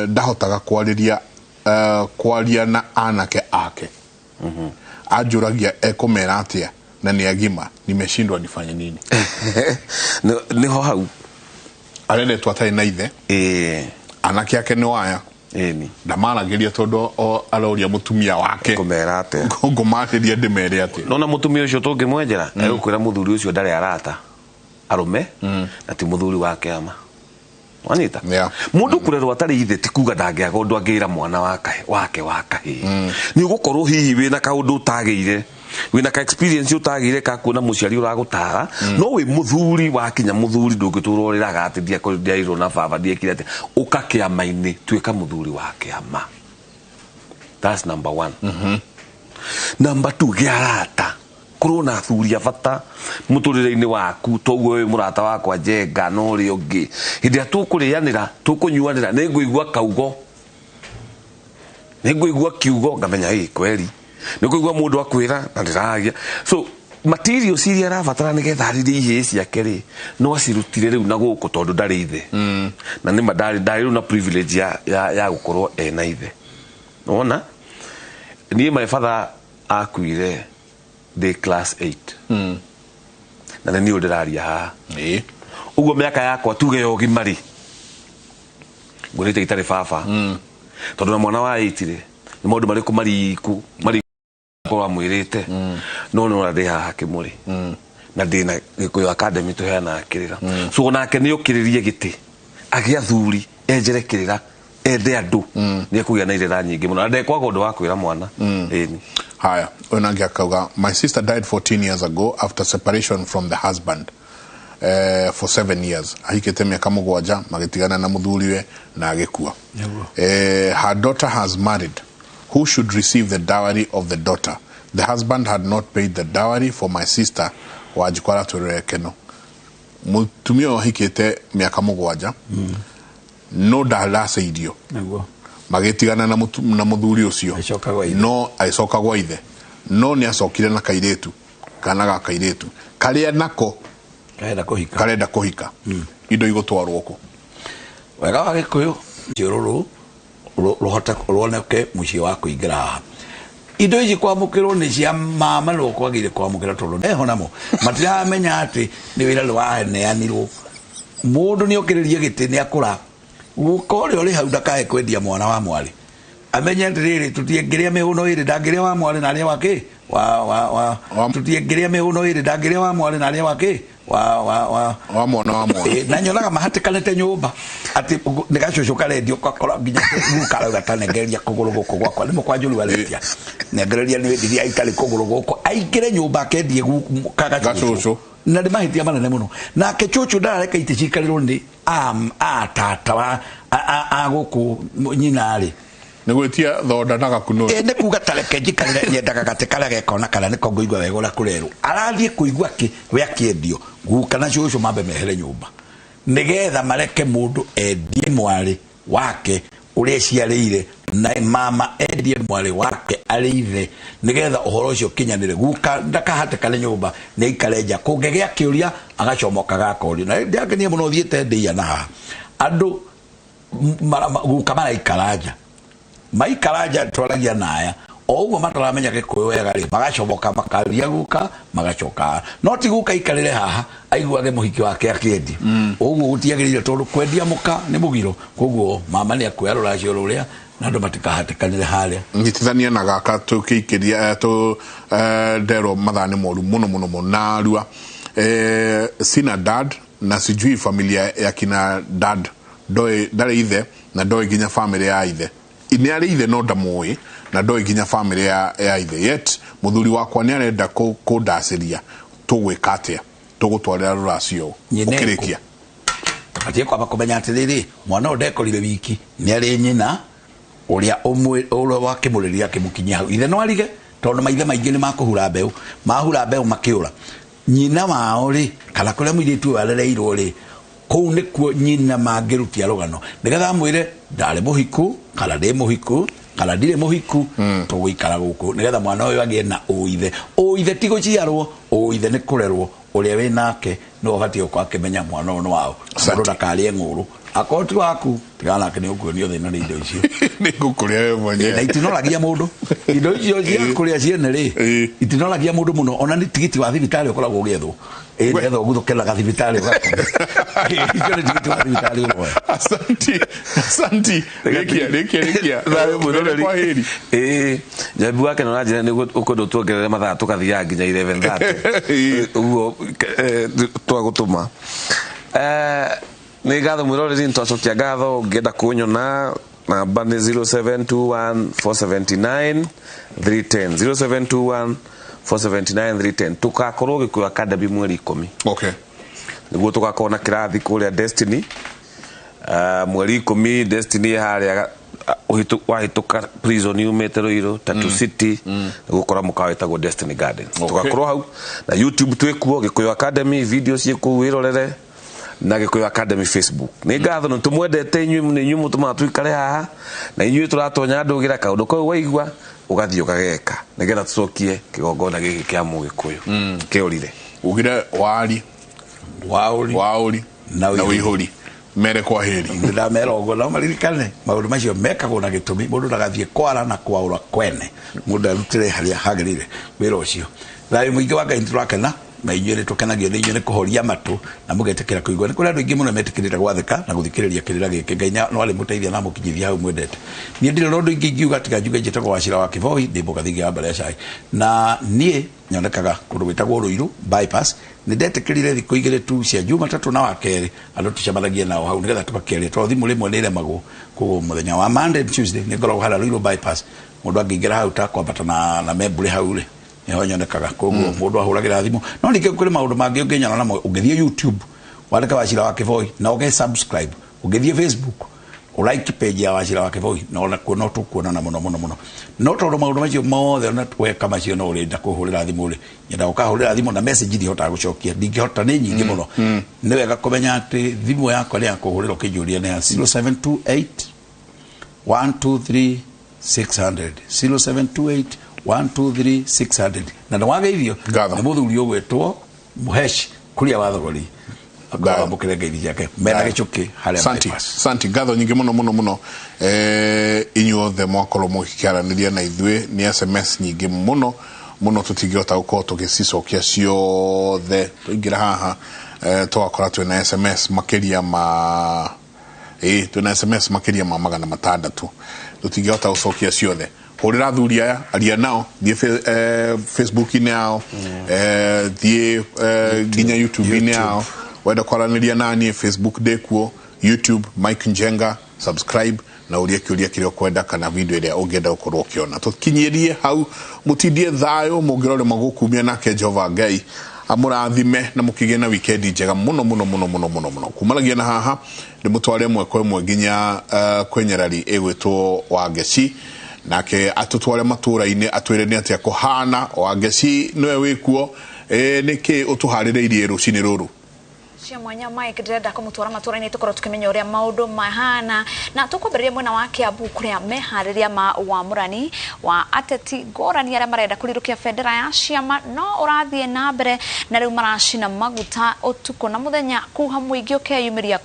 ndahotaga kwarĩria kwaria na anake ake. Anjũragia ekũmera atĩa na nĩ agima. Nimeshindwa nifanye nini. Nĩho hau. Areretwo atarĩ na ithe. Anake ake nĩ waya. Ndamaragĩria tondũ aroria mũtumia wake kũmera atĩa. Ngũmarĩria ndĩmere atĩa? Nona mũtumia ũcio tũngĩmwenjera egũkwĩra mũthuri ũcio ndarĩ arata arũme na ti mũthuri wa kĩama. Wanyita? Yeah. Mũndũ kũrerwo atarĩ ithe ti kuga ndangĩaga ũndũ angĩra mwana wake wa kahĩĩ. Nĩ ũgũkorwo hihi wĩna kaũndũ ũtagĩire, wĩna ka experience ũtagĩire ka kuona mũciari ũragũtara, no wĩ mũthuri wakinya mũthuri ndũngĩtũra ũrĩraga atĩ ndiarirwo na baba, ndiekire atĩa. Ũka kĩama-inĩ, tuĩka mũthuri wa kĩama. That's number one. Number two, gĩa arata, korwo na athuri a bata mũtũrĩre-inĩ waku, toguo wĩ mũrata wakwa njenga na ũrĩa ũngĩ, hĩndĩ ĩrĩa tũkũrĩanĩra tũkũnyuanĩra, nĩ ngũigua kaugo, nĩ ngũigua kiugo ngamenya ĩ kweri nĩ ngũigua mũndũ akwĩra na ndĩragia. So materials iria arabatara nĩgetha arĩrie ihĩĩ ciake rĩ, no acirutire rĩu na gũkũ, tondũ ndarĩ ithe na nĩma ndarĩ rĩu na privilege ya gũkorwo ena ithe. Wona niĩ my father akuire ndĩ class 8 na nĩ niĩ ndĩraria haha. Ũguo mĩaka yakwa tuge ya ũgima rĩ, ngũrĩte itarĩ baba, tondũ na mwana wa 8 rĩ, nĩ maũndũ marĩkũ mariku mariku akorwo amwĩrĩte no nĩ ona ndĩ haha Kĩmũrĩ na ndĩ na Gĩkũyũ Academy tũheanaga kĩrĩra, so nake nĩ okĩrĩrie gĩtĩ agĩe athuri, enjere kĩrĩra, ende andũ, nĩ ekũgĩa na irĩra nyingĩ mũno na ndekwaga ũndũ wa kwĩra mwana. Ĩni. Haya, ũyũ nake akauga, "My sister died 14 years ago after separation from the husband for 7 years. Ahikĩte mĩaka 7, magĩtigana na mũthuriwe na agĩkua. Nĩguo. Her daughter has married. Who should receive the dowry of the daughter? The husband had not paid the dowry for my sister." Wanjikũ aratwĩrĩra keno mũtumia ũyũ ahikĩte mĩaka 7 no ndaraceirio. Nĩguo. Magĩtigana na mũthuri ũcio. Agĩcoka gwa ithe. No agĩcoka gwa ithe, no nĩ acokire na kairĩtu, kana ga kairĩtu karĩa nako karenda kũhika. Karenda kũhika. Indo igũtwarwo kũ? Wega wa Gĩkũyũ rũrũ rũhote ruoneke mũciĩ wa kũingĩra haha, indo ici kwamũkĩrwo nĩ cia mama nĩwe kwagĩrĩire kwamũkĩra, tondũ eho namo matiramenya atĩ nĩ wĩra nĩ waneanirwo. Mũndũ nĩ okĩrĩrie gĩtĩ, nĩ akũra, guka ũrĩa ũrĩ hau ndakae kwendia mwana wa mwarĩ. Amenye atĩrĩrĩ, tũtiengĩrĩa mĩhũno ĩrĩ, ndangĩrĩa wa mwarĩ na arĩa wa kĩ wa tũtiengĩrĩa mĩhũno ĩrĩ, ndangĩrĩa wa mwarĩ na arĩa wa kĩ wa wa mwana wa mwana. Na nyonaga mahatĩkanĩte nyũmba atĩ nĩ gacũcũ karendio, ũgakora nginya guka arauga tanengereria kũgũrũ gũkũ gwakwa, nĩ mũkwanjũru arendia, nengereria nĩ wendirie aikarĩ kũgũrũ gũkũ, aingĩre nyũmba akendie Gacũcũ. Kagacũcũ. Na nĩ mahĩtia manene mũno. Nake cũcũ ndarareka itĩ cikarĩrwo nĩ a tata wa a gũkũ nyina rĩ. Nĩ gwĩtia thonda na gakunũri. Nĩ kuga tareke njikarĩre, nyendaga gatĩ karĩa gekona kana nĩko ngũigua wega ũrĩa kũrerwo. Arathiĩ kũigua kĩ we akĩendio, guka na cũcũ mambe mehere nyũmba nĩgetha mareke mũndũ endie mwarĩ wake ũrĩa ciarĩire, na mama endie mwarĩ wake arĩ ithe, nĩgetha ũhoro ũcio ũkinyanĩre. Guka ndakahatĩkane nyũmba, nĩ aikare nja, kũngĩgĩa kĩũria agacomoka gakorio. Na ndĩrakenia mũno thiĩte ndĩia na haha andũ guka maraikara nja, maikara nja twaragia naya o ũguo mataramenya Gĩkũyũ wega rĩ, magacomoka makaria guka magacoka, no ti guka aikarĩre haha aiguage mũhiki wake akĩendia. Ũguo gũtiagĩrĩire, tondũ kwendia mũka nĩ mũgiro. Koguo mama nĩ akuoya rũracio rũrĩa na andũ matikahatĩkanĩre harĩa. Nyitithania na gaka tũkĩikĩria tũ nderwo mathaa nĩ moru mũno mũno mũno narua. Sina dad na sijui familia ya kina dad. Ndoĩ ndarĩ ithe na ndoĩ nginya family ya ithe. Nĩ arĩ ithe no ndamũĩ na ndoĩ nginya family ya ithe. Yet mũthuri wakwa nĩ arenda kũndacĩria. Tũgwĩka atĩa? Tũgũtwarĩra rũracio Nyina ũkĩrĩkia. Batie kwamba kũmenya atĩrĩrĩ, mwana ũyũ ndekorire wiki, nĩ arĩ nyina ũrĩa ũmwe ũrĩa wakĩmũrĩria akĩmũkinyia hau. Ithe no arige, tondũ maithe maingĩ nĩ makũhura mbeũ, mahura mbeũ makĩũra. Nyina wao rĩ, kana kũrĩa mũirĩtu ũyũ arereirwo rĩ, kũu nĩkuo nyina mangĩrutia rũgano nĩgetha amwĩre ndarĩ mũhiku kana ndĩ mũhiku kana ndirĩ mũhiku, tũgũikara gũkũ, nĩgetha mwana ũyũ agĩe na ũithe. Ũithe ti gũciarwo, ũithe nĩ kũrerwo. Ũrĩa wĩ nake nĩwe ũbatiĩ gũkorwo akĩmenya mwana ũyũ nĩ waũ. Asante. Mũndũ ndakarĩe ng'ũrũ, akorwo ti waku tigana nake, nĩ ũkuonio thĩna nĩ indo icio. Nĩ ngũkũrĩa we Na mwenyewe. itinoragia mũndũ indo icio cia kũrĩa ciene rĩ, itinoragia mũndũ mũno. Ona nĩ tigiti wa thibitarĩ ũkoragwo ũgĩethwo. Nĩgetha ũguthũke na gathibitarĩ ũgakoma. Icio nĩ tigiti wa thibitarĩ ũroya. Asanti, asanti. Rĩkia, rĩkia, rĩkia. Thayũ mwĩroreri. Kwa heri. Ĩĩ, Njambi wake no ranjĩra nĩguo ũkwenda tuongerere mathaa tũkathiaga nginya 11:30 ũguo twagũtũma. Nĩ ngatho mwĩroreri, nĩtwacokia ngatho. Ũngĩenda kũnyona namba nĩ 0721 479 310, 0721 479 310. Tũgakorwo Gĩkũyũ Academy mweri 10. Nĩguo tũgakorwo na kĩrathi kũrĩa Destiny. Mweri 10 Destiny harĩa wahĩtũka prison yumĩte Ruiru Tatu City, nĩgũkora mũkawa wĩtagwo Destiny Gardens. Tũgakorwo hau na YouTube twĩkuo Gĩkũyũ Academy, video ciĩ kũu wĩrorere, na Gĩkũyũ Academy Facebook. Nĩ ngatho, nĩ tũmwendete inyuĩ, nĩ inyuĩ mũtũmaga tũikare haha na inyuĩ tũratonya ndũgĩra kaũndũ kau waigua ũgathiĩ ũgageka nĩgetha tũcokie kĩgongona gĩkĩ kĩa Mũgĩkũyũ kĩorire. Ugire wari Waũri waũri na na ũihũri. ũihũri mere kwa heri. Ndamera ũguo no maririkane maũndũ macio mekagwo na gĩtũmi. Mũndũ ndagathiĩ kwara na kwaũra kwene, mũndũ arutĩre harĩa hagĩrĩire wĩra ũcio. Thayũ mũingĩ wa Ngai, nĩtũrakena. Na inyuĩ nĩ tũkenagio nĩ inyuĩ nĩ kũhoria matũ na mũgetĩkĩra kũigua. Nĩ kũrĩ andũ aingĩ mũno metĩkĩrĩte gwathĩka na gũthikĩrĩria kĩrĩra gĩkĩ. Ngai no arĩmũteithia na amũkinyithia hau mwendete. Niĩ ndirĩ na ũndũ ingĩ ingiuga tiga njuge njĩtagwo Wachira wa Kĩboi, ndĩ mũgathingi wa mbere ya cai. Na niĩ nyonekaga kũndũ gwĩtagwo Ruiru bypass. Nĩ ndetĩkĩrire thikũ igĩrĩ tu cia Jumatatũ na wa kerĩ andũ tũcemanagie nao hau nĩgetha tũgakĩaria, tondũ thimũ rĩmwe nĩ ĩremagwo. Koguo mũthenya wa Monday and Tuesday nĩ ngoragwo harĩa Ruiru bypass. Mũndũ angĩingĩra hau ta kwambata na Membũrĩ hau rĩ, nĩho nyonekaga. Koguo mũndũ ahũragĩra thimũ. No ningĩ kũrĩ maũndũ mangĩ ũngĩnyona namo. Ũngĩthiĩ YouTube wandĩke Wachira wa Kĩboi na ũge subscribe. Ũngĩthiĩ Facebook like page ya Wachira wa Kĩboi na ona kuo no tũkuonana mũno mũno mũno. No tondũ maũndũ macio mothe ona weka macio no ũrenda kũhũrĩra thimũ rĩ, nyenda ũkahũrĩra thimũ na message ndihotaga gũcokia, ndingĩhota, nĩ nyingĩ mũno. Nĩ wega kũmenya atĩ thimũ yakwa nĩ ya kũhũrĩra ũkĩnjũria nĩ ya 0728 123 600, 0728 123 600. Na nĩ wageithio Ngatho. nĩ mũthuri ũgwĩtwo Mũhesh Kuria wa Thogori. Ngatho. Akwamũkĩre ngeithi ciake mena gĩcũkĩ harĩa Santi, bypass. Santi, ngatho nyingĩ mũno mũno mũno, inyuothe mwakorwo mũgĩkĩaranĩria na ithuĩ. Nĩ SMS nyingĩ mũno mũno, tũtingĩhota gũkorwo tũgĩcicokia ciothe. Tũingĩra haha, tũgakora twĩna SMS makĩria ma ĩ twĩna SMS makĩria ma 600, tũtingĩhota gũcokia ciothe. Hũrĩra athuri aya, aria nao, thiĩ Facebook-inĩ yao, thiĩ nginya YouTube-inĩ yao. Wenda kwaranĩria naniĩ, Facebook ndĩkuo, YouTube Mike Njenga, subscribe na ũrie kĩũria kĩrĩa ũkwenda kana video ĩrĩa ũngĩenda gũkorwo ũkĩona. Tũkinyĩrie hau, mũtindie thayũ, mũngĩrorema gũkumia nake Jehova Ngai amũrathime na mũkĩgĩe na wikendi njega mũno mũno mũno mũno mũno mũno. Kumanagia na haha ndĩmũtware ĩmwe kwa ĩmwe nginya kwĩ nyarari ĩgwĩtwo Wangeci, nake atũtware matũra-inĩ atwĩre nĩ atĩa kũhana. Wangeci, nĩwe wĩkuo, nĩkĩ ũtũharĩrĩirie rũcinĩ rũrũ? Cia mwanya Mike, ndĩrenda kũmũtwara matũra-inĩ tũkorwo tũkĩmenya ũrĩa maũndũ mahana, na tũkwambĩrĩria mwena wa Kiambu kũrĩa meharĩria ma wamũrani wa ateti ngũrani arĩa marenda kũrirũkia bendera ya ciama no ũrathiĩ na mbere, na rĩu maracina maguta ũtukũ na mũthenya kuha mũingĩ ũkeyumĩria.